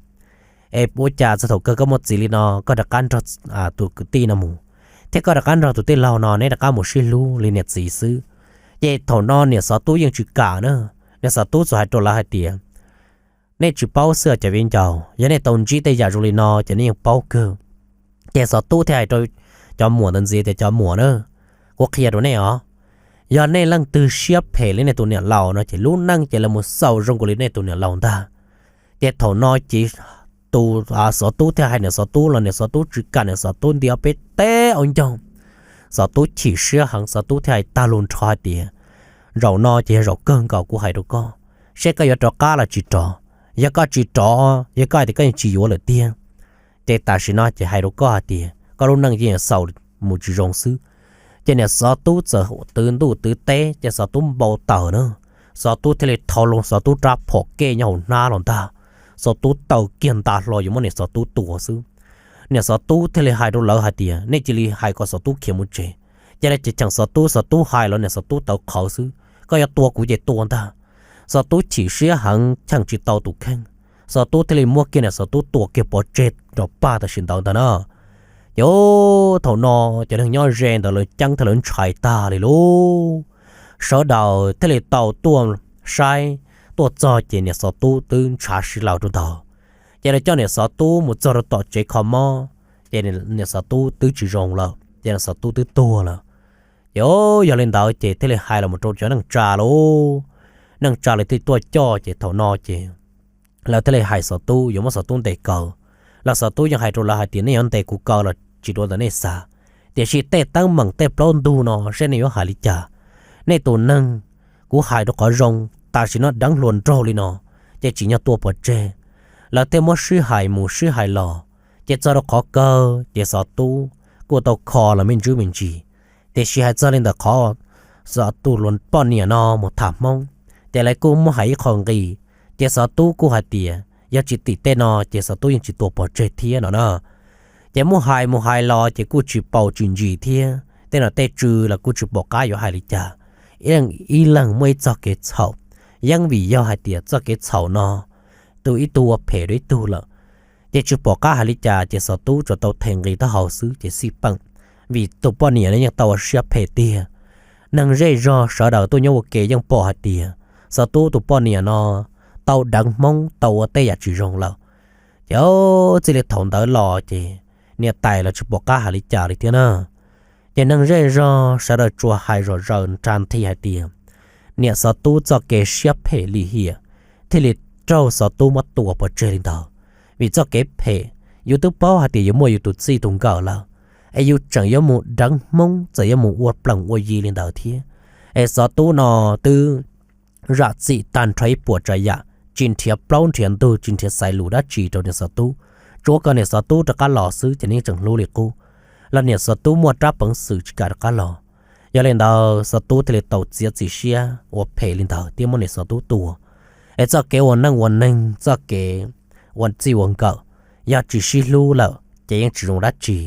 Es ua cas txog thaum kawg koj muaj txiv li no koj rov qab nrog tus kwv tij no mus, thiab koj rov qab nrog tus tij laug no neb rov qab mus sib hlub li niam txiv xwb? Ces thaum no niam Xov Tub yeej tsis kam na. Niam Xov Tub txawm hais rau lawv hais tias, nej tsis paub xwb cov viv ncaus, yog nej tau ntsib tej yam zoo li no ces nej yeej paub kawg. Ces Xov Tub thiaj hais rau cov muam ntawd ntxiv tias, cov muam na, kuv qhia rau nej os, yog nej leej twg siab phem li nej tus niam laus no ces lub neej ces los mus xaus zoo nkaus li nej tus niam laus ntag. Ces thaum no ces tus Xov Tub thiaj hais niam Xov Tub los niam Xov Tub tsis kam, niam Xov Tub nti ob peb teb ua ncoog. Xov Tub chim siab heev, Xov Tub thiaj hais tag lus nrho hais tias, zaum no ces yog zaum kawg nkaus kuv hais rau koj, seb koj yuav rov qab los tsis rov. Yog koj tsis rov, yog koj hais tias koj yeej tsis yuav lawm tiag, ces tam sim no ces hais rau koj hais tias koj lub neej yeej xaus mus tsis zoo xwb. Ces niam Xov Tub txawm twv ntuj twv teb, ces Xov Tub npau taws na. Xov Tub thiaj li thau loo Xov Tub rab phom kej nyob hauv hnab los ntag. Xov Tub taw kiag nta hlo yuav muab niam Xov Tub tua xwb. Niam Xov Tub thiaj li hais rau lawv hais tias, nej cia li hais kom Xov Tub khiav mus tsev. Ces lawv cheem Xov Tub, Xov Tub hais los niam Xov Tub tawv qhawv xwb, koj yuav tua kuv ces tua ntag. Xov Tub chim siab heev cheem tsis tau tus kheej. Xov Tub thiaj li muab kiag niam Xov Tub tua kiag pov tseg rau pag tam sim ntawd ntag na. Ces thaum no cov neeg nyob ze ntawd lawv ceeb thiab lawv ntshai tag li lauj. Sawv daws thiaj li tau tuaj saib, tuaj txog ces niam Xov Tub twb ntshav si laws rau ntawd. Ces lawv coj niam Xov Tub mus txog rau tom tsev kho mob, ces niam Xov Tub twb tsis zoo lawm, ces niam Xov Tub twb tuag lawm. Ces yog li ntawd ces thiaj li hais los mus rau cov neej tsa lauj. Neej tsa lawv thiaj tuaj coj, ces thaum no ces lawv thiaj li hais xov tub yuav muab xov tub ntes kaw. Los xov tub yeej hais rau lawv hais tias nej yuav ntes kuv kaw los tsis dua ntawm nej xav, tiam sis tej teeb meem tej plaub ntug no seb nej yuav hais li cas. Nej tus neeg, kuv hais rau qhov zoo, tam sim no deev hluas nraug li no, ces tsim nyog tua pov tseg. Lawv thiaj muab sib hais mus sib hais los, ces txog rau qhov kawg ces xov tub kuj tau kho los me ntsis me ntsis. Tiam sis hais txog li ntawm qhov xov tus poj niam no mus tham Hmoob, ces lawv kuj muab hais ib qho nqi, ces xov tub kuj hais tias yog tsis tim tej no ces xov tub yeej tsis tua pov tseg thiab no na. Ces muab hais mus hais los ces kuj tsis paus tsis ntsis thiab, tej nom tej tswv los kuj tsis pom qab yuav hais li cas. Ib leeg muaj ib txoj kev txhaum, yeej vim yog hais tias txoj kev txhaum no tus ib tug ua phem rau ib tug lawm, ces tsis pom qab hais li cas ces xov tub tsuas tau them nqi taub hau xwb ces xij peem, vim tus poj niam no yeej tau ua siab phem tiag. Neeg zej zog sawv daws tuaj nyob ua ke yeej pom hais tias xov tub tus poj niam no tau deev Hmoob tau ua tej yam tsis zoo lawm. Ces txij li thaum ntawd los ces niam tais los tsis pom qab hais li cas li thiab na. Ces neeg zej zog sawv daws tsuas hais zom zaws nrag nthi hais tias niam xov tub txoj kev siab phem lim hiam thiaj li raug xov tub muab tua pov tseg li ntawd. Vim txoj kev phem, yus twb paub hais tias yus muaj yus tus txij tus nkawm lawm, es yus tseem yuav mus deev Hmoob, txawm yuav mus ua plees ua yi li ntawd thiab. Es xov tub no twb zam txim tag nrho ib puas tsav yam, tsis nrhiav plaub nrhiav ntug, tsis nrhiav xaiv lus dab tsi rau niam xov tub, tsuav kom niam xov tub rov qab los xwb ces nws tseem hlub li qub. Los niam xov tub muaj rab peev xwm tsis kam rov qab los. Yog li ntawd xov tub thiaj li tau txiav txim siab ua phem li ntawd thiab muab niam xov tub tua. Es txoj kev ua neej ua neeg, txoj kev ua txij ua nkawm, yog tsis sib hlub lawm ces yeej tsis zoo dab tsi.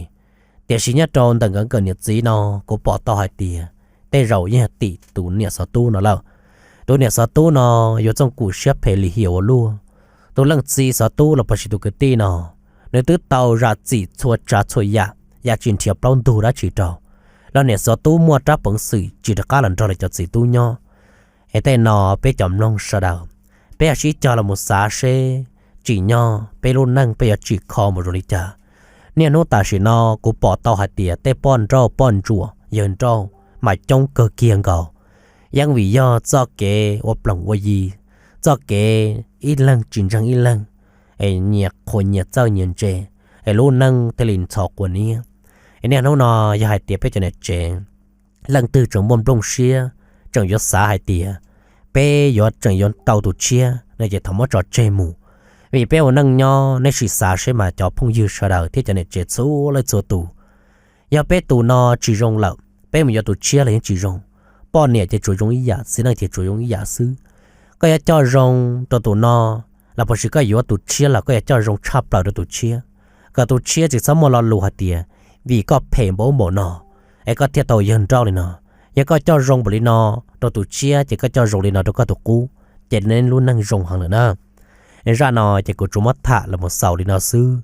Tiam sis nyob rau ntawm nkawd nkawm niam txiv no, kuv pom tau hais tias tej zaum yeej yog tim tus niam xov tub no lawm. Tus niam xov tub no yuav txooj kum siab phem lim hiam ua luaj. Tus leej txiv xov tub los puas sis tus kwv tij no, nws twb tau zam txim txhua tsav txhua yam, yam tsis nrhiav plaub ntug dab tsi rau, los niam xov tub muaj rab peev xwm tsis rov qab los nrog lawv cov txiv tub nyob. Es tej no peb cov mloog sawv daws, peb yog sib cog los mus xav seb tsim nyog peb lub neej peb yuav tsim kho mus zoo li cas. Niaj hnub tam sim no kuv pom tau hais tias tej poj nrauj poj ntsuam yawg nrauj mas coob kawg kiag nkaus. Yeej vim yog txoj kev ua plees ua yi, txoj kev ib leeg tsis ntseeg ib leeg, es nyias qhuas nyias txawj nyias ntse, es lub neej thiaj li ntxhov quas niab. Es niaj hnub no yog hais tias peb cov niam tsev leej twg tseem muaj nplooj siab tseem yuav xav hais tias peb yuav tseem yuav tau tus tshiab no ces thov muab tso tseg mus. Vim peb ua neej nyob, nej sim xav seb mas cov phooj ywg sawv daws thiab cov niam tsev txhua leej txhua tus, yog peb tus no tsis zoo lawm peb mus yuav tus tshiab los yeej tsis zoo. Poj niam ces tsuas zoo ib yam, txiv neej ces tsuas zoo ib yam xwb. Koj yuav coj zoo rau tus no los puas sis koj yuav tus tshiab los koj yuav coj zoo tshaj plaws rau tus tshiab, kom tus tshiab tsis txhob muaj lo lus hais tias vim koj phem npaum ub npaum no es koj thiaj tau yawg nrauj li no. Yog koj coj zoo npaum li no rau tus tshiab ces koj coj zoo li no rau koj tus qub, ces neb lub neej zoo heev lawm na. Zaj no ces kuv tsuas muab tham los mus xaus li no xwb.